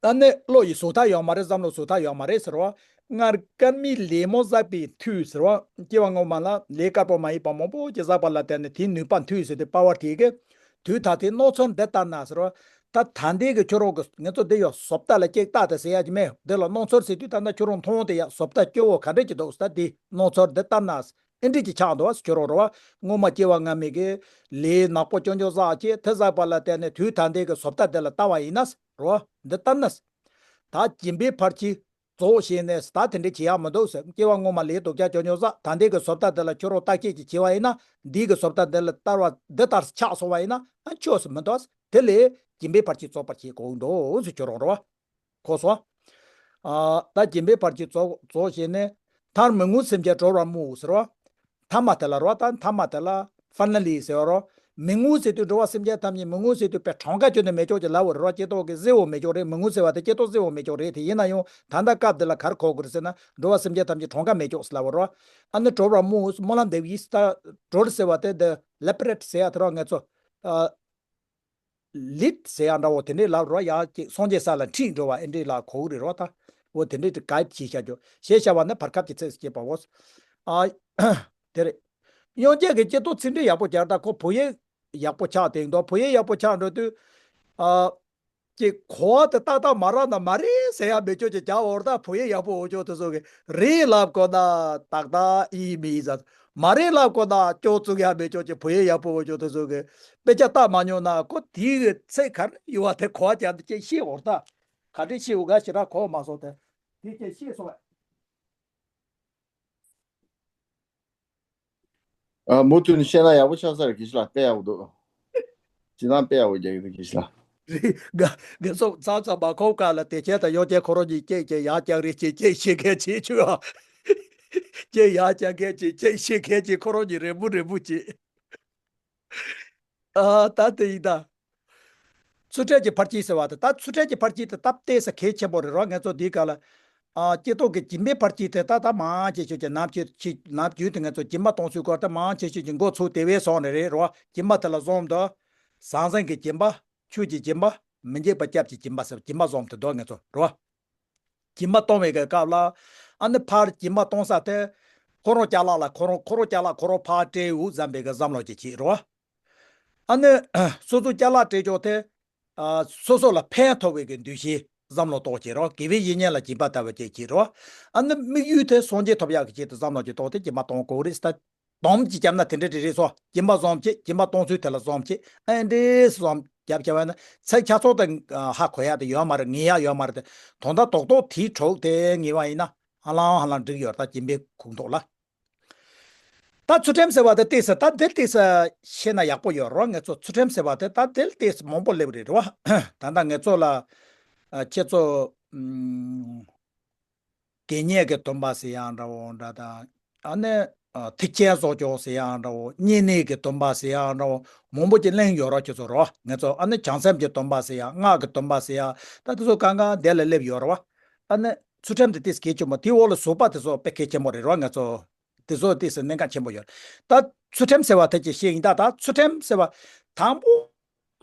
ད་ནི་བློ་ཡི་བཟོ་ལྟ་ཡོད་མ་རེད། བསམ་བློ་བཟོ་ལྟ་ཡོད་མ་རེད་ཟེར་བ། སྔར་སྐར་མའི་ལད་མོ་བསགས་པའི་མཐུས་ཟེར་བ། སྐྱེ་བ་སྔོན་མ་ལ་ལས་དཀར་པོ་མ་ཡིན་པ་མང་པོ་ཅིག་བསགས་པ་ལ་བརྟེན་ནས་དེའི་ནུས་པ་མཐུས་ཟེར་ཏེ་པ་ཝར་དེ་གི། དུས་ད་ལྟའི་སྣང་ཚུལ་འདི་ལྟར་ན་ཟེར་བ། ད་ད་ལྟའི་གི་ཁྱོད་རང་གི་ང་ཚོ་འདི་ཡང་བཟོ་ལྟ་ལ་ཅིག་བལྟ་དེ་ཟེར་ཡ་ཅིག་མེད། འདི་ལ་སྣང་ཚུལ་ཟེར་དུས་ད་ལྟ་ཁྱོད་རང་མཐོང་དེ་ཡ་བཟོ་ལྟ་སྐྱོ་བོ་ག་འདྲ་ཅིག་འདུག་ད་དེ་སྣང་ཚུལ་འདི་ལྟར་ན། ཨེ་འདྲས་ཀྱི་ཆགས་འདུག་བ་ཁྱོད་རང་རེད་བ། སྔོན་མ་སྐྱེ་བ་སྔ་མའི་གི་ལས་ནག་པོ་ཅོ་ཅོ་བསགས་ཀྱི་དེ་བསགས་པ་ལ་བརྟེན་ནས་དུས་ད་ལྟའི་གི་བཟོ་ལྟ་འདི་ལ་ལྟ་བ་ཡིན་ན་རེད་བ། འདི་ལྟར་ན། ད་སྦྱིན་པའི་ཕར་ཕྱིན་རྫོགས་ཞེས་ནས་ད་དེ་འདྲས་བྱེད་ཡག་མི་འདུག་ཟེར། སྐྱེ་བ་སྔོན་མ་ལས་སྡུག་ཅག་ཅོ་ཅོ་བསགས། ད་ལྟའི་གི་བཟོ་ལྟ་འདི་ལ་ཁྱོད་རང་བརྟག་དཔྱད་ཅིག་བྱས་པ་ཡིན་ན། འདིའི་གི་བཟོ་ལྟ་འདི་ལ་ལྟ་བ་འདི་ལྟར་ཆགས་སོང་བ་ཡིན་ན་ཨ་ཆོས་སུ་མི་འདུག་དེ་ལས་སྦྱིན་པའི་ཕར་ཕྱིན་རྫོགས་པར་བྱེད་དགོས་འདུག་ཟེར་ཁྱོད་རང་རེད་བ། གོ་སོང་། ཨ། ད་སྦྱིན་པའི་བར་གྱི་རྫོགས་རྫོགས་བྱས་ནས། མཐར་མི་མངོན་སེམས་ཅན་གྲོལ་བར་སྨོན་ཟེར་བ། ཐ་མ་དེ་ལ་རོ། ད་ཐ་མ་དེ་ལ་finally ཟེར་བ་རོ། མི་མངོན་ཟེར་དུས་འགྲོ་བ་སེམས་ཅན་ཐམས་ཅད་མི་མངོན་ཟེར་དུས་པའི་གྲངས་ཀ་བཅོས་ནས་མི་ཆོག་ཅེས་ལབ་པ་རེད་རོ། སྐྱེ་སྟོབས་ཀྱི་zero མི་ཆོག་རེད། མི་མངོན་ཟེར་བ་དེ་སྐྱེ་སྟོབས་zero མི་ཆོག་རེད། དེ་ཡིན་ན་ཡང་ད་ལྟ་སྐབས་འདི་ལ་ག་རེ་གོ་དགོས་རེད་ཟེར་ན། འགྲོ་བ་སེམས་ཅན་ཐམས་ཅད་གྲངས་ཀ་མི་ཆོག་ཟེར་ལབ་པ་རོ། ཨ་ནི་གྲོལ་བར་སྨོན། སྨོན་ལམ་འདེབས་ཡིན། ད་གྲོལ་ཟེར་བ་དེ་འདི་liberate ཟེར་ཡ་དེ་རོ། ང་ཚོ། ཨ། ལིད་ཟེར་ཡ་འདྲ་བོ་དེ་འདྲའི་ལབ་རོ། ཡ་ཅིག་སངས་རྒྱས་ས་ལ་ཁྲིད་འགྲོ་བ་ཨེ་འདྲའི་ལ་གོ་གི་རེད་རོ། ད་འོ་དེ་འདྲའི་ག་ཞིག་བྱ་རྒྱུ་ཞེས་བྱ་བ་ནི་བར་སྐབས་ཀྱི་ཚིགས་སུ་བཅད་པའོ། ཨ། དེ་རེད། དབྱངས་ཅན་གྱིས་སྐྱེ་སྟོབས་ཚིག་འགྲེལ་ཡག་པོ་སྦྱར། ད་ཁོ་བོད་ཡིག་ཡག་པོ་ཆགས་དེ་འདུག་བོད་ཡིག་ཡག་པོ་ཆགས་འགྲོ་དུས། ཨ། ཀྱི་གོ་བ་དེ་ཏག་ཏག་མ་རག་ན་མ་རེད་ཟེར་ཡ་མེད་ཅོག་ཅིག་རྒྱ་འོར་ད་བོད་ཡིག་ཡག་པོ་འོ་ཅོག་དེ་ཚོ་གི་རེད་ལབ་དགོས་ན་ཏག་ཏག་ཡིན་མི་ཡིན་ཟེར། མ་རེད་ལབ་དགོས་ན་ཅོག་བཙུགས་ཡ་མེད་ཅོག་ཅིག་བོད་ཡིག་ཡག་པོ་འོ་ཅོག་དེ་ཚོ་གི་དཔེ་ཆ་ལྟ་མ་མྱོང་ན་ཁོ་དེའི་གི་ཚེ་ག་རེ་ཡོད་བ་དེ་གོ་བ་རྒྱ་དེ་ཅིག་ཤེས་འོར་ད། ག་འདྲས་ཤེས་འོ་ག་ཞེ་དྲག་གོ་མ་སོང་དེ། དེ་ཅིག་ཤེས་སོང་བས། ཨ། མུ་མཐུད་ནས་བཤད་ན་ཡག་པོ་ཆགས་ས་རེད། དགེ་བཤེས་ལགས་དཔེ་ཡག་པོ་འདུག་བྱས་ན་དཔེ་ཡག་པོ་རྒྱག་གི་འདུག་དགེ་བཤེས་ལགས། རེད། ང་ང་ཚོ་མཚམས་མཚམས་མ་ཁོམ་སྐབས་ལ་དེ་ཆེད་དུ་ཡོ་ཅན་ཁོ་རང་གཉིས་སྐད་ཆ་ཡར་བརྐྱང་རེས་བྱེད། སྐད་ཆ་བཤད་མཁན་བྱེད་ཆོག་ཨ། སྐད་ཡར་བརྐྱང་མཁན་བྱེད། སྐད་བཤད་མཁན་བྱེད། ཁོ་རང་གཉིས་རེས་མོས་རེས་མོས་བྱེད། ཨ། ད་དེ་ཡིན་ད། ཚུལ་ཁྲིམས་ཀྱི་ཕར་ཕྱིན་ཟེར་བ་དེ། ད་ཚུལ་ཁྲིམས་ཀྱི་ཕར་ཕྱིན་དེ་སྟབས་བདེ་ས་གལ་ཆེན་པོ་རེད་རོ། ང་ཚོ་འདིའི་སྐབས་ལ། ཨ། སྐྱེ་སྟོབས་ཀྱི་སྦྱིན་པའི་ཕར་ཕྱིན་དེ་ད་ད་མང་ཆེ་ཤོས་ཀྱི་ནམ་ཆེ་ཆེ་ནམ་རྒྱུན་དུ་ང་ཚོ་སྦྱིན་པ་གཏོང་ཚུལ་སྐོར་དེ་མང་ཆེ་ཤོས་ཀྱི་འགོ་ཚུགས་དེ་བས་སོང་ནས་རེད་རོ། སྦྱིན་པ་དེ་ལ་གསུམ་འདུག་ཟང་ཟིང་གི་སྦྱིན་པ། ཆོས་ཀྱི་སྦྱིན་པ། མི་འཇིགས་པ་སྐྱབས་ཀྱི་སྦྱིན་པ་ཟེར་སྦྱིན་པ་གསུམ་དེ་འདུག་ང་ཚོ་རོ། སྦྱིན་པ་གཏོང་བའི་གི་སྐབས་ལ། ཨ་ནི་ཕར་སྦྱིན་པ་གཏོང་ས་དེ། ཁོ་རང་ཅ་ལག་ལ་ཁོ་རང་ཁོ་རང་ཅ་ལག་ཁོ་རང་ཕར་སྤྲད་འོ་བསམ་པའི་གི་བསམ་བློ་ཅིག་བྱེད་རོ། ཨ་ནི་སོ་སོ་ཅ་ལག་སྤྲད་ཆོག་དེ། ཨ། སོ་སོ་ལ་ཕན་ཐོགས་པའི་གི་འདུ་ཤེས་བསམ་བློ་གཏོང་བྱེད་རོ། དགེ་བའི་བཤེས་གཉེན་ལ་སྦྱིན་པ་ལྟ་བུ་ཅིག་བྱེད་རོ། ཨ་ནི་དམིགས་ཡུལ་དེ་སངས་རྒྱས་ཐོབ་ཡག་གི་ཆེད་དུ་བསམ་བློ་ཅིག་གཏོང་སྟེ་སྦྱིན་པ་གཏོང་དགོས་རེད་ད། སྡོམ་གཅིག་བརྒྱབ་ན་དེ་འདྲ་དེ་རེད་སོ། སྦྱིན་པ་གསུམ་བྱེད། སྦྱིན་པ་གཏོང་ཚུལ་དེ་ལ་གསུམ་བྱེད། ཨ་འདྲས་གསུམ་བརྒྱབ་བྱས་པ་ན་ཚིག་ཆ་ཚང་དེ་ཧ་གོ་ཡ་དེ་ཡོད་མ་རེད། ངེས་ཡ་ཡོད་མ་རེད་དེ། དོན་དག་རྡོག་རྡོག་དེའི་གྲོགས་དེ་ངེས་པ་ཡིན་ན་ཧ་ལམ་ཧ་ལམ་འགྲིག་ཡོད་རེད། ད་སྦྱིན་པའི་ཁོངས་གཏོགས་ལ། ད་ཚུལ་ཁྲིམས་ཟེར་བ་དེ་ཏོག་ཙམ་ད་འདི་ཏོག་ཙམ་ཤེས་ན་ཡག་པོ་ཡོད་རོ། ང་ཚོ་ཚུལ་ཁྲིམས་ཟེར་བ་དེ་ད་འདི་ཏོག་ཙམ་མང་པོ་སླེབས་རེད་རེད་བ། ད་ལྟ་ང་ཚོ་ལ་ཨ་ཁྱེད་ཚོ་ཨམ། དགེ་བསྙེན་གྱི་སྡོམ་པ་ཟེར་ཡག་འདྲ་བོ་འདྲ་དང་། ཨ་ནི་ཨ་ཐེག་ཆེན་གསོག་སྦྱོང་ཟེར་ཡག་འདྲ་བོ། བསྙེན་གནས་ཀྱི་སྡོམ་པ་ཟེར་ཡག་འདྲ་བོ་མང་པོ་ཅིག་གླེང་ཡོད་རོ། ཁྱེད་ཚོ་རོ། ང་ཚོ་ཨ་ནི་བྱང་སེམས་ཀྱི་སྡོམ་པ་ཟེར་ཡག་སྔགས་ཀྱི་སྡོམ་པ་ཟེར་ཡག་ད་དེ་ཚོ་གང་གང་དེ་ལ་སླེབས་ཡོད་རེད་བ། ཨ་ནི་ཚུལ་ཁྲིམས་དེ་ཏོག་ཙམ་གལ་ཆེན་པོ། དེའི་འོག་ལ་བཟོད་པ་དེ་ཚོ་དཔེ་གལ་ཆེན་པོ་རེད་རོ། ང་ཚོ་དེ་ཚོ་ཏོག་ཙམ་གནད་འགག་ཆེན་པོ་ཡོད། ད་ཚུལ་ཁྲིམས་ཟེར་བ་དེ་ཅིག་བཤད་ཡིན། ད་ད་ཚུལ་ཁྲིམས་ཟེར་བ་དང་པོ་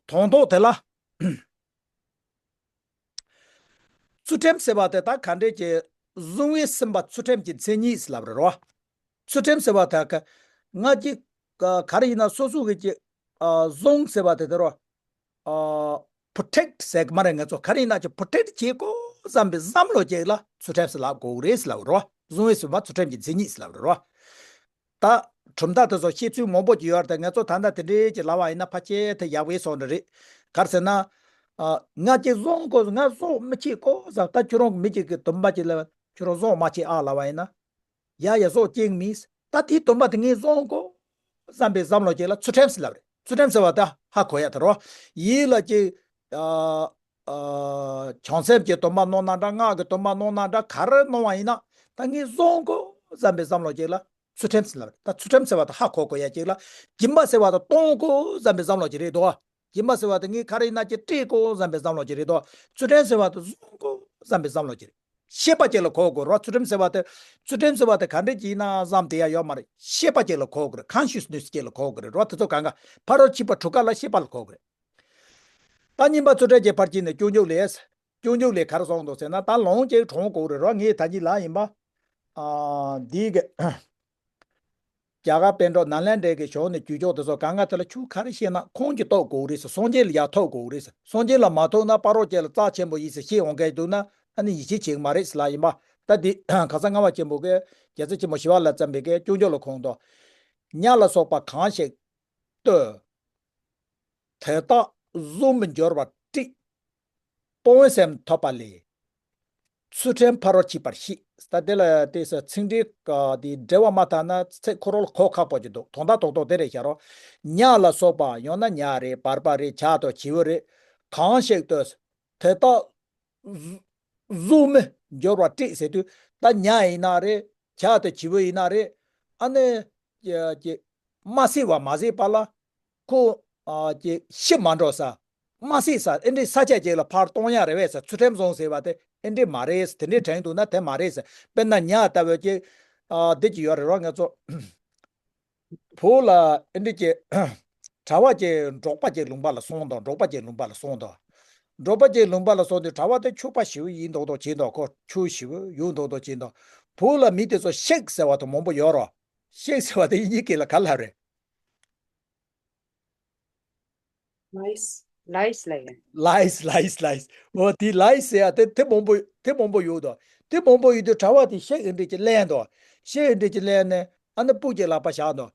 དོན་ཐོག་དེ་ལ། ཚུལ་ཁྲིམས་ཟེར་བ་དེ་ད་ག་འདྲས་ཀྱི་བཟུང་བས་ཟིན་པ་ཚུལ་ཁྲིམས་ཀྱི་མཚན་ཉིད་ལབ་རེད་རོ། ཚུལ་ཁྲིམས་ཟེར་བ་དེ་ག་ང་ཅིག་ག་རེ་ཡིན་ན་སོ་སོ་གི་ཅིག་ཨ་བཟུང་ཟེར་བ་དེ་དེ་རོ། ཨ་protect ཟེར་གི་མ་རེད། ང་ཚོ་ག་རེ་ཡིན་ན་ཅིག་protect བྱེད་དགོས་ བསམ་པའི་བསམ་བློ་ཅིག་ལ་ཚུལ་ཁྲིམས་ཟེར་ལབ་དགོས་རེད་ཟེར་ལབ་རོ། གཟུང་བའི་ཟིན་པ་ཚུལ་ཁྲིམས་ཀྱི་མཚན་ཉིད་ཟེར་ལབ་རོ། ད་གྲུབ་མཐའ་དེ་ཚོ་བཤད་ཚུལ་མང་པོ་ཅིག་ཡོད་རེད། ད་ང་ཚོ་ད་ལྟ་དེ་འདྲའི་ཅིག་ལབ་པ་ཡིན་ན་ཕལ་ཆེར་དེ་ཡག་པོའི་སོང་འདྲ་རེད། ག་རེ་ཟེར་ན། ཨ། ང་ཅིག་བཟུང་དགོས། ང་བཟོ་མི་བྱེད་དགོས་ཟེར། ད་ཁྱོད་རང་གི་མི་གཅིག་གི་སྡོམ་པ་ཅིག་ལབ། ཁྱོད་རང་བཟོ་མ་བྱེད་ཨ་ལབ་པ་ཡིན་ན། ཡ་ཡ་བཟོ་གཅིག་མིན། ད་དེའི་སྡོམ་པ་དེ་ངས་བཟུང་དགོས་བསམ་པའི་བསམ་བློ་ཅིག་ལ་ཚུལ་ཁྲིམས་ཟེར་ལབ་རེད། ཚུལ་ཁྲིམས་ཟེར་བ་ད་ཧ་གོ་ཡ་ད་རོ། ཡིད་ལ་ཅིག་ཨ། ཨ། བྱང་སེམས་ཀྱི་སྡོམ་པ་གནང་ན་འདྲ། སྔགས་ཀྱི་སྡོམ་པ་གནང་ན་འདྲ། ག་རེ་གནང་བ་ཡིན་ན་ད་ངས་བཟུང་དགོས་བསམ་པའི་བསམ་བློ་ཅིག་ལ་ཚུལ་ཁྲིམས་ཟེར་ལབ་རེད། ད་ཚུལ་ཁྲིམས་ཟེར་བ་ད་ཧ་གོ་དགོས་ཡ་ཅིག་ལ། སྦྱིན་པ་ཟེར་བ་ད་གཏོང་དགོས་བསམ་པའི་བསམ་བློ་ཅིག་རེད་དོ། སྦྱིན་པ་ཟེར་བ་དེ་ངས་ག་རེ་ཡིན་ན་ཅིག་སྤྲད་དགོས་བསམ་པའི་བསམ་བློ་ཅིག་རེད་དོ། ཚུལ་ཁྲིམས་ཟེར་བ་དེ་བཟུང་དགོས་བསམ་པའི་བསམ་བློ་ཅིག་རེད། ཤེས་པ་ཅིག་ལ་གོ་དགོས་རེད་བ། ཚུལ་ཁྲིམས་ཟེར་བ་དེ། ཚུལ་ཁྲིམས་ཟེར་བ་དེ་ག་འདྲ་ཅིག་ཡིན་ན་བསམ་བསྡད་ཡ་ཡོད་མ་རེད། ཤེས་པ་ཅིག་ལ་གོ་དགོས་རེད། ཀོན་ཤི་ཡས་ནེ་སི་ཅིག་ལ་གོ་དགོས་རེད་རོ། དེ་ཚོ་གང་ག་ཕ་རོལ་ཕྱིན་པ་དྲུག་ཀ་ལ་ཤེས་པ་ལ་གོ་དགོས་རེད། ད་གཉིས་པ་ཚུལ་ཁྲིམས་ཀྱི་ཕར་ཕྱིན་ནས་སྐྱོབ་འཇུག་ལས། སྐྱོབ་འཇུག་ལས་ག་རེ་གསུངས་འདུག་ཟེར་ན། ད་ལུང་ཅིག་དྲངས་དགོས་རེད་རོ། ངས་ད་གིན་ལབ་ཡིན་པ། ཨ། འདི་གི་རྒྱ་གར་པཎ་གྲུབ་ནཱ་ལེནྡྲའི་གི་ཞོལ་ནས་རྒྱུད་སྐྱོར་དེ་ཚོ་གང་ག་དེ་ལ་ཁྱོད་ག་རེ་བཤད་ན་ཁོང་གིས་རྟོགས་དགོས་རེད་ཟེར། སངས་རྒྱས་ལ་ཡར་ཐུག་དགོས་རེད་ཟེར། སངས་རྒྱས་ལ་མ་ཐུག་ན་ཕ་རོལ་ཅིག་ལ་རྩ་ཆེན་པོ་ཡིན་ཟེར་བཤད་འོང་མཁན་འདུག་ན། ཨ་ནི་ཡིད་ཆེས་བྱེད་ཀྱི་མ་རེད་ཟེར་ལབ་ཡིན་པ། ད་འདི་གངས་ལྷ་སྔགས་པ་ཆེན་པོ་གིས། རྒྱལ་སྲས་ཆེན་པོ་ཞི་བ་ལྷ་བརྩམས་པའི་གི་སྐྱོབ་འཇུག་ལ་ཁོང་དུ། ཉ་ལ་སོགས་པ་གང་ཞིག་ལྟོས། དེ་དག་གཟུགས་མི་འགྱུར་བར་དཀྲིས། སྤོང་བའི་སེམས་ཐོབ་པ་ལས། ཚུལ་ཁྲིམས་ཕ་རོལ་ཕྱིན་པར་ཤེས། ད་དེ་ལ་དེ་ཚོ་ཚིག་འགྲེལ་ག་དེ་འགྲེལ་བ་མ་བལྟས་ན་ཚིག་ཁོ་རང་ལ་གོ་ཁག་པོ་ཅིག་འདུག། དོན་དག་རྡོག་རྡོག་དེ་རེད་ཤག་རོ། ཉ་ལ་སོགས་པ། ཡང་ན་ཉ་རེད། བར་པ་རེད། བྱ་དང་བྱི་བ་རེད། གང་ཞིག་ལྟོས། དེ་དག་གཟུགས་མི་འགྱུར་བར་དཀྲིས་ཟེར་དུས། ད་ཉ་ཡིན་ན་རེད། བྱ་དང་བྱི་བ་ཡིན་ན་རེད། ཨ་ནི་ཀྱི་མ་བསད་པ་མ་བསད་པ་ལ་ཁོ། ཨ། ཀྱི་ཤི་མ་འགྲོ་ས། མ་བསད་ས། ཨེ་འདྲའི་ས་ཆ་ཅིག་ལ་ཕར་གཏོང་ཡ་རེད་པས་ཟེར། ཚུལ་ཁྲིམས་བཟུང་ཟེར་བ་དེ་ཨེ་འདྲའི་མ་རེད། དེ་འདྲའི་དྲན་འདུག་ན་དེ་མ་རེད་ཟེར། དཔེར་ན་ཉ་ལྟ་བུ་ཅིག། ཨ། འདི་ཅིག་ཡོད་རེད་རོ། ང་ཚོ་བོད་ལ་ཨེ་འདྲའི་ཅིག་གྲྭ་པ་ཅིག་འབྲོག་པ་ཅིག་ལུང་པ་ལ་སོང་དང་། འབྲོག་པ་ཅིག་ལུང་པ་ལ་སོང་དང་། འབྲོག་པ་ཅིག་ལུང་པ་ལ་སོང་དུས་གྲྭ་པ་དེ་ཕྱུག་པོ་ཞེ་པོ་ཡིན་མདོག་མདོག་བྱས་འདུག། ཁོ་ཕྱུག་ཞེ་པོ་ཡོད་མདོག་མདོག་བྱས་འདུག། བོད་ལ་མི་དེ་ཚོ་ཤིག་ཟེར་བ་དེ་མང་པོ་ཡོད་རོ། ཤིག་ཟེར་བ་དེ་དབྱིན་ཇིའི་སྐད་ལ་ག་ལབ་རེད། ལའིས། ལའིས་ལབ་ཡིན། ལའིས། ལའིས། ལའིས། འོ་དེ་ལའིས་ཟེར་ཡ་དེ་དེ་མང་པོ། དེ་མང་པོ་ཡོད་དོ། དེ་མང་པོ་ཡོད་དུས་གྲྭ་པ་དེ་ཤིག་ཨེ་འདྲ་ཅིག་ལེན་དོ། ཤིག་ཨེ་འདྲ་ཅིག་ལེན་ནས་ཨ་ནི་སྤུ་གུ་ལག་པ་བཞག་དོ།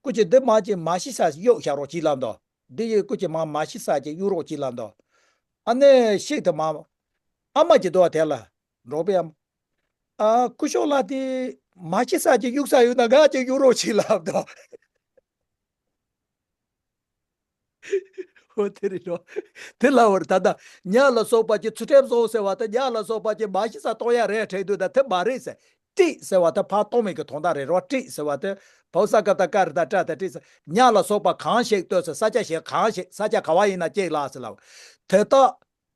སྐུ་མཁྱེན། འདི་མ་ཅིག་མ་ཤི་ས་གཡུག་བཞག་རོགས་གྱིས་ལབ་དོ། འདི་ཡི་སྐུ་མཁྱེན། མ་མ་ཤི་ས་ཅིག་གཡུག་རོགས་གྱིས་ལབ་དོ། ཨ་ནི་ཤིག་དེ་མ། ཨ་མ་ཅིག་འདུག་པ། དེ་ལ་འབྲོག་པའི་ཨ་མ། ཨ། སྐུ་ཞབས་ལགས། དེ་མ་ཤི་ས་ཅིག་གཡུག་ས་ཡོད་ན་ང་ཅིག་གཡུག་རོགས་གྱིས་ལབ་དོ། འོ་དེ་རེད་རོ། དེ་ལ་འོ་ད་ལྟ་ཉ་ལ་སོགས་པ་ཅིག་ཚུལ་ཁྲིམས་བཟུང་ཟེར་བ་དང་། ཉ་ལ་སོགས་པ་ཅིག་མ་ཤི་ས་གཏོང་ཡ་རེད་དྲན་དུས། ད་དེ་མ་རེད་ཟེར། དཀྲིས་ཟེར་བ་དེ་ཕར་གཏོང་མི་གི་དོན་དག་རེད་རོ། དཀྲིས་ཟེར་བ་དེ་བོད་ས་སྐབས་དང་སྐབས་རེ་ད་སྐྲ་དང་དཀྲིས་ཟེར། ཉ་ལ་སོགས་པ་གང་ཞིག་ལྟོས་ཟེར། ས་ཆ་ཞིག་གང་ཞིག། ས་ཆ་ག་བ་ཡིན་ན་ཅིག་ལ་ཟེར་ལབ། དེ་དག་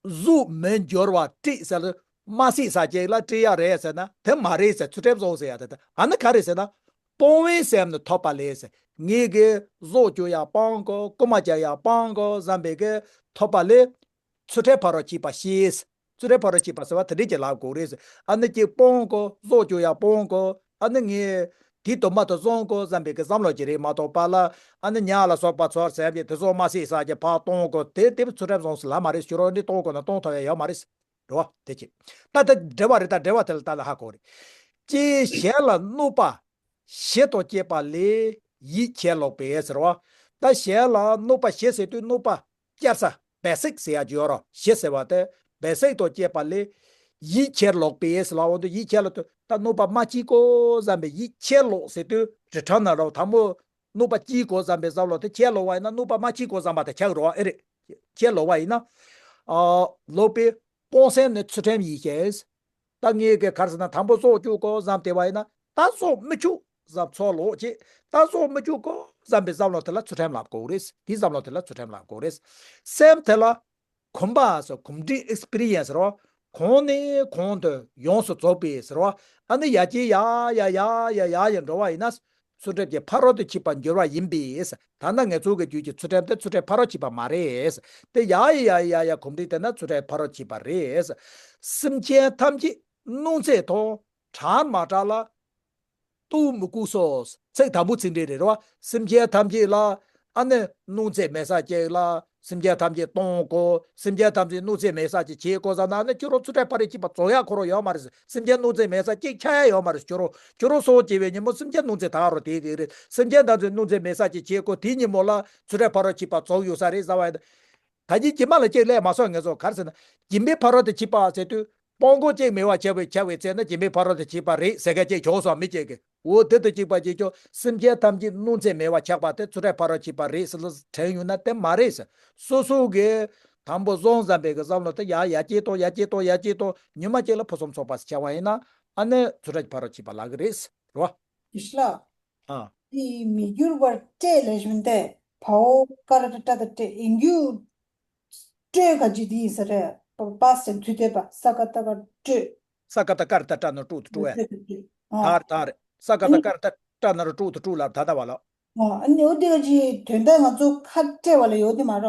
གཟུགས་མི་འགྱུར་བར་དཀྲིས་ཟེར། མ་བསད་ས་ཅིག་ལ་དཀྲི་ཡ་རེད་ཟེར་ན་དེ་མ་རེད་ཟེར། ཚུལ་ཁྲིམས་བཟུང་ཟེར་ཡ་དེ་དེ། ཨ་ནི་ག་རེ་ཟེར་ན། སྤོང་བའི་སེམས་ནི་ཐོབ་པ་ལས་ཟེར། ངེད་ཀྱིས་བཟོ་བཅོས་ཡ་སྤང་དགོས། རྐུ་མ་རྒྱག་ཡ་སྤང་དགོས་བསམ་པའི་གི་ཐོབ་པ་ལས། ཚུལ་ཁྲིམས་ཕ་རོལ་ཕྱིན་པ་ཤེས། ཚུལ་ཁྲིམས་ཕ་རོལ་ཕྱིན་པ་ཟེར་བ་དེ་འདྲ་ཅིག་ལབ་དགོས་རེད་ཟེར། ཨ་ནི་ཅིག་སྤོང་དགོས། བཟོ་བཅོས་ཡ་སྤོང་དགོས། ཨ་ནི་ངས་དེའི་སྡོམ་པ་དེ་བཟུང་དགོས་བསམ་པའི་གི་བསམ་བློ་ཅིག་རེད་མ་གཏོགས་པ་ལ། ཨ་ནི་ཉ་ལ་སོགས་པ་ཚོར་སེམས་ཀྱི་དེ་ཚོ་མ་བསད་ས་ཅིག་ཕར་གཏོང་དགོས། དེ་དེ་ཚུལ་ཁྲིམས་བཟུང་ཟེར་ལབ་མ་རེད། ཞུ་རོགས། འདི་གཏོང་དགོས་ན་གཏོང་ཐུབ་ཡ་ཡོད་མ་རེད། རེད་བ། དེ་ཅི། ད་ལྟ་འགྲེལ་བ་རེད། ད་འགྲེལ་བ་དེ་ལ་ལྟ་ན་ཧ་གོ་རེད། ཀྱེ། གཞན་ལ་གནོད་པ་བཞི་དང་བཅས་པ་ལས་ཡིད་ཁྱེར་ལོག་པས་ཟེར་བ། ད་གཞན་ལ་གནོད་པ་བཞི་ཟེར་དུས་གནོད་པ་བསྐྱལ་ས། བེ་སིག་ཟེར་ཡ་ཅིག་ཡོད་རོ། བཞི་ཟེར་བ་དེ་བེ་སིག་དང་བཅས་པ་ལས་ཡིད་ཁྱེར་ལོག་པས་ཟེར་ལབ་འོང་དུས། ཡིད་ཁྱེར་ལོག་དུས་ད་གནོད་པ་མ་བྱེད་དགོས་བསམ་པའི་ཡིད་ཁྱེར་ལོག་ཟེར་དུས་རི་ཁྲོད་ན་རོ། དང་པོ་གནོད་པ་བྱེད་དགོས་བསམ་པའི་བསམ་བློ་དེ་ཁྱེར་ལོག་པ་ཡིན་ན། གནོད་པ་མ་བྱེད་དགོས་བསམ་པ་དེ་ཆགས་རོ། ཨེ་རེད། ཁྱེར་ལོག་པ་ཡིན་ན། ཨ། ལོག་པའི་སྤོང་སེམས་ནི་ཚུལ་ཁྲིམས་ཡིན་ཞེས། ད་ངས་གི་ག་རེ་ཟེར་ན། དང་པོ་བཟོ་བཅོས་དགོས་བསམ་བསྡད་པ་ཡིན་ན། ད་བཟོ་མི་བཅུག་བསམ། ཚུར་ལོག་བྱེད། ད་བཟོ་མི་བཅུག་དགོས་བསམ་པའི་བསམ་བློ་དེ་ལ་ཚུལ་ཁྲིམས་ལབ་དགོས་རེད། དེའི་བསམ་བློ་དེ་ལ་ཚུལ་ཁྲིམས་ལབ་དགོས་རེད། སེམས་དེ་ལ་གོམས་པ་ཟེར། གོམས་འདྲིས། ཨེགས་སི་པི་རི་ཡན་སི་རོ། གོང་ནས་གོང་དུ་ཡོངས་སུ་རྫོགས་པའི་ཟེར་བ། ཨ་ནི་ཡ་གྱི་ཡ་ཡ་ཡ་ཡ་ཡ་ཡ་འགྲོ་བ་ཡིན་ན། ཚུལ་ཁྲིམས་ཀྱི་ཕ་རོལ་ཏུ་ཕྱིན་པར་འགྱུར་བ་ཡིན་པས། ད་ནི་ངེད་ཚོ་གི་རྒྱུད་ཀྱི་ཚུལ་ཁྲིམས་དེ་ཚུལ་ཁྲིམས་ཕ་རོལ་ཕྱིན་པ་མ་རེད། དེ་ཡ་ཡ་ཡ་ཡ་གོམས་འདྲིས་དེ་ན་ཚུལ་ཁྲིམས་ཕ་རོལ་ཕྱིན་པ་རེད། སེམས་ཅན་ཐམས་ཅད་གནོད་འཚེ་དང་བྲལ་མ་བྲལ་ལ་གཏུག་མི་དགོས་སོ། ཚིག་དང་པོ་ཚིག་འགྲེལ་རེད་རོ། སེམས་ཅན་ཐམས་ཅད་ལ་ཨ་ནི་གནོད་འཚེ་མེད་ས་ཅིག་ལ། སེམས་ཅན་ཐམས་ཅད་གཏོང་དགོས། སེམས་ཅན་ཐམས་ཅད་གནོད་འཚེ་མེད་ས་ཅིག་བྱེད་དགོས་ཟེར་ན་ནི་ཁྱོད་རང་ཚུར་ཕན་ཕ་རོལ་ཕྱིན་པ་རྫོགས་ཡ་ཁོ་རང་ཡོད་མ་རེད། སེམས་ཅན་གནོད་འཚེ་མེད་ས་ཅིག་ཆགས་ཡ་ཡོད་མ་རེད། ཁྱོད་རང་ཁྱོད་རང་སྲོག་བཅད་པའི་ཉིན་མོ་སེམས་ཅན་གནོད་འཚེ་ད་རུང་དེ་དེ་རེད། སེམས་ཅན་ཐམས་ཅད་གནོད་འཚེ་མེད་ས་ཅིག་བྱེད་དགོས། དེའི་ཉིན་མོ་ལ་ཚུར་ཕན་ཕ་རོལ་ཕྱིན་པ་རྫོགས་ཡོད་ས་རེད་ཟེར་བ་ཡིན་ད། ད་གིན་སྦྱིན་པ་ལ་གཅིག་ལས་མ་སོང་ངས་སོ་ག་རེ་ཟེར་ན། སྦྱིན་པས་ཕ་རོལ་ཏུ་ཕྱིན་པ་ཟེར་དུས་སྤོང་དགོས་གཅིག་མེད་པ་བྱ་བའི་བྱ་བའི་ཚེ་ན་སྦྱིན་པས་ཕ་རོལ་ཏུ་ཕྱིན་པ་རེད་ཟེར་མཁན་གཅིག་བྱུང་སོང་མི་གཅིག་གིས། འོ་དེ་དང་གཅིག་པ་གཅིག་ཀྱང་སེམས་ཅན་ཐམས་ཅད་གནོད་འཚེ་མེད་པ་ཆགས་པ་དེ་ཚུར་ཕན་ཕ་རོལ་ཕྱིན་པ་རེད་ཟེར་ལ་དྲན་ཡོང་ན་དེ་མ་རེད་ཟེར། སོ་སོ་གིས་དང་པོ་བཟང་བསམ་པའི་གི་བསམ་བློ་དེ་ཡར་ཡར་སྐྱེད་གཏོང་ཡར་སྐྱེད་གཏོང་ཡར་སྐྱེད་གཏོང་ཉི་མ་གཅིག་ལ་ཕུན་སུམ་ཚོགས་པ་ཞིག་ཆགས་པ་ཡིན་ན་ཨ་ནི་ཚུར་ཕན་ཕ་རོལ་ཕྱིན་པ་ལབ་གི་རེད་ཟེར་རོ། ཡེ་ཤེས་ལགས། ཨ། དེ་མི་འགྱུར་བར་སྤྲད་ལས་བཞིན་ཏེ། བའོ་ཀ་ར་ཏ་ཏ་སྤྲད་ཡིན་རྒྱུ། སྤྲོད་ག་ཅི་དེ་ཡིན་ས་རེད། པ་པ་སི་ཊེན་སི་དུས་ཐོས་པ་ས་ཀ་ཏ་ཀ་སྤྲོད། ས་ཀ་ཏ་ཀ་ར་ཏ་སྤྲ་ན་རོ་སྤྲོད་དུ་སྤྲོད་ཡ། སྤྲོད་དུ་སྤྲོད། ཨ། ད་རེད་ད་རེད། ས་ཀ་ཏ་ཀ་ར་ཏ་སྤྲ་ན་རོ་སྤྲོད་དུ་སྤྲོད་ལབ་ད་ལྟ་བ་ལ། ཨ་ནི་འོ་དེ་ག་ཅི་དོན་དག་ང་ཚོ་ཁ་སྤྲད་པ་ལ་ཡོད་དེ་མ་ར།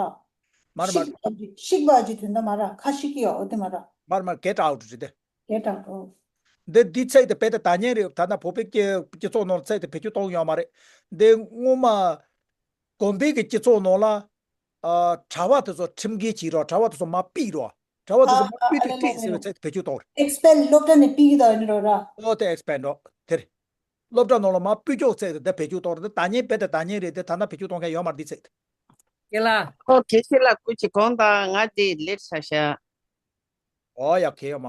མར་མར། ཤིག་པ་ཅི་ཤིག་པ་ཅི་དོན་དག་མ་ར་ཁ་ཤིག་གི་ཡོད་འོ་དེ་མ་ར། མར་མར་གེ་ཊི་ཨའུ་ཊི་རེད་དེ། གེ་ཊི་ཨའུ་ཊི། འདི་འདི་ཚིག་དེ་བེད་དེ་ད་ཉན་རེད། ད་ལྟ་བོད་པའི་སྤྱི་སྤྱི་ཚོགས་ནང་ལ་ཚིག་དེ་བེད་སྤྱོད་གཏོང་ཡོད་མ་རེད། འདི་སྔོན་མ་གོང་འཕེལ་གྱི་སྤྱི་ཚོགས་ནང་ལ་ཨ་གྲྭ་བ་དེ་ཚོ་ཁྲིམས་འགལ་བྱས་རོགས། གྲྭ་བ་དེ་ཚོ་མར་ཕུད་རོགས། གྲྭ་བ་དེ་ཚོ་མར་ཕུད་དེ་ཁྲིད་ཟེར་བའི་ཚིག་དེ་བེད་སྤྱོད་གཏོང་རེད། ཨེག་སི་པེལ་སློབ་གྲྭ་ནས་ཕུད་ཀྱི་ད་ཡིན་རོགས་ར། ཨོ་དེ་ཨེག་སི་པེལ་རོགས་དེ་རེད། སློབ་གྲྭ་ནང་ལ་མར་ཕུད་ཀྱོག་ཚིག་དེ་བེད་སྤྱོད་གཏོང་རེད། ད་ཉན་བེད་དེ་ད་ཉན་རེད་དེ་ད་ལྟ་བེད་སྤྱོད་གཏོང་མཁན་ཡོད་མ་རེད་འདི་ཚིག་དེ། རྒན་ལགས། ཨོ་ཁེ་ཤི་ལ་སྐུ་མཁྱེན་དགོངས་དག་ང་དེ་ལེཊ་ཆགས་ཤག་ཨོ་ཡ་ཁེ་ཡོད་མ།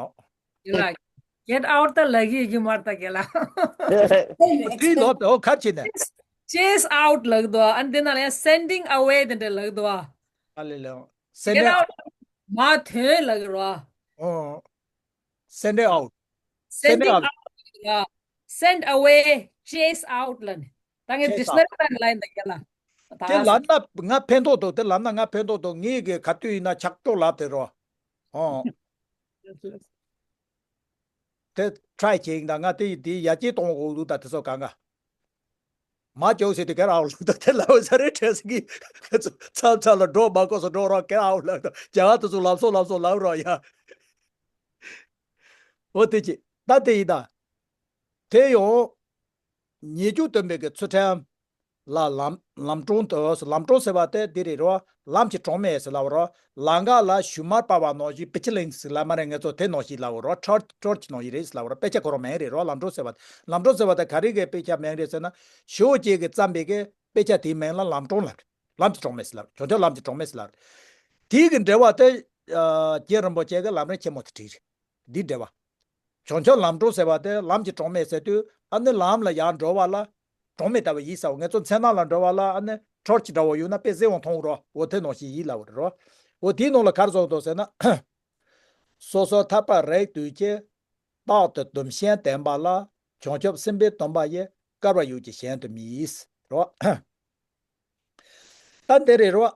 རྒན་ལགས། གེ་ཊི་ཨའུ་ཊི་ད་ལབ་ཀྱི་ཡོད་ཀྱི་མ་རེད་ད་རྒན་ལགས། འོ་དེ་ལོབ་ད་ཨོ་གར་ཕྱིན་ནས། ཅེ་སི་ཨའུ་ཊི་ལབ་འདུག་ཨ་ནི་དེ་ན་ལ་ཡང་སེན་ཌིང་ཨ་ཝེ་དེ་འདྲ་ལབ་འདུག་ཨ་ལེ་ལེ། གེ་ཊི་ཨའུ་ཊི་མར་ཐོན་ལབ་ཀྱི་རེད། ཨོ། སེན་ཌིང་ཨའུ་ཊི། སེན་ཌིང་ཨའུ་ཊི་ལབ་ཀྱི་རེད། སེན་ཌི་ཨ་ཝེ། ཅེ་སི་ཨའུ་ཊི་ལབ་ནས། ད་ངས་ཌིག་ཤི་ནེ་རི་ནང་ལ་ཡིན་ད་རྒན་ལགས། དེ་ལབ་ན་ང་ཕན་ཐོགས་འདུག་དེ་ལབ་ན་ང་ཕན་ཐོགས་འདུག་ངེད་ཀྱིས་ག་དུས་ཡིན་ན་ཆག་ཏོ་ལབ་དེ་རོ། ཨོ། དེ་ཊི་རའི་བྱེད་ཡིན་ད་ང་དེ་ཡི་དེ་ཡར་རྒྱས་གཏོང་དགོས་འདུག་ད་དེ་ཚོ་གང་ག་མ་ཅོག་ཟེར་དུས་གེ་ཊི་ཨའུ་ཊི་ལབ་ད་དེ་ལབ་ས་རེད་དྲན་སྲིད་ཀྱི། མཚམས་མཚམས་ལ་འགྲོ་མ་དགོས་སུ་འགྲོ་རོགས་གེ་ཊི་ཨའུ་ཊི་ལབ་ད་རྒྱ་གར་དེ་ཚོ་ལབ་སོང་ལབ་སོང་ལབ་རོགས་ཡ། འོ་དེ་ཅི་ད་དེ་ཡིན་ད། དེ་ཡང་ཉེས་སྤྱོད་སྟོན་པའི་གི་ཚུལ་ཁྲིམས་ལ་ལམ་ལམ་གྲོང་དུ་ལམ་གྲོང་ཟེར་བ་དེ་འདི་རེད་རོ། ལམ་གྱི་གྲོང་མི་ཟེར་ལབ་རོ། ལམ་ཁ་ལ་ཞུན་མར་སྤར་བ་ནང་བཞིན་པི་ཆི་ལིང་ཟེར་ལབ་མ་རེད། ངེད་ཚོ་དེ་ནང་བཞིན་ལབ་རོ། ཊར་ཊར་ཆི་ནང་བཞིན་རེད་ཟེར་ལབ་རོ། དཔེ་ཆ་ཁོ་རང་མིང་རེད་རོ། ལམ་གྲོང་ཟེར་བ་དེ་ག་རེ་གི་དཔེ་ཆ་མིང་རེད་ཟེར་ན་ཞོགས་ཀྱི་གི་བརྩམས་པའི་གི་དཔེ་ཆ་དེའི་མིང་ལ་ལམ་གྲོང་ལབ་རེད། ལམ་གྱི་གྲོང་མི་ཟེར་ལབ་རེད། བྱང་ཆུབ་ལམ་གྱི་གྲོང་མི་ཟེར་ལབ་རེད། དེའི་གི་འགྲེལ་བ་དེ་རྗེ་རིན་པོ་ཆེ་གི་ལམ་རིམ་ཆེན་མོ་དེ་བྲིས་རེད། འདི་འགྲེལ་བ། བྱང་ཆུབ་ལམ་གྲོང་ཟེར་བ་དེ་ལམ་གྱི་གྲོང་མི་ཟེར་དུས་ཨ་ནི་ལམ་ལ་ཡར་འགྲོ་བ་ལ་གྲོང་མི་ལྟ་བུ་ཡིན་ཟེར་བ། ངེད་ཚོ་མཚན་ནག་ལ་འགྲོ་བ་ལ་ཨ་ནི་ཊར་ཆི་འདྲ་བོ་ཡོད་ན་དཔེ་གཟིགས་འོང་མཐོང་རོགས། འོ་དེ་ནང་བཞིན་ཡིན་ལབ་པ་རེད་རོ། འོ་དེའི་ནང་ལ་ག་རེ་གསུངས་འདུག་ཟེར་ན། སོ་སོར་ཐར་པར་རིགས་དུས་ཀྱི། རྟག་ཏུ་སྡོམ་ཞིང་ལྡན་པ་ལ། བྱང་ཆུབ་སེམས་དཔའི་སྡོམ་པ་ཡིས། བསྐལ་པར་ཡུག་གཅིག་གཞན་དུ་མི་ཟེར་རོ། ད་འདི་རེད་རོ།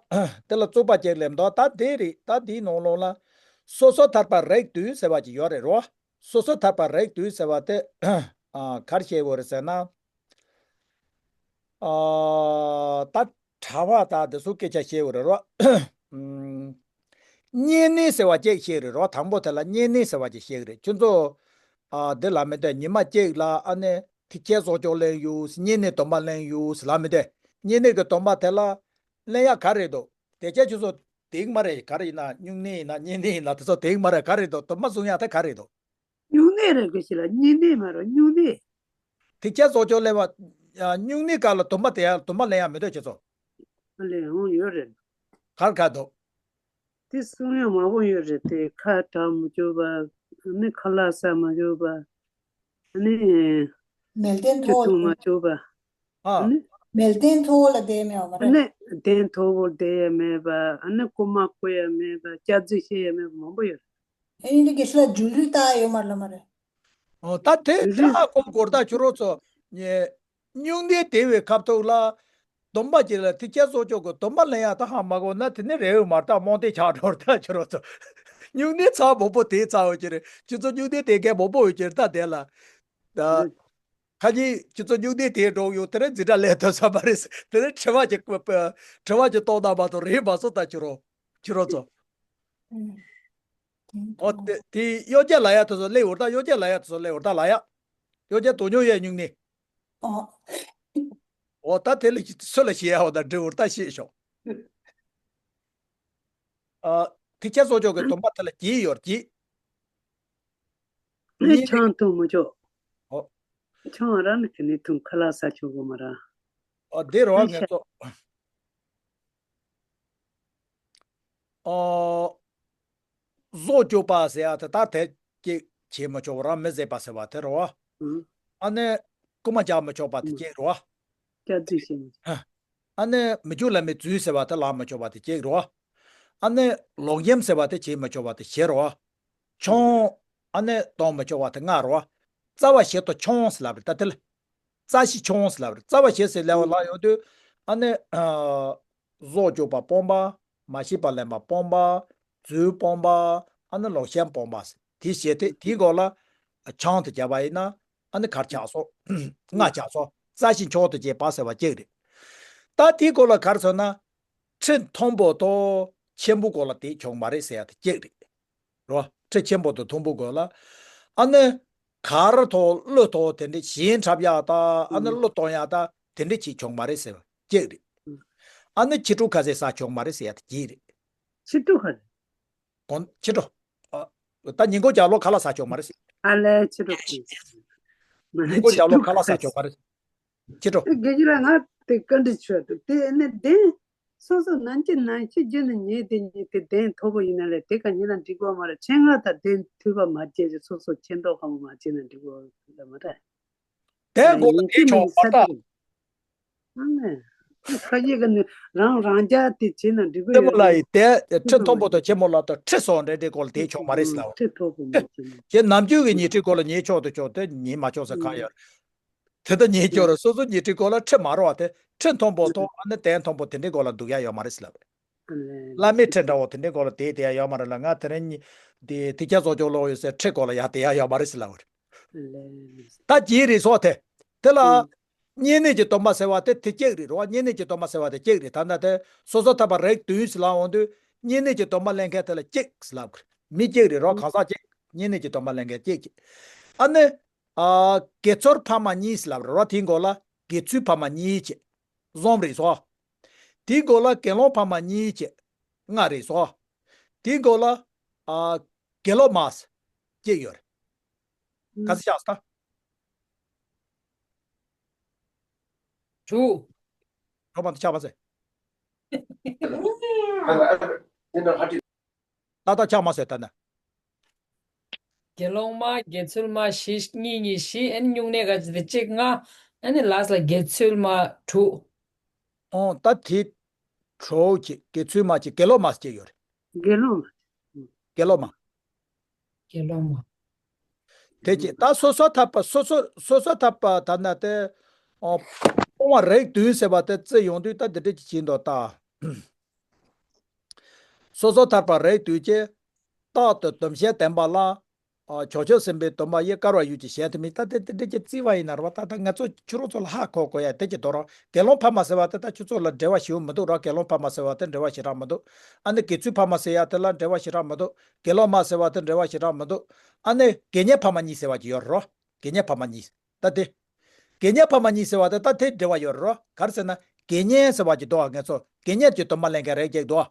དེ་ལ་རྩོད་པ་ཅིག་སླེབས་འདུག་ད་འདི་རེད། ད་འདིའི་ནང་ལོགས་ལ། སོ་སོར་ཐར་པར་རིགས་དུས་ཟེར་བ་ཅིག་ཡོད་རེད་རོ། སོ་སོར་ཐར་པར་རིགས་དུས་ཟེར་བ་དེ། ཨ། ག་རེ་བཤད་དགོས་རེད་ཟེར་ན། ཨ། ད་གྲྭ་བ་དང་དེ་ཚོ་སྐད་ཆ་བཤད་དགོས་རེད་རོ། ཨུམ། བསྙེན་གནས་ཟེར་བ་ཅིག་བཤད་རེད་རོ། དང་པོ་དེ་ལ་བསྙེན་གནས་ཟེར་བ་ཅིག་བཤད་གི་རེད། ཁྱོད་ཚོ། ཨ། འདི་ལ་མི་འདོད་ཉི་མ་གཅིག་ལ་ཨ་ནི། ཐེག་ཆེན་བཟང་སྤྱོད་ལེན་ཡོད། བསྙེན་གནས་སྡོམ་པ་ལེན་ཡོད་ལབ་མི་འདུག་བསྙེན་གནས་ཀྱི་སྡོམ་པ་དེ་ལ་ལེན་ཡག་ག་རེ་འདུག་དེ་ཆ་ཁྱོད་ཚོ་དེང་མ་རེད། ག་རེ་ཡིན་ན་སྨྱུང་གནས་ཡིན་ན་བསྙེན་གནས་ཡིན་ན་དེ་ཚོ་དེང་མ་རེད། ག་རེ་འདུག་སྡོམ་པ་བཟུང་ཡག་དེ་ག་རེ་འདུག་སྨྱུང་གནས་རེད། ག་ཞིག་ལ་བསྙེན་གནས་མ་རེད། སྨྱུང་གནས། ཐེག་ཆེན་བཟང་སྤྱོད་ལེན་པ། ཨ། སྨྱུང་གནས་སྐབས་ལ་སྡོམ་པ་དེ་ཡང་སྡོམ་པ་ལེན་ཡག་མི་འདུག་ཁྱོད་ཚོ། ལེན་ཡོང་ཡོད་རེད། ག་རེ་ག་རེ་འདུག་དེ་གསུང་ཡག་མང་པོ་ཡོད་རེད་དེ། ཁ་གྲག་མི་བཅུག་པ། ཨ་ནི་ཁ་ལག་ཟ་མི་བཅུག་པ། ཨ་ནི། མལ་སྟན་ཆུ་མཐོང་མ་བཅུག་པ། ཨ། ཨ་ནི། མལ་སྟན་མཐོ་བོ་ལ་བསྡད་མེད་པ་མ་རེད། ཨ་ནི་སྟན་མཐོ་བོ་བསྡད་ཡག་མེད་པ། ཨ་ནི་རྐུན་མ་རྐུ་ཡག་མེད་པ། སྐྱག་རྫུན་བཤད་ཡག་མེད་པ་མང་པོ་ཡོད་རེད། ཨ་ནི་དེ་ག་ཞིག་ལ་ཇུ་ལི་བཏགས་ཡོད་མ་རེད་ལབ་མ་རེད། ཨོ། ད་དེ་ཇུ་ལི། ད་ཧ་གོ་གོ་ད་ཁྱོད་རང་ཚོ། སྨྱུང་གནས་དེ་བའི་སྐབས་ཐོག་ལ། སྡོམ་པ་ཅིག་ལ་ཐེག་ཆེན་བཟང་སྤྱོད་ཀྱི་སྡོམ་པ་ལེན་ཡག་ད་ཧ་མ་གོ་ན་དེ་ནི་རེ་བའི་མར་ད་རྨོངས་དད་ཆགས་འགྲོ་ད་ཁྱོད་རང་ཚོ། སྨྱུང་གནས་ཚར་མང་པོ་དེ་ཚར་འོ་ཁྱེད་རེད། ཁྱོད་ཚོ་སྨྱུང་གནས་དེ་གས་མང་པོ་འོ་ཁྱེད་རེད། ད་དེ་ལ། ད། ཨ། ཁ་ཉིན་ཁྱོད་ཚོ་སྨྱུང་གནས་དེ་འགྲོ་ཡོང་དེ་རིང་འཛིན་གྲྭ་ལས་ཐོན་ས་མ་རེད། དེ་རིང་དྲི་བ་ཅིག་དྲི་བ་ཅིག་གཏོང་ན་མ་གཏོགས་རེད་མ་སོང་ད་ཁྱོད་རང་ཁྱོད་རང་ཚོ། ཨོ། དེ་དེ་གཡོ་སྒྱུ་ལབ་ཡག་དེ་ཚོ་སླེབས་འོ་ད། གཡོ་སྒྱུ་ལབ་ཡག་དེ་ཚོ་སླེབས་འོ་ད་ལབ་ཡག་གཡོ་སྒྱུ་དོ་སྙོམས་ཡག་སྨྱུང་གནས། ཨོ། ཨོ་ད་དེ་ལ་སུ་ལ་བཤད་ཡག་འོ་ད་འདྲི་འོ་ད་བཤད་ཤོག་ཨ། ཐེག་ཆེན་སོ་ཅོག་གི་སྡོམ་པ་དེ་ལ་བརྒྱད་ཡོད་ཀྱི། ཨེ་གཉིས་ཆང་འཐུང་མི་ཆོག་ཨོ། ཆང་ར་ནི་ག་ནས་འཐུང་ཁ་ལག་ཟ་ཆོག་གི་མ་ར། ཨོ་དེ་རོ་ཨེ་ངས་ཆ་ཚོ། ཨོ། བཟོ་བཅོས་པ་ཟེར་ཡ་དེ་ད་དེ་གཅིག་བྱེད་མི་ཆོག་པ་ར་མི་བཟོད་པ་ཟེར་བ་དེ་རོ། ཨ་ནི་རྐུ་མ་རྒྱག་མི་ཆོག་པ་དེ་གཅིག་རོ། སྐྱག་རྫུན་བཤད་མི་ཆོག་ཨ་ནི་མི་རྒྱུ་ལ་མི་རྫུན་ཟེར་བ་དེ་ལབ་མི་ཆོག་པ་དེ་གཅིག་རོ། ཨ་ནི་ལོག་གཡེམ་ཟེར་བ་དེ་བྱེད་མི་ཆོག་པ་དེ་བཞི་རོ། ཆང་། ཨ་ནི་གཏོང་མི་ཆོག་པ་དེ་ལྔ་རོ། རྩ་བ་བཞི་དང་ཆང་ཟེར་ལབ་རེད་ད་དེ་ལ། རྩ་བཞི་ཆང་ཟེར་ལབ་རེད། རྩ་བ་བཞི་ཟེར་ལབ་པ་ལ་ཡོང་དུས། ཨ་ནི། ཨ། བཟོ་བཅོས་པ་སྤོང་བ། མ་ཤེས་པ་ལེན་པ་སྤོང་བ། རྫུན་སྤོང་བ། ཨ་ནི་ལོག་གཡེམ་སྤོང་བ། དེ་བྱས་ཏེ་དེའི་སྐོར་ལ་ཆང་དུ་བྱས་པ་ཡིན་ན། ཨ་ནི་གར་ཆགས་སོ། ལྔ་ཆགས་སོ། རྩ་བཞིན་ཆོག་ཏུ་བྱེད་པ་ཟེར་བ་གཅིག་རེད། ད་དེའི་སྐོར་ལ་གར་སོང་ན། ཁྲི་མཐོན་པོ་དང་ཆེན་པོ་སྐོར་ལ་དེ་ཆོག་མ་རེད་ཟེར་ཡ་དེ་གཅིག་རེད། རོ། ཁྲི་ཆེན་པོ་དང་མཐོན་པོ་དགོས་ལ། ཨ་ནི། གར་ཐོག་གླུ་ཐོག་དེ་འདྲ་གཞས་འཁྲབ་ཡག་ད་ཨ་ནི་གླུ་གཏོང་ཡག་ད་དེ་འདྲ་བྱེད་ཆོག་མ་རེད་ཟེར་བ་གཅིག་རེད། ཨ་ནི་ཕྱི་དྲོ་ཁ་ཟས་ཟ་ཆོག་མ་རེད་ཟེར་ཡག་དེ་གཅིག་རེད། ཕྱི་དྲོ་ཁ་ཟས། གོང་ཕྱི་དྲོ། ཨ། ད་ཉིན་གུང་ལྗགས་ལོག་ཁ་ལག་ཟ་ཆོག་མ་རེད་ཟེར། ཨ་ལས་ཕྱི་དྲོ་ཁ་ཟས། ཉིན་གུང་ལྗགས་ལོག་ཁ་ལག་ཟ་ཆོག་མ་རེད། ཕྱི་དྲོ། དགེ་རྒྱུ་ལ་ང་དེ་བཀའ་འདྲི་ཆོག་འདུག་དེ་ནི་བདེན། སོ་སོ་ནམ་གྱི་ནམ་ཤི་རྒྱུ་ནི་ཉེ་དེ་ཉེ་དེ་བདེན་ཐོབ་པོ་ཡིན་ན་ལས་དེ་ག་ཉེ་ན་འགྲིག་གོ་མ་རེད། ཆེད་མངགས་དང་བདེན་མཐུན་པ་མ་བྱེད་ཅེས་སོ་སོ་ཆེ་མདོག་ཁ་མོ་མ་བྱེད་ན་འགྲིག་གོ་ལ་མ་རེད། དེ་དགོས་ལ་དེ་ཆོག་མ་རེད། ཨ་ནི། ཁ་ཡིག་གི་ནི་རང་རང་རྒྱ་དེ་བྱེད་ན་འགྲིག་གོ་ཆེན་མོ་ལ་ཡི་དེ་ཁྲི་མཐོན་པོ་དང་ཆེན་མོ་ལ་དང་ཁྲི་སོགས་འདྲ་འདྲའི་སྐོར་ལ་དེ་ཆོག་མ་རེད་ཟེར་ལ། ཁྲི་མཐོན་པོ་མ་བྱེད་ན། ཁྱེད་ནམ་རྒྱུན་གྱི་ཉེ་ཁྲི་སྐོར་ལ་ཉེ་ཆོག་ཏུ་ཆོག་དེ་ཉེ་མ་ཆོག་ཟེར་གང་ཡོད། དེ་ལྟར་ཉེ་སྐྱོ་རུ་སོ་སོ་ཉེ་ཁྲི་སྐོར་ལ་ཁྲི་མ་རོ་བ་དེ་ཁྲི་མཐོན་པོ་ཐོག་ཨ་ནི་དེ་མཐོན་པོ་དེ་འདྲའི་སྐོར་ལ་འདུག་ཡ་ཡོད་མ་རེད་ཟེར་ལབ་རེད། བླ་མའི་ཁྲི་འདྲ་བོ་དེ་འདྲའི་སྐོར་ལ་དེ་དེ་ཡ་ཡོད་མ་རེད་ལ་ང་དེ་རིང་ཉི་དེ་ཐིག་ཆ་བཟོ་ཅོག་ལོག་ཡོད་ཟེར་ཁྲི་སྐོར་ལ་ཡ་དེ་ཡ་ཡོད་མ་རེད་ཟེར་ལབ་རེད། ད་ཅི་རེད་སོ་དེ། དེ་ལ་བསྙེན་གནས་ཀྱི་སྡོམ་པ་ཟེར་བ་དེ་དེ་གཅིག་རེད་རོ། བསྙེན་གནས་ཀྱི་སྡོམ་པ་ཟེར་བ་དེ་གཅིག་རེད། ད་ལྟ་དེ་སོ་སོ་ཐར་པ་རིགས་བདུན་ཟེར་ལབ་འོང་དུས་བསྙེན་གནས་ཀྱི་སྡོམ་པ་ལེན་མཁན་དེ་ལ་གཅིག་ཟེར་ལབ་རེད། མི་གཅིག་རེད་རོ། གང་ཟག་གཅིག་བསྙེན་གནས་ཀྱི་སྡོམ་པ་ལེན་མཁན་གཅིག་གཅིག་ཨ་ནི། ཨ། དགེ་ཚུལ་ཕ་མ་གཉིས་ལབ་རེད་རོ། དེའི་མགོ་ལ་དགེ་ཚུལ་ཕ་མ་གཉིས་བྱས། གསུམ་རེད་སོ། དེའི་མགོ་ལ་དགེ་སློང་ཕ་མ་གཉིས་བྱས། ལྔ་རེད་སོ། དེའི་མགོ་ལ། ཨ། དགེ་སློབ་མ་ཟེར་གཅིག་ཡོད་རེད། ག་ཚོད་ཆགས་སོང་ད། དྲུག་གྲོགས་མ་དེ་ཆགས་མ་ཟེར། ཏག་ཏག་ཆགས་མ་ཟེར་ད་ན། དགེ་སློང་མ། དགེ་ཚུལ་མ་བཞི། གཉིས་གཉིས་བཞི། ཨ་ནི་སྨྱུང་གནས་ག་ཅི་དེ་གཅིག་ལྔ། ཨ་ནི་ལ་ས་ལ་དགེ་ཚུལ་མ་དྲུག་ཨོ་ད་དེ་གྲོགས་ཀྱི་དགེ་ཚུལ་མ་གཅིག་དགེ་སློབ་མ་གཅིག་ཡོད་རེད། དགེ་སློང་མ། དགེ་སློབ་མ། དགེ་སློང་མ། དེ་གཅིག་ད་སོ་སོ་ཐར་པ་སོ་སོ་སོ་སོ་ཐར་པ་ད་ན་དེ། ཨོ། སྤོང་བ་རིགས་བདུན་ཟེར་བ་དེ་བརྩི་ཡོང་དུས་ད་འདི་འདྲ་ཅིག་བྱེད་འདུག་ད། སོ་སོ་ཐར་པ་རིགས་བདུན་གྱི། རྟག་ཏུ་སྡོམ་ཞིང་ལྡན་པ་ལ། ཨ། ཕྱོགས་ཆོས་སེམས་དཔའི་སྡོམ་པ་ཡིས། དཀར་བ་ཡུལ་གྱི་གཞན་དུ་མིན། ད་དེ་དེ་འདྲ་ཅིག་བརྩི་བ་ཡིན་ན་རེད་བ། ད་ད་ང་ཚོ་ཁྱོད་རང་ཚོ་ལ་ཧ་གོ་དགོས་ཡ་དེ་ཅིག་འདུག་རོ། དགེ་སློང་ཕ་མ་ཟེར་བ་དེ་ད་ཁྱོད་ཚོ་ལ་འགྲེལ་བ་ཞུ་མི་འདུག་རོ། དགེ་སློང་ཕ་མ་ཟེར་བ་དེ་འགྲེལ་བ་ཞེ་དྲག་མི་འདུག་ཨ་ནི་དགེ་ཚུལ་ཕ་མ་ཟེར་ཡ་དེ་ལ་འགྲེལ་བ་ཞེ་དྲག་མི་འདུག་དགེ་སློབ་མ་ཟེར་བ་དེ་འགྲེལ་བ་ཞེ་དྲག་མི་འདུག་ཨ་ནི་དགེ་བསྙེན་ཕ་མ་གཉིས་ཟེར་བ་ཅིག་ཡོད་རེད་རོ། དགེ་བསྙེན་ཕ་མ་གཉིས། ད་དེ། དགེ་བསྙེན་ཕ་མ་གཉིས་ཟེར་བ་དེ་ད་དེ་འབྲེལ་བ་ཡོད་རེད་རོ། ག་རེ་ཟེར་ན། དགེ་བསྙེན་ཟེར་བ་ཅིག་འདུག་ང་ཚོ་དགེ་བསྙེན་གྱི་སྡོམ་པ་ལེན་མཁན་རིགས་གཅིག་འདུག་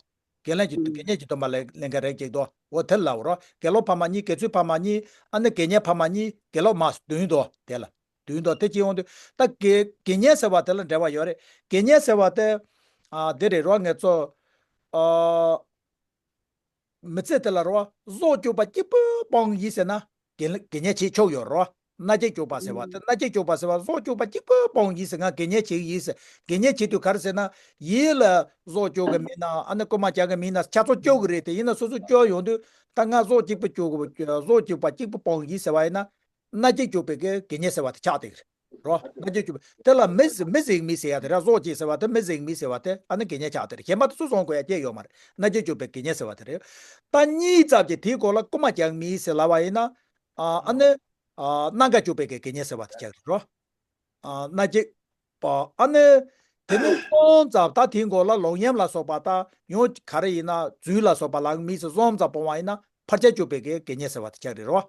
དགེ་ལེན་གྱི་དགེ་བསྙེན་གྱི་སྡོམ་པ་ལེན་ལེན་མཁན་རིགས་གཅིག་འདུག་འོ་དེ་ལ་འོ་རོ། དགེ་སློང་ཕ་མ་གཉིས། དགེ་ཚུལ་ཕ་མ་གཉིས། ཨ་ནི་དགེ་བསྙེན་ཕ་མ་གཉིས། དགེ་སློབ་མ་བདུན་འདུག་དེ་ལ་བདུན་འདུག་དེ་ཅི་ཡོང་དུས་ད་དགེ་དགེ་བསྙེན་ཟེར་བ་དེ་ལ་འབྲེལ་བ་ཡོད་རེད། དགེ་བསྙེན་ཟེར་བ་དེ། ཨ། དེ་རེད་རོ། ང་ཚོ། ཨ། མི་ཚེ་དེ་ལ་རོ། བཟོ་བཅོས་པ་གཅིག་པུ་སྤོང་ཡིན་ཟེར་ན། དགེ་དགེ་བསྙེན་བྱེད་ཆོག་ཡོད་རོ། མནའ་སྐྱེལ་བཅོས་པ་ཟེར་བ་དེ། མནའ་སྐྱེལ་བཅོས་པ་ཟེར་བ་བཟོ་བཅོས་པ་གཅིག་པུ་སྤོང་ཡིན་ཟེར། ང་དགེ་བསྙེན་བྱེད་ཡིན་ཟེར། དགེ་བསྙེན་བྱེད་དུས་ག་རེ་ཟེར་ན། ཡིད་ལ་བཟོ་བཅོས་གི་མིན་ན། ཨ་ནི་རྐུ་མ་རྒྱག་གི་མིན་ན། ཆ་ཚང་སྐྱོབ་གི་རེད་དེ། ཡིན་ན་སོ་སོ་སྐྱོབ་ཡོང་དུས་ད་ང་བཟོ་གཅིག་པུ་སྐྱོབ་གི། བཟོ་བཅོས་པ་གཅིག་པུ་སྤོང་ཡིན་ཟེར་བ་ཡིན་ན། མནའ་སྐྱེལ་བཅོས་པའི་གི་དགེ་བསྙེན་ཟེར་བ་དེ་ཆགས་བསྡད་ཀྱི་རེད། རོ། མནའ་སྐྱེལ་བཅོས་པའི་དེ་ལ་མི་མི་བཟེད་མི་ཟེར་ཡ་དེ་རེད། བཟོ་བཅོས་ཟེར་བ་དེ་མི་བཟེད་མི་ཟེར་བ་དེ་ཨ་ནི་དགེ་བསྙེན་ཆགས་བསྡད་རེད། གཞན་པ་དེ་སུ་བཟུང་དགོས་ཡ་ཅིག་ཡོད་མ་རེད། མནའ་སྐྱེལ་བཅོས་པའི་དགེ་བསྙེན་ཟེར་བ་དེ་རེད། ད་གཉིས་ཙམ་གྱི་དེའི་སྐོར་ལ་རྐུ་མ་རྒྱག་མི་ཟེར་ལབ་པ་ཡིན་ན། ཨ་ཨ་ནི། ཨ་སྣ་འགའ་བཅོས་པའི་གི་དགེ་བསྙེན་ཟེར་བ་དེ་ཆགས་རེད་རོ། ཨ་མནའ་སྐྱེལ་བ་ཨ་ནི། དེ་ནི་གསུམ་ཙམ། ད་དེའི་སྐོར་ལ་ལོག་གཡེམ་ལ་སོགས་པ་ད་ཡང་ག་རེ་ཡིན་ན། རྫུན་ལ་སོགས་པ་ལངས་མི་ཟེར་གསུམ་ཙམ་སྤོང་བ་ཡིན་ན་ཕར་ཆེར་བཅོས་པའི་གི་དགེ་བསྙེན་ཟེར་བ་དེ་ཆགས་རེད་རོ།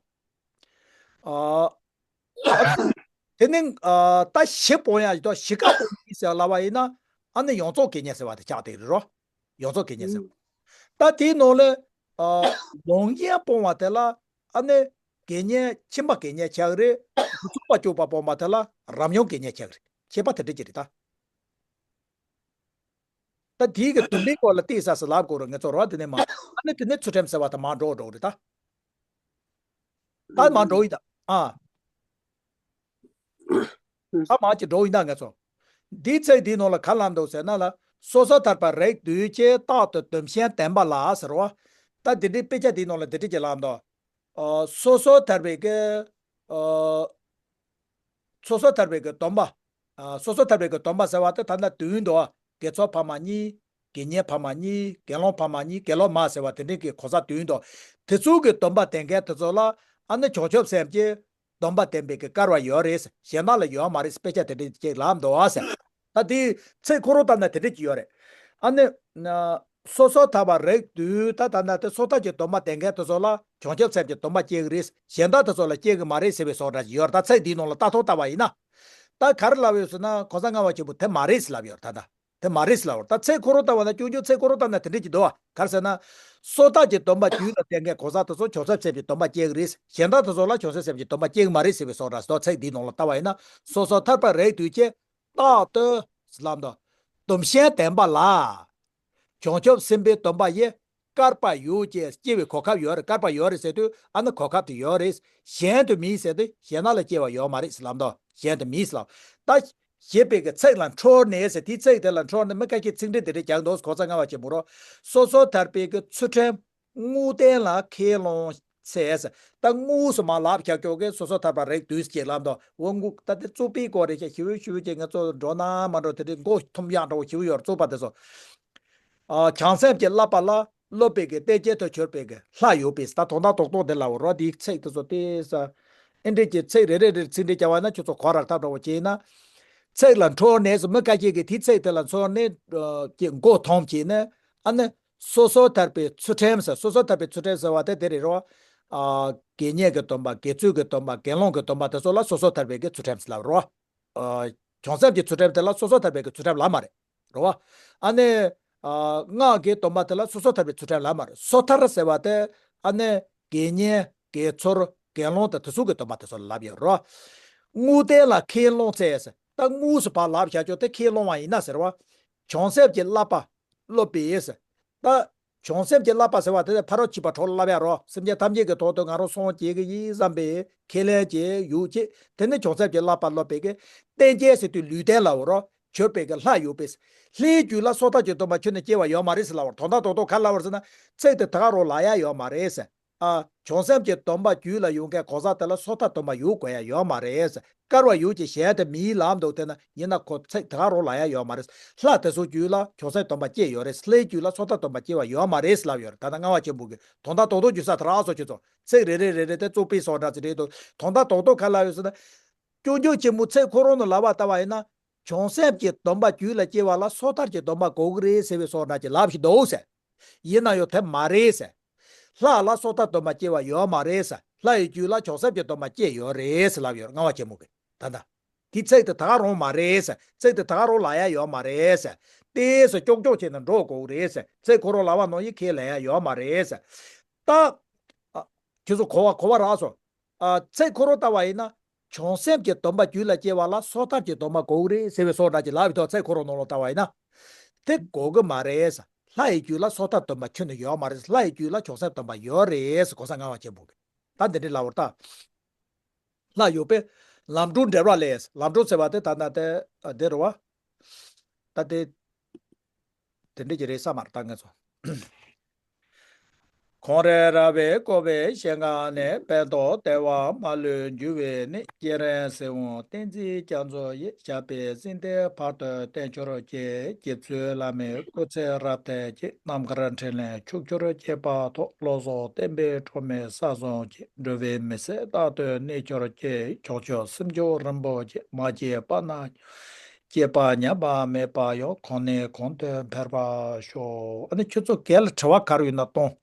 ཨ། དེ་ནི། ཨ། ད་བཞི་སྤོང་ཡ་ཡོད་དོ། བཞི་ཀ་སྤོང་ཡིན་ཟེར་ལབ་པ་ཡིན་ན། ཨ་ནི་ཡོངས་རྫོགས་དགེ་བསྙེན་ཟེར་བ་དེ་ཆགས་བསྡད་རེད་རོ། ཡོངས་རྫོགས་དགེ་བསྙེན་ཟེར་བ། ད་དེའི་ནང་ལ་ཨ་ལོངས་སྤྱོད་སྤོང་བ་དེ་ལ་ཨ་ནི་དགེ་བསྙེན་ཁྱིམ་པ་དགེ་བསྙེན་ཆགས་ཀྱི་རེད། ཚོགས་པ་སྐྱོབ་པ་སྤོང་བ་དེ་ལ་རབ་བྱུང་དགེ་བསྙེན་ཆགས་ཀྱི་རེད། ཁྱད་པར་དེ་འདྲ་ཅིག་རེད་ད། ད་དེའི་གི་དུམ་པའི་སྐོར་ལ་ཏོག་ཙམ་ལབ་དགོས་རེད། ངས་ཚོར་བ་དེ་ནས་མ། ཨ་ནི་དེ་ནས་ཚུལ་ཁྲིམས་ཟེར་བ་དེ་མར་འགྲོ་འགྲོ་གི་རེད་ད། ད་མར་འགྲོ་ཡིན་ད། ཨ། ད་མར་ཅིག་འགྲོ་ཡིན་ད་ངས་ཚོར། འདིའི་ཚིག་འདིའི་ནང་ལ་ག་ལབ་འདུག་ཟེར་ན་ལ། སོ་སོ་ཐར་པ་རིགས་བསྡུས་ཀྱིས། རྟག་ཏུ་སྡོམ་ཞིང་ལྡན་པ་ལ་ཟེར་བ། ད་འདི་འདྲའི་དཔེ་ཆ་འདིའི་ནང་ལ་འདི་འདྲ་ཅིག་ལབ་འདུག། ཨ། སོ་སོ་ཐར་པའི་གི། ཨ། སོ་སོ་ཐར་པའི་གི་སྡོམ་པ། ཨ། སོ་སོ་ཐར་པའི་གི་སྡོམ་པ་ཟེར་བ་དེ་ད་ལྟ་བསྡུས་འདུག། དགེ་ཚོགས་ཕ་མ་གཉིས། དགེ་བསྙེན་ཕ་མ་གཉིས། དགེ་སློང་ཕ་མ་གཉིས། དགེ་སློང་མ་ཟེར་བ་དེ་འདྲའི་གི་གོ་ས་བསྡུས་འདུག། དེ་ཚོའི་གི་སྡོམ་པ་ལྡན་མཁན་དེ་ཚོ་ལ་ཨ་ནི་བྱང་ཆུབ་སེམས་ཀྱི་སྡོམ་པ་ལྡན་པའི་གི་སྐལ་བ་ཡོད་རེད། གཞན་དག་ལ་ཡོད་མ་རེད། དཔེ་ཆ་དེ་འདྲ་ཅིག་ལབ་འདུག་ཟེར། ད་དེའི་ཚིག་ཁོ་རང་ལྟར་ན་དེ་འདྲ་ཅིག་ཡོད་རེད། ཨ་ནི། ན། སོ་སོ་ཐར་པ་རིགས་བསྡུས། ད་ད་ལྟ་དེ་སོ་ཐར་གྱི་སྡོམ་པ་ལྡན་མཁན་དེ་ཚོ་ལ་བྱང་ཆུབ་སེམས་ཀྱི་སྡོམ་པ་སྐྱེ་གི་རེད། གཞན་དག་དེ་ཚོ་ལ་སྐྱེ་གི་མ་རེད་ཟེར་བའི་བཟོ་འདྲ་ཞིག་ཡོད་རེད། ད་ཚིག་འདིའི་ནང་ལ་ལྟ་སྟངས་ལྟ་བ་ཡིན་ན། ད་ག་རེ་ལབ་ཡོད་ཟེར་ན། གོང་ས་ལྔ་པ་ཆེན་པོ་དེ་མ་རེད་ཟེར་ལབ་ཡོད་རེད་ད་ལྟ། དེ་མ་རེད་ཟེར་ལབ་ཡོད་རེད། ད་ཚིག་ཁོ་རང་ལྟ་བ་ན། ཆུང་ཆུང་ཚིག་ཁོ་རང་ལྟ་ན་དེ་འདྲ་ཅིག་འདུག་བ། ག་རེ་ཟེར་ན། སོ་ཐར་གྱི་སྡོམ་པ་རྒྱུད་ལ་བསྟེན་མཁན་གོང་ས་དེ་ཚོ་བྱང་ཆུབ་སེམས་ཀྱི་སྡོམ་པ་སྐྱེ་གི་རེད། གཞན་དག་དེ་ཚོ་ལ་བྱང་ཆུབ་སེམས་ཀྱི་སྡོམ་པ་སྐྱེ་གི་མ་རེད་ཟེར་བའི་བཟོ་འདྲ་ཞིག་འདུག། ཚིག་འདིའི་ནང་ལ་ལྟ་བ་ཡིན་ན། སོ་སོ་ཐར་པ་རིགས་བསྡུས་ཀྱིས། རྟག་ཏུ་ལམ་དང་། སྡོམ་ཞིང་ལྡན་པ་ལ། བྱང་ཆུབ་སེམས་དཔའི་སྡོམ་པ་ཡི། བསྐལ་པ་ཡོད་ཅེས་སྐྱེ་བའི་གོ་སྐབས་ཡོད་རེད། བསྐལ་པ་ཡོད་རེད་ཟེར་དུས་ཨ་ནི་གོ་སྐབས་དེ་ཡོད་རེད། གཞན་དུ་མེད་ཟེར་དུས་གཞན་དག་ལ་སྐྱེ་བ་ཡོད་མ་རེད་ཟེར་ལབ་འདུག། གཞན་དུ་མེད་ཟེར་ལབ། ད་ཞེས་པའི་གི་ཚིག་ལ་འཕྲོས་ནས་ཟེར། དེའི་ཚིག་དེ་ལ་འཕྲོས་ནས་མི་ཁ་ཤས་ཚིག་འགྲེལ་དེ་འདྲ་རྒྱག་འདུག། གོང་ས་ལྔ་པ་ཆེན་པོ་རོ། སོ་སོ་ཐར་པའི་གི་ཚུལ་ཁྲིམས། དངོས་བསྟན་ལ་ཁས་བླངས་ཚེ་ཟེར། ད་དངོས་སུ་མ་ལབ་ཤག་ཀྱོག་གི་སོ་སོ་ཐར་པ་རིགས་བསྡུས་ཅེས་ལབ་འདུག། འོ་དངོས། ད་དེ་རྩོད་པའི་སྐོར་རེད་ཤག། ཞིབ་ཞིབ་ཅིག་ང་ཚོ་འགྲོ་ན་མ་འགྲོ་དེ་འདྲའི་མགོ་འཐོམ་ཡག་འདྲ་བོ་ཞིག་ཡོད་རེད། རྩོད་པ་དེ་ཚོ། ཨ། བྱང་སེམས་ཀྱི་བསླབ་པ་ལ་སློབ་པའི་གི་རྟེན་ཅན་དུ་གྱུར་པའི་གི་ལྷ་ཡོད་པས། ད་དོན་དག་རྡོག་རྡོག་འདི་ལ་འོ་རོ། འདིའི་ཚིག་དེ་ཚོ་དེ་ས། ཨེ་འདྲས་ཀྱི་ཚིག་རེ་རེ་རེ་ཚིག་འགྲེལ་རྒྱག་པ་ན་ཁྱོད་ཚོ་གོ་རག་ཐབས་འདྲ་བོ་བྱས་ན། ཚིག་ལ་འཕྲོས་ནས་སུ་མི་ཁ་ཤས་ཀྱིས་དེའི་ཚིག་དེ་ལ་འཕྲོས་ནས་ཀྱི་མགོ་འཐོམ་བྱས་ནས། ཨ་ནི་སོ་སོ་ཐར་པའི་ཚུལ་ཁྲིམས་ཟེར། སོ་སོ་ཐར་པའི་ཚུལ་ཁྲིམས་ཟེར་བ་དེ་དེ་རེད་རོ། ཨ། དགེ་བསྙེན་གྱི་སྡོམ་པ། དགེ་ཚུལ་གྱི་སྡོམ་པ། དགེ་སློང་གི་སྡོམ་པ་དེ་ཚོ་ལ་སོ་སོ་ཐར་པའི་གི་ཚུལ་ཁྲིམས་ལབ་རོ། ཨ། བྱང་སེམས་ཀྱི་ཚུལ་ཁྲིམས་དེ་ལ་སོ་སོ་ཐར་པའི་གི་ཚུལ་ཁྲིམས་ལབ་མ་རེད། རེད་བ། ཨ་ནི། ཨ། སྔགས་ཀྱི་སྡོམ་པ་དེ་ལ་སོ་སོ་ཐར་པའི་ཚུལ་ཁྲིམས་ལབ་མ་རེད། སོ་ཐར་ཟེར་བ་དེ་ཨ་ནི་དགེ་བསྙེན། དགེ་ཚུལ། དགེ་སློང་དང་དེ་ཚོ་གི་སྡོམ་པ་དེ་ཚོ་ལ་ལབ་ཡོད་རེད་བ། དངོས་བསྟན་ལ་ཁས་བླངས་ཚེ་ཟེར། ད་དངོས་སུ་ཕར་ལབ་བཞག་ཆོག་དེ་ཁས་བླངས་པ་ཡིན་ན་ཟེར་བ། བྱང་སེམས་ཀྱི་བསླབ་པ་སློབ་པས་ཟེར། ད། བྱང་སེམས་ཀྱི་བསླབ་པ་ཟེར་བ་དེ་ཕ་རོལ་ཕྱིན་པ་གྲོགས་ལ་བསླབ་ཡ་རོ། སེམས་ཅན་ཐམས་ཅད་ཀྱི་དོན་དུ་ང་རང་སྲོག་བཅད་ཀྱི་ཡིན་བསམ་པའི་ཁས་ལེན་བྱས་ཡོད་ཅེས། དེ་ནི་བྱང་སེམས་ཀྱི་བསླབ་པ་སློབ་པའི་གི་རྟེན་ཅན་ཟེར་དུས་ལུས་རྟེན་ལབ་པ་རོ། གྱུར་པའི་གི་ལྷ་ཡོད་པས། ལྷའི་རྒྱུད་ལ་སོ་ཐར་གྱི་སྡོམ་པ་ཁྱོན་ནས་སྐྱེ་བ་ཡོད་མ་རེད་ཟེར་ལབ་པ་རེད། དོན་དག་རྡོག་རྡོག་ག་ལབ་པ་རེད་ཟེར་ན། ཚིག་དེ་ད་ག་རང་ལབ་ཡ་ཡོད་མ་རེད་ཟེར། ཨ། བྱང་སེམས་ཀྱི་སྡོམ་པ་རྒྱུད་ལ་ཡོད་མཁན་གོང་ས་དེ་ལ་སོ་ཐར་སྡོམ་པ་ཡོད་དགོས་ཡ་ཡོད་མ་རེད་ཟེར། བསྐལ་པ་ཡོད་ཅེས་གཞན་དུ་མེད་ལབ་འདུག། དེ་ན་ཡིན་ན་ཁོ་ཚིག་དེ་ག་རང་ལབ་ཡ་ཡོད་མ་རེད། ལྷ་དེ་ཚོ་རྒྱུད་ལ་བྱང་སེམས་སྡོམ་པ་སྐྱེས་ཡོད་རེད། ལྷའི་རྒྱུད་ལ་སོ་ཐར་སྡོམ་པ་སྐྱེ་བ་ཡོད་མ་རེད་ལབ་ཡོད་རེད། ད་ལྟ་ལྔ་པ་ཆེན་པོ་གི་དོན་དག་རྡོག་རྡོག་འགྱུར་ས་དེ་རག་སོང་ཁྱོད་ཚོ། ཚིག་རེ་རེ་རེ་རེ་དེ་རྩོད་པའི་བཟོ་འདྲ་ཅིག་རེད་འདུག། དོན་དག་རྡོག་རྡོག་ག་ལབ་ཡོད་ཟེར་ན། སྐྱོན་བརྗོད་ཆེན་མོ་ཚིག་ཁོ་རང་ནས་ལབ་པ་ལྟ་བ་ཡིན་ན། བྱང་སེམས་ཀྱི་སྡོམ་པ་རྒྱུད་ལ་སྐྱེ་བ་ལ་སོ་ཐར་གྱི་སྡོམ་པ་དགོས་ཀྱི་རེད་ཟེར་བའི་བཟོ་འདྲ་ཅིག་ལབ་བཞིན་འདུག་ཟེར། ཡིན་ན་ཡང་དེ་མ་རེད་ཟེར། ལྷ་ལ་སོ་ཐར་སྡོམ་པ་སྐྱེ་བ་ཡོད་མ་རེད་ཟེར། ལྷ་ཡི་རྒྱུད་ལ་བྱང་སེམས་ཀྱི་སྡོམ་པ་སྐྱེས་ཡོད་རེད་ཟེར་ལབ་ཡོད་རེད། ལྔ་པ་ཆེན་མོ་གིས་ད་ལྟ། དེ་ཚིག་དེ་ད་ག་རང་མ་རེད་ཟེར། ཚིག་དེ་ད་ག་རང་ལབ་ཡ་ཡོད་མ་རེད་ཟེར། ཏོག་ཙམ་ཀྱོག་ཀྱོག་བྱས་ནས་འགྲོ་དགོས་རེད་ཟེར། ཚིག་ཁོ་རང་ལབ་པ་ནང་བཞིན་ཁས་ལེན་ཡ་ཡོད་མ་རེད་ཟེར། ད། ཨ། ཁྱོད་ཚོ་གོ་བ་གོ་བ་རག་སོང་། ཨ། ཚིག་ཁོ་རང་ལྟ་བ་ཡིན་ན། བྱང་སེམས་ཀྱི་སྡོམ་པ་རྒྱུད་ལ་སྐྱེ་བ་ལ་སོ་ཐར་གྱི་སྡོམ་པ་དགོས་ཀྱི་རེད་ཟེར་བའི་བཟོ་འདྲ་ཅིག་ལབ་ཡོད་དོ། ཚིག་ཁོ་རང་ནང་ལོགས་ལྟ་བ་ཡིན་ན། དེ་དགོས་ཀྱི་མ་རེད་ཟེར། ལྷ་ཡི་རྒྱུད་ལ་སོ་ཐར་སྡོམ་པ་ཁྱོན་ནས་ཡོད་མ་རེད། ལྷ་ཡི་རྒྱུད་ལ་བྱང་སེམས་སྡོམ་པ་ཡོད་རེད་ཟེར། གོང་ས་ལྔ་པ་ཆེན་པོ་གིས་ད་འདི་འདྲའི་ལབ་པ་རེད་ད། ལྷ་ཡོད་པས་ལམ་འགྲོ་འབྲེལ་བ་ལས། ལམ་འགྲོ་ཟེར་བ་དེ་ད་ལྟ་དེ་འདི་རེད་བ། ད་དེ། དེ་འདྲ་ཅིག་རེད་བསམ་པ་རེད་ད་ང་ཚོ། ཁོང་རེ་ར་བས་བསྐོར་བའི་ཞིང་ཁམས་ནས། ཕན་འདོགས་བདེ་བ་མ་ལུས་འབྱུང་བའི་གནས། སྤྱན་རས་གཟིགས་དབང་བསྟན་འཛིན་རྒྱ་མཚོ་ཡི། ཞབས་པད་སྲིད་མཐའི་བར་དུ་བརྟན་གྱུར་ཅིག། རྗེ་བཙུན་བླ་མའི་སྐུ་ཚེ་རབ་བརྟན་ཅིག། རྣམ་དཀར་འཕྲིན་ལས་ཕྱུག་གྱུར་ཅིག་པ་ཐོབ། བློ་བཟང་བསྟན་པའི་སྒྲོན་མེ་ས་གསུམ་གྱི། འགྲོ་བའི་མི་ཟད་རྟག་ཏུ་གནས་གྱུར་ཅིག། བྱང་ཆུབ་སེམས་མཆོག་རིན་པོ་ཆེ། མ་སྐྱེས་པ་ན་སྐྱེས་པ། ཉམས་པ་མེད་པ་ཡང་། གོང་ནས་གོང་དུ་འཕེལ་བར་ཤོག། ཨ་ནི་ཁྱོད་ཚོ་སྒེར་ལ་དྲི་བ་ག་རེ་ཡོད་ན་གཏོང་།